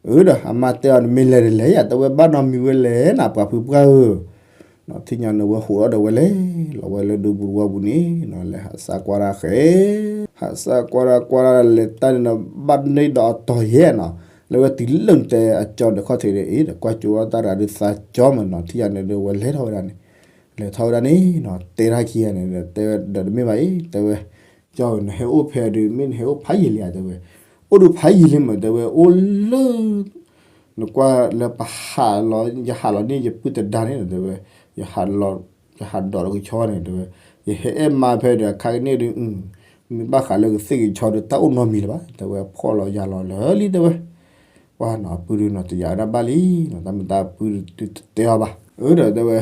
အၢဒီးအမါတဲအီၤန့ၣ် မ့ၢ်လဲၤတလဲၤယၤ တဲဝဲဘၣ်နီတမံၤဝဲလဲၣ်နီၤ ပှၤဖုပှၢ်ဧၢ တထံၣ်ညါန့ၣ် ဝဲဟူးထီၣ်ဒီးဝဲလဲၤ လီၤဝဲလၢဒူပူၤတဝီပူၤန့ၣ်နီၤ လဲၤဟးစးကွၢ်တၢ်ဃဲ ဟးစးကွၢ်တၢ်ကွၢ်တၢ်လဲၤတၢ်န့ၣ်နီၤ ဘၣ်န့ၢ်ဒီးအတီၤယဲၢ်နီၤ လၢဝဲတုၤလၢနတဲအကၠီဒီးခီၣ်ထံးဒီး အ့ၣ်ဒီးကွၢ်ကၠိဝဲတၢ်တဂၤဒုးသးကၠီမးနီၤ တထံၣ်ညါန့ၣ်ဒုး ဝဲလဲၤထီၣ်ဝဲဒၣ်န့ၣ် လဲၤထီၣ်ဝဲဒၣ်န့ၣ်နီၤ တဲတၢ်ခံဂၤန့ၣ်ဒီး တဲဝဲဒီးတမ့ၢ်ဘၣ်အံၤ တဲဝဲ ကၠီဧၢ နဟဲအိၣ်ဖဲဒုး မ့ၢ်နဟဲအိၣ်ဖးယံာ်လံဧါ တဲဝဲ အိၣ်ဒုးဖးယံာ်လံမး တဲဝဲ အိၣ်လၢ နကွၢ်လၢပဟးလီၤ ယဟးလီၤန့ၢ်ယပုၢ်တဒါန့ၣ်နီၤ တဲဝဲ ယဟးလီၤ ယဟးဒိးလီၤကဆီန့ၣ် တဲဝဲ ယဟဲအဲၣ်မါဖဲဒီး ခါကန့ၣ်ဒုး မ့ၢ်ဘၣ်ဃးလၢကသ့ၣ်ကဆီဒီး တၢ်အိၣ်နီတမံၤလၢၤဘၣ် တဲဝဲ ဖှီၣ်လီၤယာ်လီၤလၢာ်လံ တဲဝဲ ပှၤနီၤ အပုၢ်ဒုးနီၤ တယာ်ဝဲဒၣ်ဘၣ်လံနီၤ တၢ်မုာ်တၢ်ပုၢ်ဒုးတတဲအီၤဘၣ် အၢဒီးတဲဝဲ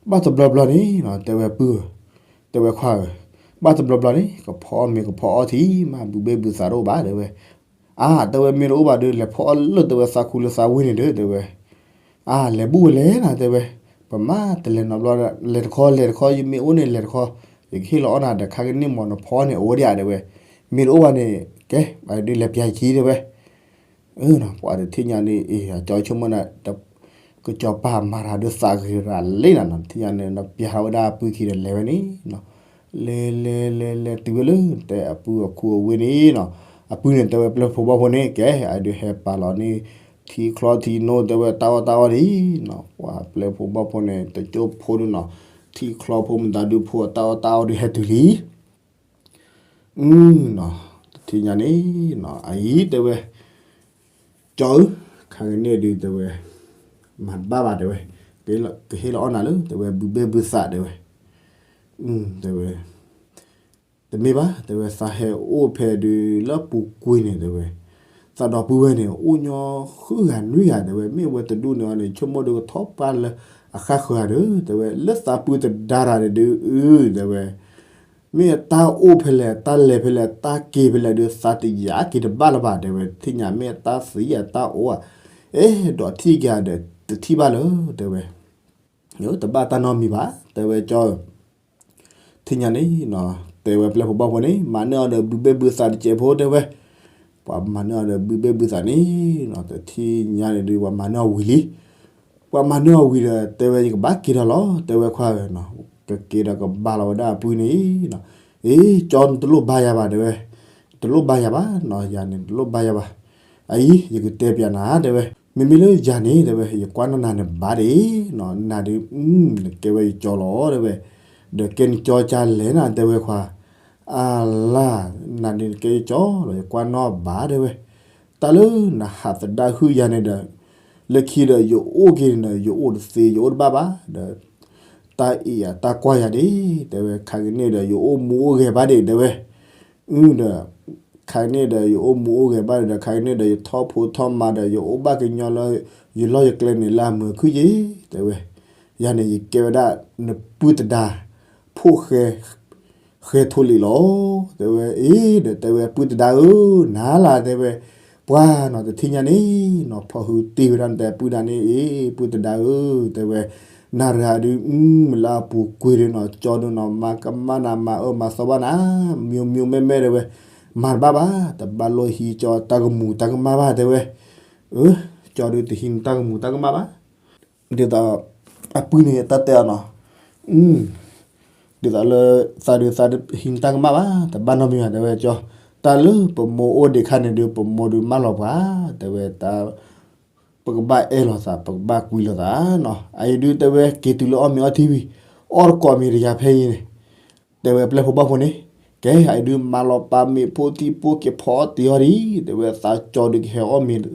ဘၣ်တဘျီဘျီန့ၣ်နီၤ တဲဝဲပုၢ်ဧၢ, တဲဝဲခွါဧၢ, ဘၣ်တဘျီဘျီန့ၣ် ကဖီအီၣ်မ့ၤကဖီအီၣ်ထံ မ့ၢ်ဘုဘ့ၣ်ဘုသးတအိၣ်ဘၣ် တဲဝဲ. အါ တဲဝဲ မ့ၢ်တအိၣ်ဘၣ်ဒီး လဲၤဖီအီၣ်လၢတဲဝဲသးခူလၢသးဝ့ၢ်န့ၣ်ဒီး တဲဝဲ. အါ လဲၤဘူၣ်ဝဲလဲၣ်နၤ တဲဝဲ. ပမၤတလဲၤနီတဘျီ, လဲၤတခီ လဲၤတခီ ယမ့ၢ်အိၣ်န့ၣ် လဲၤတခီ, ယကဟ့ၣ်လီၤအီၣ်နၤဒီး ခါကန့ၣ်မ့ၢ်နဖီအီၣ်န့ၣ် အဝဲဒၣ် တဲဝဲ. မ့ၢ်တအိၣ်ဘၣ်န့ၣ် ကဲ ဒုးလဲၤပျၢ်ယခံ တဲဝဲ. ပှၤတထံၣ်ညါန့ၣ် အ့ ကၠီဆိကမိၣ်နၤ ကစီၤပၤမၤတၢ်ဒုးသးဂ့ၤရၤလံနၤနီၤ, တထံၣ်ညါန့ၣ် ပျၢ်ထီၣ်ဝဲဒၣ်အပုၢ်ခံဒီးလဲၤဝဲန့ၣ်နီၤ. လဲၤလဲၤလဲၤလဲၤတုၤဝဲလၢ တဲအပုၢ်အခူအဝ့ၢ်န့ၣ်နီၤ. အပုၢ်န့ၣ် တဲဝဲပျဲၢ်ဖိဘီၣ်ဖိန့ၣ် ကဲ အဒုးဟဲပာ်လီၤန့ၣ် ထံချီထံနိ တဲဝဲတၢ်အီၣ်တၢ်အီဒ်နီၤ. ပှၤပျဲၢ်ဖိဘီၣ်ဖိန့ၣ် တကၠိဖိဒုနီၤ, ထံချီဖိမတၤဒုဖိ တၢ်အီၣ်တၢ်အီဒုးဟဲတုၤလံ နီၤ. တထံၣ်ညါန့ၣ်နီၤ အအံၤ တဲဝဲ ကၠီဧၢ, ခါကန့ၣ်ဒုး တဲဝဲ မၤတဘၣ်ဘၣ် တဲဝဲ. ကဟ့ၣ်လီၤအီၣ်နၤလၢ တဲဝဲ ဘုဘ့ၣ်ဘုသး တဲဝဲ. တဲဝဲ တမ့ၢ်ဘၣ် တဲဝဲ သးဟဲအိၣ်ဖဲဒုးလၢပူၤကွံာ်န့ၣ် တဲဝဲ. သးဒီပုၢ်ဝဲၢ်န့ၣ် အိၣ်ညီဃုဂၤနွံဂၤ တဲဝဲ. မ့ၢ်ဝဲတဒူၣ်န့ၣ်အီၤန့ၣ် ဆိကမိၣ်ဒုးကထီၣ်ပှၢ်လၢအဃၣ်ဃၢၤဒီး တဲဝဲ လၢသးပုၢ်တဒါတၢ်န့ၣ်ဒုး အု တဲဝဲ မ့ၢ်တၢ်အိၣ်ဖဲလဲၣ် တၢ်လဲၤဖဲလဲၣ် တၢ်က့ၤဖဲလဲၣ်ဒုး သးတယာ်က့ၤတဘၣ်လၢၤဘၣ် တဲဝဲ. တထံၣ်ညါမ့ၢ်တၢ်သံဧါ တၢ်အိၣ်ဧါ, အဲၣ်ဒိးထံၣ်က့ၤဧါဒီး တထံၣ်ဘၣ်လၢၤ တဲဝဲ. တဘၣ်တၢ်နီတမံၤဘၣ် တဲဝဲ ကၠီဧၢ. တထံၣ်ညါန့ၣ်နီၤ တဲဝဲပျဲၢ်ဖိဘီၣ်ဖိန့ၣ် မၤန့ၢ်အီၤဒီးဘုဘ့ၣ်ဘုသးတစဲးဖိ တဲဝဲ. ပှၤမၤန့ၢ်အီၤဒီးဘုဘ့ၣ်ဘုသးန့ၣ်နီၤ တထံၣ်ညါန့ၣ်ဒုး ပှၤမၤန့ၢ်အီၤဝံၤလံ. ပှၤမၤန့ၢ်အီၤဝံၤဒီး တဲဝဲ ယကဘၣ်က့ၤဒီးလီၤ တဲဝဲခွါဧၢနီၤ. ကက့ၤဒီးကဘၣ်လီၤဝဲဒၣ်အပုၢ်န့ၣ်နီၤ. အ့ ကၠီ နတလိၣ်ဘါယၤဘၣ် တဲဝဲ. တလိၣ်ဘါယၤဘၣ်နီၤ ယၤန့ၣ် တလိၣ်ဘါယၤဘၣ်. အအံၤ ယကတဲပျးနၤ တဲဝဲ. မ့မ့ၢ်လၢယၤန့ၣ် တဲဝဲ ယကွၢ်နီၣ်နၤန့ၣ်ဘၣ်ဒံးနီၤ နၤဒုး နကဲဝဲယကၠီလီၤ တဲဝဲ. ဒီးကဲနကၠီကလဲၣ်နၤ တဲဝဲခွါ. အလါ နၤဒုးနကဲယကၠီလီၤ ယကွၢ်နီၣ်ဘၣ် တဲဝဲ. တၢ်လၢနဟးသဒါဟုၣ်ယၤန့ၣ်ဒီး လၢခံဒီးယအိၣ်က့ၤန့ၣ်ဒီး ယအိၣ်တသ့ ယအိၣ်တဘၣ်ဘၣ်ဒီး တၢ်အံၤယၤတၢ်ကွၢ်ယၤဒံး တဲဝဲ. ခါကန့ၣ်ဒီး ယအိၣ်မူအိၣ်ဂဲၤဘၣ်ဒံး တဲဝဲ. အု ဒီး ခါကန့ၣ်ဒီး ယအိၣ်မူအိၣ်ဂဲၤဘၣ်ဒီး ခါကန့ၣ်ဒီး ယထီၣ်ဖိထီၣ်မါဒီး ယအိၣ်ဘၣ်ကညီလၢ ယလီၢ်ယကျဲန့ၣ် လၢအမုာ်ခုၣ်ယ့ၢ် တဲဝဲ. ယၤန့ၣ် ယကဲဝဲဒၣ် နပုၢ်တဒါ ဖိၣ်ဃဲ ဃဲထိလံလီၤ တဲဝဲ. အ့ ဒီးတဲဝဲ ပုၢ်တဒါဧၢ, နၤလၢ တဲဝဲ, ပှၤနီၤတထံၣ်ညါန့ၣ်နီၤ ဖီၣ်ဟုတ့ၢ်ဝဲဒၣ်နတဲပုၢ်ဒၣ်န့ၣ် အ့ ပုၢ်တဒါဧၢ, တဲဝဲ, နၤတဂၤဒုး မုၢ်လၢအပူၤကွံာ်ဒုးနီၤ ကၠီဒုးနီၤ မၤကမၣ်နၤ မၤအၢမၤသီဘၣ်နၤ မံၤမံၤမဲၢ်မဲၢ် တဲဝဲ, မၤတဘၣ်ဘၣ် တဘၣ်လိၣ်ဟံးကၠီတၢ်ကမူၤတၢ်ကမၣ်ဘၣ် တဲဝဲ, အၢ ကၠီဒုးတဟံးနတၢ်ကမူၤတၢ်ကမၣ်ဘၣ် ဒ်သိး အပုၢ်န့ၣ်တၢ်တဲအီၤနီၤ, ဒ်သိးလၢ သးဒုးသးဟံးနတၢ်ကမၣ်ဘၣ် တဘၣ်နီတမံၤဘၣ် တဲဝဲကၠီ, တၢ်လၢပမိၢ်အိၣ်ဒံးခါန့ၣ်ဒုး ပမိၢ်ဒုးမၢလီၤပှၤ တဲဝဲ, တၢ် ပကဘၣ်အဲၣ်လိာ်သး ပကဘၣ်ကွံလိာ်သးနီၤ, အအံၤဒုးတဲဝဲ က့ၤတုၤလၢအီၣ်မ့ၤအီထံဝံၤ အီၣ်တကိးမ့ၤတယၤဖဲအံၤန့ၣ် တဲဝဲပျဲၢ်ဖိဘီၣ်ဖိန့ၣ်, ကဲ အအံၤဒုးမၤလီၤပာ်မ့ၤဖိထံဖိက့ၤဖီအီၣ်တ့ၤအီၤဒံး, တဲဝဲသးကၠီဒုးကဟဲအီၣ်မ့ၤ,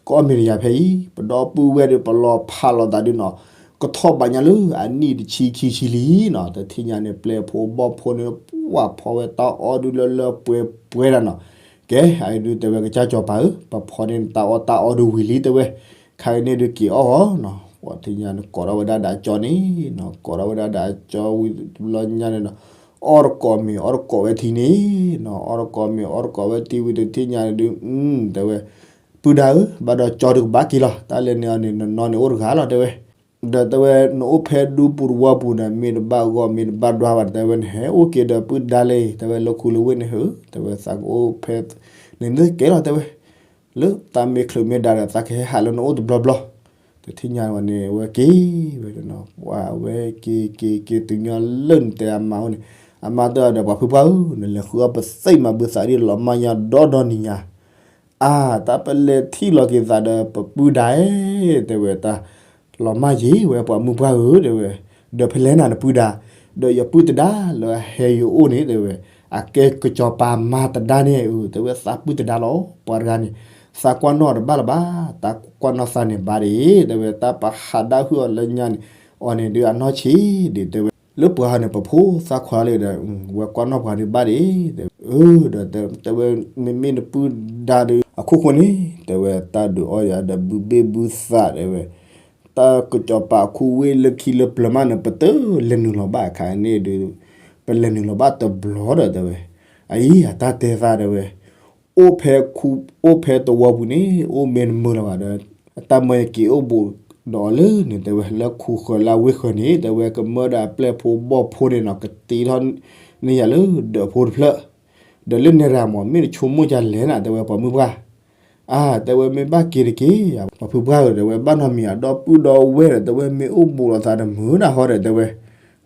ကအီၣ်မ့ၤတယၤဖဲအံၤ, ပဒီပုၢ်ဝဲၢ်ဒုးပလီၤဖးလိာ်သးဒုးနီၤ, ကထီၣ်ဘးညါလၢအနံၣ်တဆံခံဆံလံနီၤ, တထံၣ်ညါန့ၣ် ပျဲၢ်ဖိဘီၣ်ဖိန့ၣ် ပှၤဖီဝဲတၢ်အီၣ်ဒုးလၢလၢပှဲၤပှဲၤဒၣ်နီၤ, ကဲ အအံၤဒုးတဲဝဲကစၢ်ကၠီပၤဧၢ, ပဖီန့ၢ်နတၢ်အီၣ်တၢ်အီဒုးဝံၤလံ တဲဝဲ, ခါကန့ၣ်ဒုးက့ၤအီၣ်အီၤနီၤ, ပှၤထံၣ်ညါန့ၣ် ကိးထီၣ်ဝဲဒၣ်ဒီးကၠီန့ၣ်နီၤ, ကိးထီၣ်ဝဲဒၣ်ဒီးကၠီဝံၤတဘျီညါန့ၣ်နီၤ, အီၣ်တကိးမ့ၤအီၣ်တကိးဝဲထံန့ၣ်နီၤ, အီၣ်တကိးမ့ၤအီၣ်တကိးဝဲထံဝံၤတထံၣ်ညါန့ၣ်ဒုး, တဲဝဲ, ပုၢ်ဒါဧၢ, ဘၣ်ဒီးကၠီဒုးကဘၣ်က့ၤလီၤ, တၢ်လဲၤန့ၢ်အီၤန့ၣ် နနီၢ်န့ၣ်အိၣ်တဂၤလီၤ တဲဝဲ, ဒီးတဲဝဲ နအိၣ်ဖဲဒူပူၤတဝီပူၤဒီး မ့ၢ်တဘၣ်ဂီၢ်မ့ၢ်တဘၣ်ဒွါဘၣ် တဲဝဲ နဟဲအိၣ်က့ၤဒီးပုၢ်ဒါလံ တဲဝဲ လၢခူလၢဝ့ၢ်န့ၣ်ဧၢ, တဲဝဲ သးကအိၣ်ဖဲန့ၣ်န့ၣ်ကဲလီၤ တဲဝဲ, လၢသးမ့ၢ်ချုးမ့ၢ်ဒါဒီး သးကဟဲဟးလၢနအိၣ်တဘျီဘျီ, တထံၣ်ညါဝဲန့ၣ် ဝဲက့ၤဝဲနီၤ, ပှၤဝဲက့ၤက့ၤက့ၤတုၤညီလၢနတဲအမါအိၣ်န့ၣ်, အမါတဲအီၤဒီး ပှၤဖုပှၢ်ဧၢ, နလဲၤဃုအီၣ်ပသ့ၣ်မၤဘုသးဒ်လီၤမၢ်ညါဒီဒီနံၤညါ အါ, တၢ်ပလဲၤထံၣ်လီၤက့ၤသးဒီးပပုၢ်ဒါဧၢ, တဲဝဲတၢ်, လီၤမၢ်ယ့ၤဝဲပှၤမုၣ်ပှၢ်ဧၢ, တဲဝဲ, ဒီးဖဲလဲၣ်နၤနပုၢ်ဒါ, ဒီးယပုၢ်တဒါလၢအဟဲယအိၣ်န့ၣ် တဲဝဲ, အကဲကစီၤပၤမါတဒါန့ၣ်ဧၢ, တဲဝဲသးပုၢ်တဒါလီၤ, ပှၤတဂၤန့ၣ်, သးကွၢ်နီၣ်တဘၣ်လၢၤဘၣ်, တၢ်ကွၢ်နီၣ်သးန့ၣ်ဘၣ်ဒံး, တဲဝဲတၢ်ပဟးဒၣ်ဟုၣ်အီၤလၢညါန့ၣ်, အီၤန့ၣ်ဒုးအနီၢ်ဆံးဒံး တဲဝဲ လၢပှၤန့ၣ် ပဖိသၣ်ခွါလံဒီး ဝဲကွၢ်နီၣ်ပှၤဒုးဘၣ်ဒံး, အၢ ဒီးတဲဝဲ မ့မ့ၢ်နပုၢ်ဒါဒီး အခိၣ်ဃိန့ၣ် တဲဝဲ တၢ်ဒုးအီၣ်ယၤဒီးဘုဘ့ၣ်ဘုသး တဲဝဲ, တၢ်ကစီၤပၤခူဝ့ၢ်လၢခံလၢပျၢၤမးန့ၣ် ပတလဲၤနုာ်လီၤဘၣ်အခါန့ၣ်ဒီး ပလဲၤနုာ်လီၤဘၣ်တဘျီဒီးတဲဝဲ, အအံၤ အတၢ်တဲသးတဲဝဲ, အိၣ်ဖဲခူ, အိၣ်ဖဲသဝီပူၤန့ၣ် အိၣ်မ့ၢ်တမုာ်လၢၤဘၣ်ဒီး အတၢ်မၢယက့ၤအိၣ်ဘူးဒီးအီၤလၢန့ၣ် တဲဝဲလၢခူဃၢၤလၢဝ့ၢ်ဃၢၤန့ၣ် တဲဝဲကမၢဒီးအပျဲၢ်ဖိဘီၣ်ဖိန့ၣ်နီၤ ကတ့ထီၣ်န့ၢ်ယၤလၢဒၢးဖိတဖျၢၣ်, ဒီးလၢန့ၣ်ရၤမး မ့ၢ်တဆိကမိၣ်ဒ်လဲၣ်နၤ တဲဝဲပှၤမုၢ်ပှၢ် အါ တဲဝဲမ့ၢ်ဘၣ်က့ၤတက့ၢ် ပှၤဖုပှၢ်ဧၢ တဲဝဲဘၣ်နီတမံၤအဒီပုၢ်ဒီဝဲၢ်ဒီး တဲဝဲမ့ၢ်အိၣ်ဘူးလိာ်သးတမုာ်နၤဟီဒီး တဲဝဲ,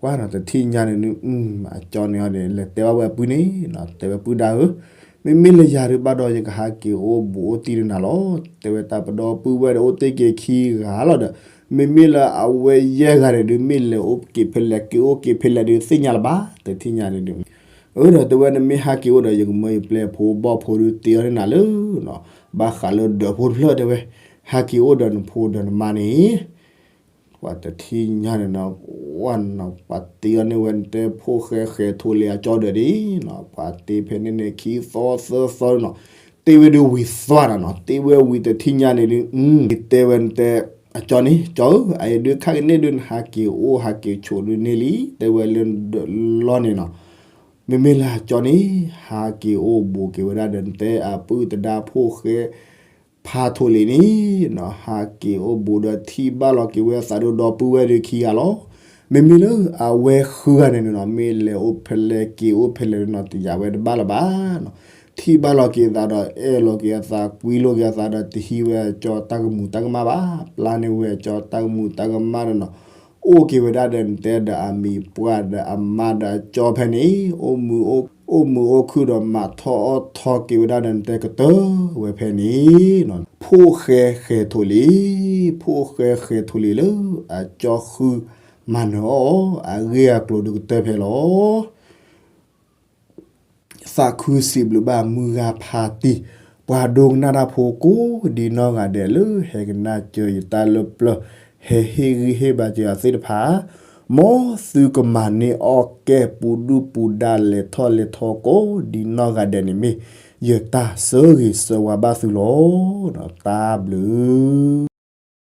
ကွၢ်နီၤ တထံၣ်ညါန့ၣ် အကၠီန့ၣ်အီၤဒီး လဲၤတဲဘၣ်ဝဲအပုၢ်န့ၣ်နီၤ တဲဝဲပုၢ်ဒါဧၢ, မ့မ့ၢ်လၢယၤဒုးဘၣ်ဒီး ယကဟးက့ၤအိၣ်ဘူးအိၣ်တံၢ်ဒီးနၤလီၤ, တဲဝဲတၢ်ပဒီပုၢ်ဝဲၢ်ဒီးအိၣ်တ့ၢ်က့ၤခံဂၤလီၤဒီး မ့မ့ၢ်လၢအဝဲယဲၢ်ဂၤန့ၣ်ဒုး မ့ၢ်လဲၤအိၣ်က့ၤဖဲလဲၣ် က့ၤအိၣ်က့ၤဖဲလဲၣ်ဒုးသ့ၣ်ညါလၢၤဘၣ် တထံၣ်ညါန့ၣ်ဒုး အၢ ဒီးတဲဝဲနမ့ၢ်ဟးက့ၤအိၣ်ဒီး ယကမၢယပျဲၢ်ဖိဘီၣ်ဖိဒုးတ့အီၤန့ၢ်နၤလၢ ဘၣ်ဃးလၢဒၢးဖိတဖျၢၣ်တဲဝဲ, ဟးက့ၤအိၣ်ဒီးနဖိဒီးနမါန့ၣ် ပှၤတထံၣ်ညါန့ၣ်နီၤ ဝဲနီၤ ပှၤတ့အီၤန့ၢ်ဝဲနတဲဖိၣ်ဃဲဃဲၤထိးလ့ၤအကၠီဒီးဒ်နီၤ ပှၤတ့ဖဲန့ၣ်န့ၣ် ခံသီသၢသီနီၤ တ့ဝဲဒုးဝံၤသွါနီၤနီၤ တ့ဝဲဝံၤတထံၣ်ညါန့ၣ်ဒုး တဲဝဲနတဲ အကၠီန့ၣ် ကၠီဧၢ အအံၤဒုးခါကန့ၣ်ဒုး နဟးက့ၤအိၣ်ဟးက့ၤဆိးဒုးန့ၢ်လံ တဲဝဲလၢဒၢးလီၢ်န့ၣ်နီၤ မ့မ့ၢ်လၢအကၠီန့ၣ် ဟးက့ၤအိၣ်ဘူးက့ၤဝဲဒၣ်ဒီးနတဲအပုၢ်သဒါဖိၣ်ဃဲ ဖးထိးလ့ၤန့ၣ်နီၤ ဟးက့ၤအိၣ်ဘူးဒီးထံၣ်ဘၣ်လီၤက့ၤဝဲအသးဒီးဒီပုၢ်ဝဲၢ်ဒုးခံဂၤလီၤ. မ့မ့ၢ်လၢအဝဲဃုဂၤန့ၣ်နီၤ မ့ၢ်လဲၤအိၣ်ဖဲလဲၣ်က့ၤအိၣ်ဖဲလဲၣ်ဒုးနီၤ တယာ်ဝဲတဘၣ်လၢၤဘၣ်နီၤ ထံၣ်ဘၣ်လီၤက့ၤအသးဒီးအဲၣ်လီၤက့ၤအသး ကွံလိာ်က့ၤအသးဒီးတဟံးဝဲအကၠီတၢ်ကမူၤတၢ်ကမၣ်ဘၣ် ပျၢ်န့ၢ်ဝဲအကၠီတၢ်ကမူၤတၢ်ကမၣ်ဒီးနီၤ အိၣ်က့ၤဝဲဒၣ်ဒီးနတဲဒီးအမံၤပှၢ်ဒီးအမါဒီးအကၠီဖဲန့ၣ် အိၣ်မုာ်အိၣ်ခုၣ်ဒီးမၤထီၣ်အီၣ်ထီၣ်က့ၤဝဲဒၣ်ဒီးနတဲကတၢၢ်ဝဲဖဲန့ၣ်နီၤ ဖိၣ်ဃဲဃဲၤထိးလ့ၤ ဖိၣ်ဃဲဃဲၤထိးလ့ၤလၢအကၠီဃုမၤနၢၤအီၣ်အီၤ အဂ့ၢ်အကျိၤဒုးကတၢၢ်ဖဲလီၤ. သးခုစံးဘျုးဘၣ်မုၢ်ဂၤဖးတံၢ် ပှၤဒိကနၣ်တၢ်ဖိကိးဒ်နီၢ်ဂၤဒဲးလၢဟဲကနၣ်စၢၤယတၢ်လၢပျၢၤ ဟဲဟ့ၣ်ဂံၢ်ဟ့ၣ်ဘါစၢၤယၤသ့ၣ်တဖၣ် မ်သုကမၤန့ၢ်အီၣ်ကဲပူၤဒုၣ်ပူၤဒါလဲၤထီၣ်လဲၤထီကိးဒ်နီၢ်ဂၤဒဲးန့ၣ်မ့ၢ် ယတၢ်ဆၢဂ့ၤဆၢဝါဘၣ်သုလီၤ. တၢ်ဘျုး